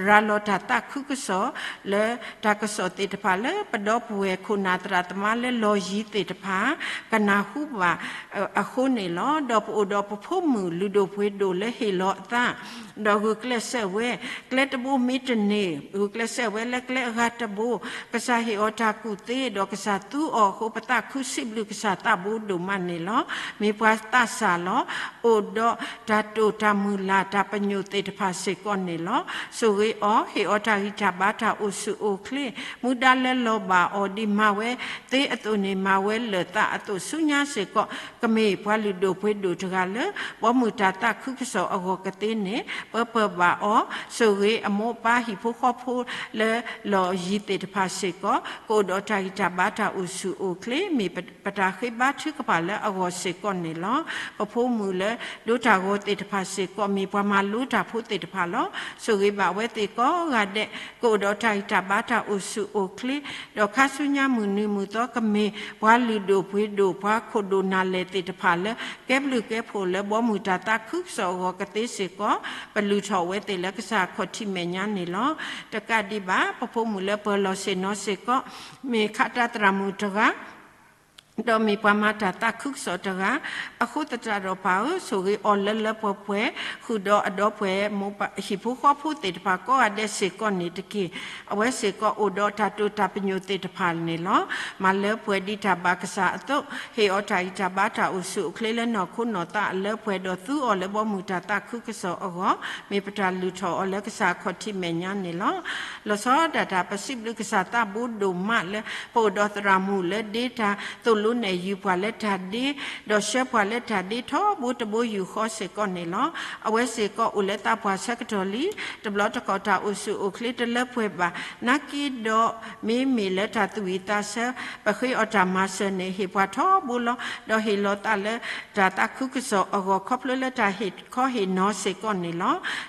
ရၤလီၤတၢ်သးခုကစီၣ် လၢတၢ်ကစီၣ်သ့ၣ်တဖၣ်လၢ ပဒီပုၢ်ဝဲၢ်ခိၣ်နၢ်သရၣ်သမါလၢလီၢ်ယံၤသ့ၣ်တဖၣ် ကနၢ်ဟူဘၣ်အဃိန့ၣ်လီၤ. ဒီးပအိၣ်ဒီးပဖိမုၣ်လုၢ်ဒိၣ်ပှ့ၤဒိၣ်လၢဟ့ၣ်လီၤအသး ဒီးဂုာ်ကျဲးစၢးဝဲ, ကျဲတဘိမ့ၢ်တန့ၢ် ဂုာ်ကျဲးစၢးဝဲလၢကျဲအဂၤတဘိ, ကစၢ်ဟ့ၣ်အီၤတၢ်ကူၣ်သ့ ဒီးကစၢ်သူအီၤအဃိ ပသးခုစံးဘျုးကစၢ်သးဘိဒိၣ်မးန့ၣ်လီၤ. မ့ၢ်ပှၤသးစၢ်လီၤ. အိၣ်ဒီးတၢ်တိာ်တၢ်မုၢ်လၢ် တၢ်ပညိၣ်သ့ၣ်တဖၣ်စ့ၢ်ကီးန့ၣ်လီၤ. ဆိၣ်ဂ့ၤအီၤ, ဟ့ၣ်အီၤတၢ်ဂံၢ်တၢ်ဘါ တၢ်အိၣ်ဆူၣ်အိၣ်ချ့, မူဒါလၢလီၤဘၣ်အီၤ ဒ်မၤဝဲသ့အသိးန့ၣ် မၤဝဲလၢာ်သးအသိး ဆူညါစ့ၢ်ကီး ကမ့ၢ်ပှၤလုၢ်ဒိၣ်ပှ့ၤဒိၣ်တဂၤလၢ ဘီမုၢ်တၢ်သးခုကစီၣ်အဂီၢ်ကသ့န့ၣ် ပၢပၢၢ်ဘၣ်အီၤ, ဆိၣ်ဂ့ၤအမိၢ်အပၢ်ဟံၣ်ဖိဃီဖိလၢလီၢ်ယံၤသ့ၣ်တဖၣ်စ့ၢ်ကီး ကအိၣ်ဒီးတၢ်ဂံၢ်တၢ်ဘါ တၢ်အိၣ်ဆူၣ်အိၣ်ချ့ မ့ၢ်ပတၢ်ဃ့ဘါထုကဖၣ်လၢအဂီၢ်စ့ၢ်ကီးန့ၣ်လီၤ. ပဖိမုၣ်လၢဒိတၢ်ဂီၤသ့ၣ်တဖၣ်စ့ၢ်ကီး မ့ၢ်ပှၤမၤလိတၢ်ဖိသ့ၣ်တဖၣ်လီၤ. ဆိၣ်ဂ့ၤဘၣ်အဝဲသ့ၣ်ကိးဂၤဒဲး ကအိၣ်ဒီးတၢ်ဂံၢ်တၢ်ဘါ တၢ်အိၣ်ဆူၣ်အိၣ်ချ့ ဒီးခါဆူညါမုၢ်နံၤမုၢ်သီကမ့ၢ် ပှၤလုၢ်ဒိၣ်ပှ့ၤဒိၣ် ပှၤခိၣ်ဒိၣ်နၢ်လဲၢ်သ့ၣ်တဖၣ်လၢ ကဲဘျုးကဲဖှိၣ်လၢဘီမုၢ်တၢ်သးခုကစီၣ်အဂီၢ်ကသ့စ့ၢ်ကီး ပလုၢ်ထီၣ်ဝဲသ့ၣ်လၢကစၢ်ခီၣ်ထံးမဲာ်ညါန့ၣ်လီၤ. တကးဒံးဘၣ် ပဖိမုၣ်လၢပၢၤလီၢ်ဆ့ၣ်နီၤစ့ၢ်ကီး မ့ၢ်ခးတၢ်သရၣ်မုၣ်တဂၤ လၢ ဒီးမ့ၢ်ပှၤမၤတၢ်သးခုကစီၣ်တဂၤ, အဃိသတးဒီးပၢ်ဧၢ, ဆိၣ်ဂ့ၤအီၤလၢလၢပှဲၤပှဲၤ, ဃုာ်ဒီးအဒီပုၢ်ဝဲၢ် မိၢ်ပၢ်ဟံၣ်ဖိဃီဖိသ့ၣ်တဖၣ်ကိးဂၤဒဲးစ့ၢ်ကီးန့ၣ်တက့ၢ်. အဝဲစ့ၢ်ကီးအိၣ်ဒီးတၢ်တိာ်တၢ်ပညိၣ်သ့ၣ်တဖၣ်န့ၣ်လီၤ. မၤလၢပှဲၤဒ်တၢ်ဘၣ်ကစၢ်အသိး, ဟ့ၣ်အီၤတၢ်ဂံၢ်တၢ်ဘါတၢ်အိၣ်ဆူၣ်အိၣ်ချ့လၢနီၢ်ခိနီၢ်သးအလၢပှဲၤဒီး သူအီၤလၢဘီမုၢ်တၢ်သးခုကစီၣ်အဂီၢ်, မ့ၢ်ပတၢ်လုၢ်ထီၣ်အီၤလၢကစၢ်အခီၣ်ထံးမဲာ်ညါန့ၣ်လီၤ. လီၤဆီဒၣ်တၢ် ပစံးဘျုးကစၢ်သးဘိဒိၣ်မးလၢ ပအိၣ်ဒီးသရၣ်မုၣ်လၢဒ့တၢ်သိၣ်လိနဲၣ်ယုာ်ပှၤလၢတၢ်ဒ့, ဒီးဆှၢပှၤလၢတၢ်ဒ့ထီဘိတဘိယူၢ်ဃီစ့ၢ်ကီးန့ၣ်လီၤ. အဝဲစ့ၢ်ကီးအိၣ်လၢသးပှၢ်ဆၢကတီၢ်လံ, တဘျီတခီၣ်တၢ်အိၣ်ဆူၣ်အိၣ်ချ့တလၢပှဲၤဘၣ်, နာ်က့ဒီး မ့မ့ၢ်လၢတၢ်သူၣ်ဝံၣ်သးဆၢ ပဃ့အီၤတၢ်မၤစၢၤန့ၣ် ဟ့ၣ်ပှၤထီဘိလီၤ. ဒီးဟ့ၣ်လီၤသးလၢတၢ်သးခုကစီၣ်အဂီၢ် ခီဖျိလၢတၢ်ဟ့ၣ်ခီဟ့ၣ်နီၤစ့ၢ်ကီးန့ၣ်လီၤ.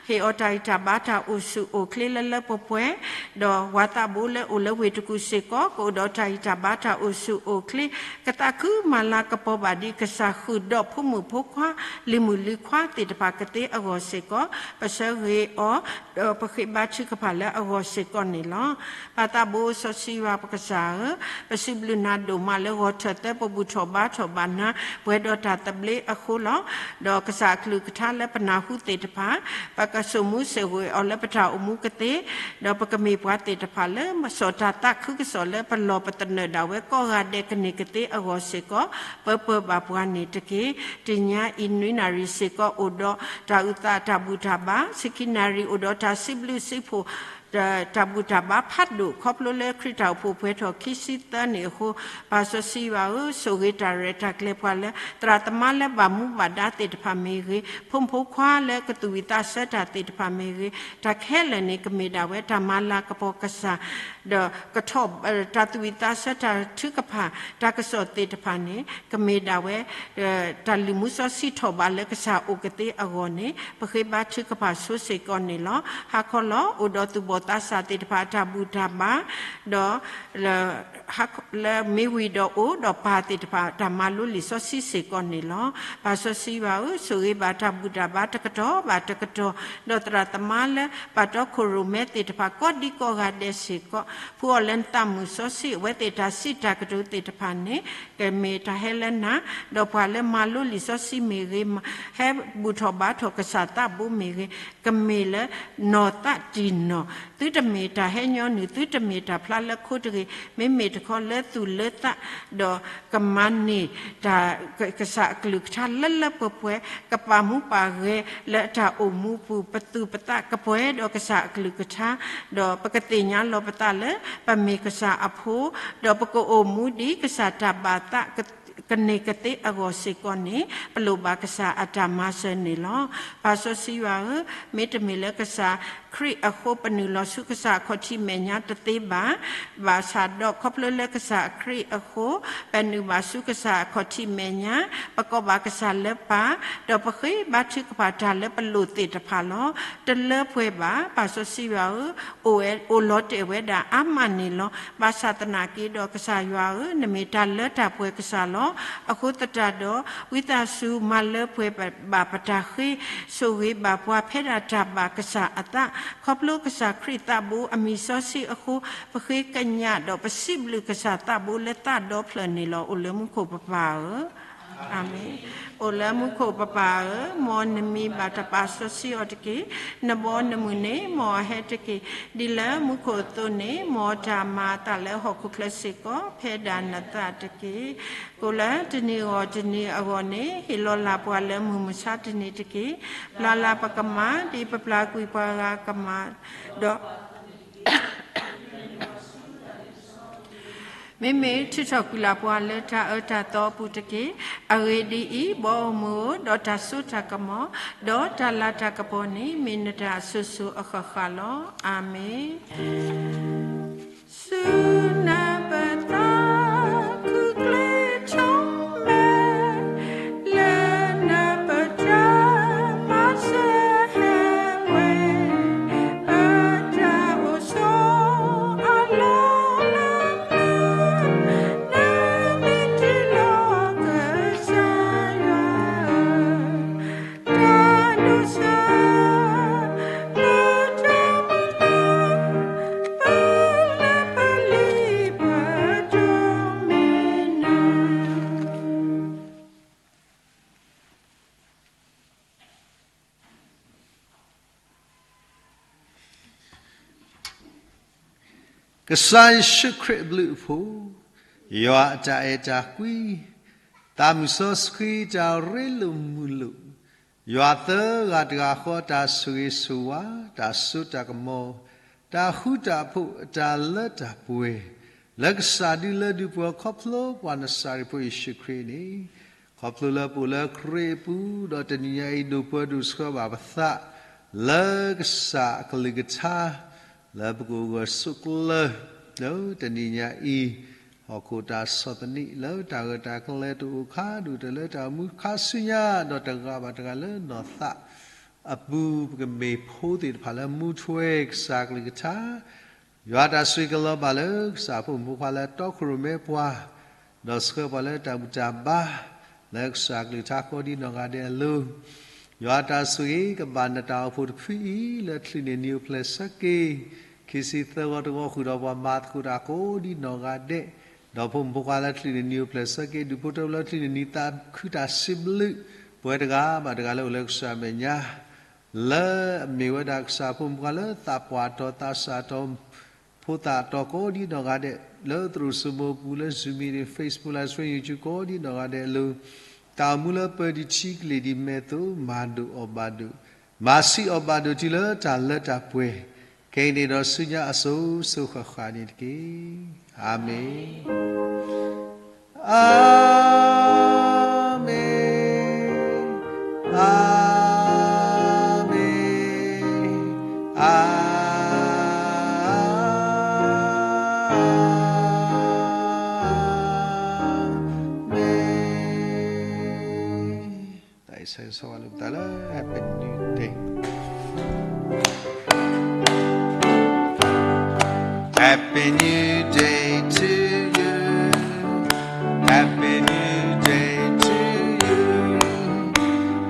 ဟ့ၣ်အီၤတၢ်ဂံၢ်တၢ်ဘါတၢ်အိၣ်ဆူၣ်အိၣ်ချ့လၢလၢပှဲၤပှဲၤ, ဒီးပှၤသးဘိလၢအိၣ်လၢဝ့ၢ်တကူၣ်စ့ၢ်ကီး ကအိၣ်ဒီးတၢ်ဂံၢ်တၢ်ဘါတၢ်အိၣ်ဆူၣ်အိၣ်ချ့, ကသးခုမၤလၤကပီၤဘၣ်ဒ်ကစၢ်ဃုာ်ဒီးဖိမုၣ်ဖိခွါ လံၤမုၣ်လံၤခွါသ့ၣ်တဖၣ်ကသ့အဂီၢ်စ့ၢ်ကီး, ပဆၢဂ့ၤအီၤ ဒီးပဃ့ဘါထုကဖၣ်လၢအဂီၢ်စ့ၢ်ကီးန့ၣ်လီၤ. ပၢ်သးဘိစီဆှံယွၤပကစၢ်ဧၢ, ပစံးဘျုးနၤဒိၣ်မးလၢဂီၤထၢၣ်သၢပဘူၣ်ထီၣ်ဘါထီၣ်ဘၣ်နၤ ပှဲၤဒီးတၢ်သဘျ့အဃိလီၤ. ဒီးကစၢ်အကလုၢ်ကထါလၢပနၢ်ဟူသ့ၣ်တဖၣ်, ပကဆိၣ်မူဆိၣ်ဂ့ၤအီၤလၢပတၢ်အိၣ်မူကသ့, ဒီးပကမ့ၢ်ပှၤသ့ၣ်တဖၣ်လၢ မ့ၢ်စီၣ်တၢ်သးခုကစီၣ်လၢပလီၢ်ပသနၢၣ်ဒၣ်ဝဲကိးဂၤဒဲးကန့ၢ်ကသ့အဂီၢ်စ့ၢ်ကီး ပၢပၢဘၣ်ပှၤန့ၣ်တက့ၢ်. တနံၤအံၤနွံနၣ်ရံၣ်စ့ၢ်ကီးအိၣ်ဒီးတၢ်အုၣ်သးတၢ်ဘူၣ်တၢ်ဘါ, ဆံခံနၣ်ရံၣ်အိၣ်ဒီးတၢ်စံးဘျုးစံးဖှိၣ် တၢ်ဘူၣ်တၢ်ဘါဖးဒိၣ် ခီဖျိလၢခရံာ်တၢ်အိၣ်ဖှိၣ်ပှဲၤထီၣ်ခံဆံသၢနံၣ်အဃိ, ပၢ်စီဆှံယွၤဧၢ, ဆိၣ်ဂ့ၤတၢ်ရဲၣ်တၢ်ကျဲၤပှၤလၢ သရၣ်သမါလၢဘၣ်မူဘၣ်ဒါသ့ၣ်တဖၣ်မ့ၢ်ဂ့ၤ, ဖိမုၣ်ဖိခွါလၢကသူၣ်ဝံၣ်သးဆၢတၢ်သ့ၣ်တဖၣ်မ့ၢ်ဂ့ၤ, တၢ်ခဲလၢာ်န့ၣ် ကမ့ၢ်ဒၣ်ဝဲတၢ်မၤလၤကပီၤကစၢ် ဒီးကထီၣ် တၢ်သူၣ်ဝံၣ်သးဆၢတၢ်ထုကဖၣ် တၢ်ကစီၣ်သ့ၣ်တဖၣ်န့ၣ် ကမ့ၢ်ဒၣ်ဝဲ တၢ်လုၢ်မူစီဆှံထီၣ်ဘးလၢကစၢ်အိၣ်ကသ့အဂီၢ်န့ၣ် ပဃ့ဘါထုကဖၣ်ဆိစ့ၢ်ကီးန့ၣ်လီၤ. ဟါခီလီၤ အိၣ်ဒီးသူၣ်ဘီၣ်သးစၢ်သ့ၣ်တဖၣ်အတၢ်ဘူၣ်တၢ်ဘါ, ဒီး လၢမ့ၢ်ဝံၤဒီးအိၣ်ဒီးပၢ်သ့ၣ်တဖၣ် တၢ်မၤလိလံာ်စီဆှံစ့ၢ်ကီးန့ၣ်လီၤ. ပၢ်စီဆှံယွၤဧၢ, ဆိၣ်ဂ့ၤဘၣ်တၢ်ဘူၣ်တၢ်ဘါတကတီၢ်ဘၣ်တကတီၢ်, ဒီးသရၣ်သမါလၢ ပာ်တီခိၣ်ရိၣ်မဲသ့ၣ်တဖၣ် ကိးဒံကိးဂၤဒဲးစ့ၢ်ကီး, ဖှူအီၤလၢနသးမုာ်စီဆှံ, အဝဲသ့ၣ်တၢ်စံးတၢ်ကတိၤသ့ၣ်တဖၣ်န့ၣ် ကမ့ၢ်တၢ်ဟဲလၢနၤ, ဒီးပှၤလၢမၤလိလံာ်စီဆှံမ့ၢ်ဂ့ၤ, ဟဲဘူၣ်ထီၣ်ဘါထီၣ်ကစၢ်သးဘိမ့ၢ်ဂ့ၤ, ကမ့ၢ်လၢနီၢ်သးတံၢ်နီၢ်, သုတမ့ၢ်တၢ်ဟဲညီနုၢ်, သုတမ့ၢ်တၢ်ဖျါလၢခိတဂ့ၤ, မ့မ့ၢ်တခီလၢသူၣ်လၢသး, ဒီးကမၤန့ၢ်တၢ် ကစၢ်အကလုၢ်ကထါလၢလၢပှဲၤပှဲၤ, ကပာ်မူပာ်ဂဲၤလၢအတၢ်အိၣ်မူပူၤ, ပသူၣ်ပသးကပှဲၤဒီးကစၢ်အကလုၢ်ကထါ, ဒီးပကသ့ၣ်ညါလီၤပသးလၢ ပမ့ၢ်ကစၢ်အဖိ, ဒီးပကအိၣ်မူဒ်ကစၢ်တၢ်ဘၣ်သး ကန့ၢ်ကသ့အဂီၢ်စ့ၢ်ကီးန့ၣ် ပလိၣ်ဘၣ်ကစၢ်အတၢ်မၤစၢၤန့ၣ်လီၤ. ပၢ်စီဆှံယွၤဧၢ, မ့တမ့ၢ်လၢကစၢ်ခရံာ်အဃိ ပနုာ်လီၤဆူကစၢ်အခီၣ်ထံးမဲာ်ညါတသ့ဘၣ်. ဘၣ်ဆၣ်ဒီးခီဖျိလၢကစၢ်ခရံာ်အဃိ ပနုာ်ဘၣ်ဆူကစၢ်အခီၣ်ထံးမဲာ်ညါ, ပကိးဘၣ်ကစၢ်လၢပၢ်, ဒီးပဃ့ဘါထုကဖၣ်တၢ်လၢပလိၣ်သ့ၣ်တဖၣ်လီၤ. တလၢပှဲၤဘၣ်, ပၢ်စီဆှံယွၤဧၢ, အိၣ်ဝဲ အိၣ်လီၤတဲာ်ဝဲဒၣ်အါမးန့ၣ်လီၤ. ဘၣ်ဆၣ်သနာ်က့ဒီးကစၢ်ယွၤဧၢ, နမ့ၢ်တၢ်လၢတၢ်ပှဲၤကစၢ်လီၤ. အဃိသတးဒီး ဝံသးစူၤမၤလၢပှဲၤဘၣ်ပတၢ်ဃ့, ဆိၣ်ဂ့ၤဘၣ်ပှၤဖဲဒၣ်တၢ်ဘၣ်ကစၢ်အသး, ခီဖျိကစၢ်ခရံာ်သးဘိအမံၤစီဆှံအဃိ, ပဃ့ကညးဒီးပစံးဘျုးကစၢ်သးဘိလၢသးဒီဖျၢၣ်န့ၣ်လီၤ. အိၣ်လၢမူခိၣ်ပပၢ်ဧၢ, အၤမ့ၣ်. အိၣ်လၢမူခိၣ်ပပၢ်ဧၢ, မ်နမံၤဘၣ်တၢ်ပာ်စီဆှံအီၤတက့ၢ်. နဘီနမုၢ်န့ၣ် မ်အဟဲတက့ၢ်. ဒ်လၢမူခိၣ်အသိးန့ၣ်, မ်တၢ်မၤအသးလၢဟီၣ်ခိၣ်ချၢစ့ၢ်ကီး ဖဲဒၣ်နသးတက့ၢ်. ကိးလၢတနံၤအဂီၢ်တနံၤအဂီၢ်န့ၣ်, ဟ့ၣ်လီၤလၢ်ပှၤလၢမုၢ်မဆါတနံၤတက့ၢ်. ပျၢ်လၢ်ပကမၢ် ဒ်ပပျၢ်ကွံာ်ပှၤဂၤကမၢ်, ဒီး မ့မ့ၢ်ထုးထီၣ်ကွံာ်လၢ်ပှၤလၢတၢ်အၢတၢ်သီအပူၤတက့ၢ်. အဂ့ၢ်ဒ်အံၤ, ဘီအမုၢ်ဧိၤ, ဒီးတၢ်စိတၢ်ကမီၤ, ဒီးတၢ်လၤတၢ်ကပီၤန့ၣ် မ့ၢ်နတၢ်အစိၤစိၤအဃၣ်ဃၣ်လီၤ. အၤမ့ၣ်. ဆူနပသး ခုကျ့ထီၣ်မဲာ်, လၢနပတၢ်မၤစၢၤဟဲဝဲ, ပတၢ်အိၣ်ဆိးအလီၢ်လၢ်ကျါ, နမ့ၢ်တ့လီၤကစၢ်ယွၤဧၢ, တၢ်ဒိၣ်ဆၢ ပတၢ်မုၢ်လၢ်, ပလၢပလံၤ ကစၢ်ယ့ၣ်ၡူးခရံာ်အဘျုးအဖှိၣ်, ယွၤအတၢ်အဲၣ်တၢ်ကွံ, သးမုၢ်စီဆှံတၢ်ရ့လိာ်မုာ်လိာ်, ယွၤသၢဂၤတဂၤဃီတၢ်ဆိၣ်ဂ့ၤဆိၣ်ဝါ, တၢ်စိတၢ်ကမီၤ, တၢ်ဃူတၢ်ဖိး, တၢ်လၢတၢ်ပှဲၤ, လၢကစၢ်ဒုလၢဒုးပှၤခီဖျိပှၤနစၤရ့းဖိယ့ၣ်ၡူးခရံာ်န့ၣ်, ခီဖျိလၢပအိၣ်လၢခရံာ်အပူၤ ဒီးတနံၤညါအံၤဒိၣ်ပှၢ်ဒိၣ်ဆှၢဘၣ်ပသး လၢကစၢ်အကလုၢ်ကထါ လၢပကအိၣ်ဂၢၢ်ဆိးကျၢၤ လၢတနံၤညါအံၤ, ဟီၣ်ခိၣ်တၢ်ဆီၣ်သနံးလၢတၢ်ဂၢၢ်တၢ်ကျၢၤတအိၣ်ခါ ဒိၣ်တၢ်လၢတၢ်အိၣ်မူခါဆူညါ ဒီးတဂၤဘၣ်တဂၤလၢနီၢ်သးအပူၤ ပကမ့ၢ်ဖိသ့ၣ်တဖၣ်လၢမူထွဲကစၢ်အကလုၢ်ကထါ, ယွၤတၢ်ဆိၣ်ဂ့ၤကလီၤဘၣ်လၢကစၢ်အဖိမုၣ်ဖိခွါလၢတီခိၣ်ရိၣ်မဲပှၤ ဒီးဆှၢပှၤလၢတၢ်ဘူၣ်တၢ်ဘါ လၢကစၢ်အကလုၢ်ကထါကိးဒ်နီၢ်ဂၤဒဲးအလိၤ, ယွၤတၢ်ဆိၣ်ဂ့ၤကဘၣ်နတၢ်အိၣ်ဖှိၣ်တဖုအံၤ လၢချံးန့ၢ်နံၤအိၣ်ဖျဲၣ်ဆၢက့ၤ ခံဆံသၢဂီၤတဂီၤဃုာ်ဒီးပှၤမၤသကိးတၢ်ကိးဒ်နီၢ်ဂၤဒဲး, ဒီးဖိမုၣ်ဖိခွါလၢချံးန့ၢ်နံၤအိၣ်ဖျဲၣ်ဆၢက့ၤ ဒူၣ်ဖိထၢဖိလၢချံးန့ၢ်နံၤသးခုတၢ်စံးဘျုး, ပဝဲတဂၤဘၣ်တဂၤလၢအိၣ်လၢကစၢ်အမဲာ်ညါ လၢအမ့ၢ်ဝဲဒၣ်ကစၢ်ဖိမုၣ်ဖိခွါလၢသးပှၢ်တီၤသးစၢ်တီၤ ဖိသၣ်တီၤကိးဒ်နီၢ်ဂၤဒဲး လၢသရိာ်စိမိၤပူၤလၢ Zoom meeting, Facebook Live Stream, YouTube ကိးဒ်နီၢ်ဂၤဒဲးအလိၤ, တၢ်အိၣ်မူလၢပၢၤဒံးထံကလံၤဒံးမဲာ်သိး မၤဒိၣ်အီၣ်ဘၣ်ဒိၣ်, မၤဆံးအီၣ်ဘၣ်ဒိၣ်တုၤလၢတၢ်လၢတၢ်ပှဲၤ, ခဲအံၤန့ၣ်ဒီးဆူညါအစိၤစိၤဃၣ်ဃၣ်န့ၣ်တက့ၢ်. အၤမ့ၣ်, အၤမ့ၣ်, အၤမ့ၣ်, အၤမ့ၣ်. တၢ်အံၤဆၢဂ့ၤဆၢဝါလိာ်ပသးလၢ Happy New Day. Happy new day to you. Happy new day to you.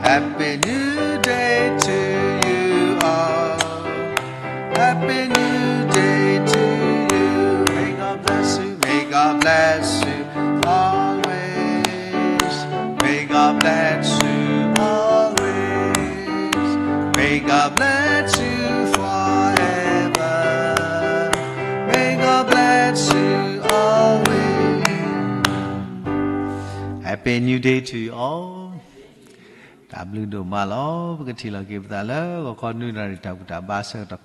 Happy new day to you all. Happy new day to you. May God bless you. May God bless you always. May God bless you always. May God bless you forever. May God bless you always. Happy New Day to you all. တၢ်ဘျုးဒိၣ်မးလီၤ. ပကထံၣ်လိာ်က့ၤပသးလၢ ဂီၤခီနွံနၣ်ရံၣ် တၢ်ဘူၣ်တၢ်ဘါဆၢကတီၢ်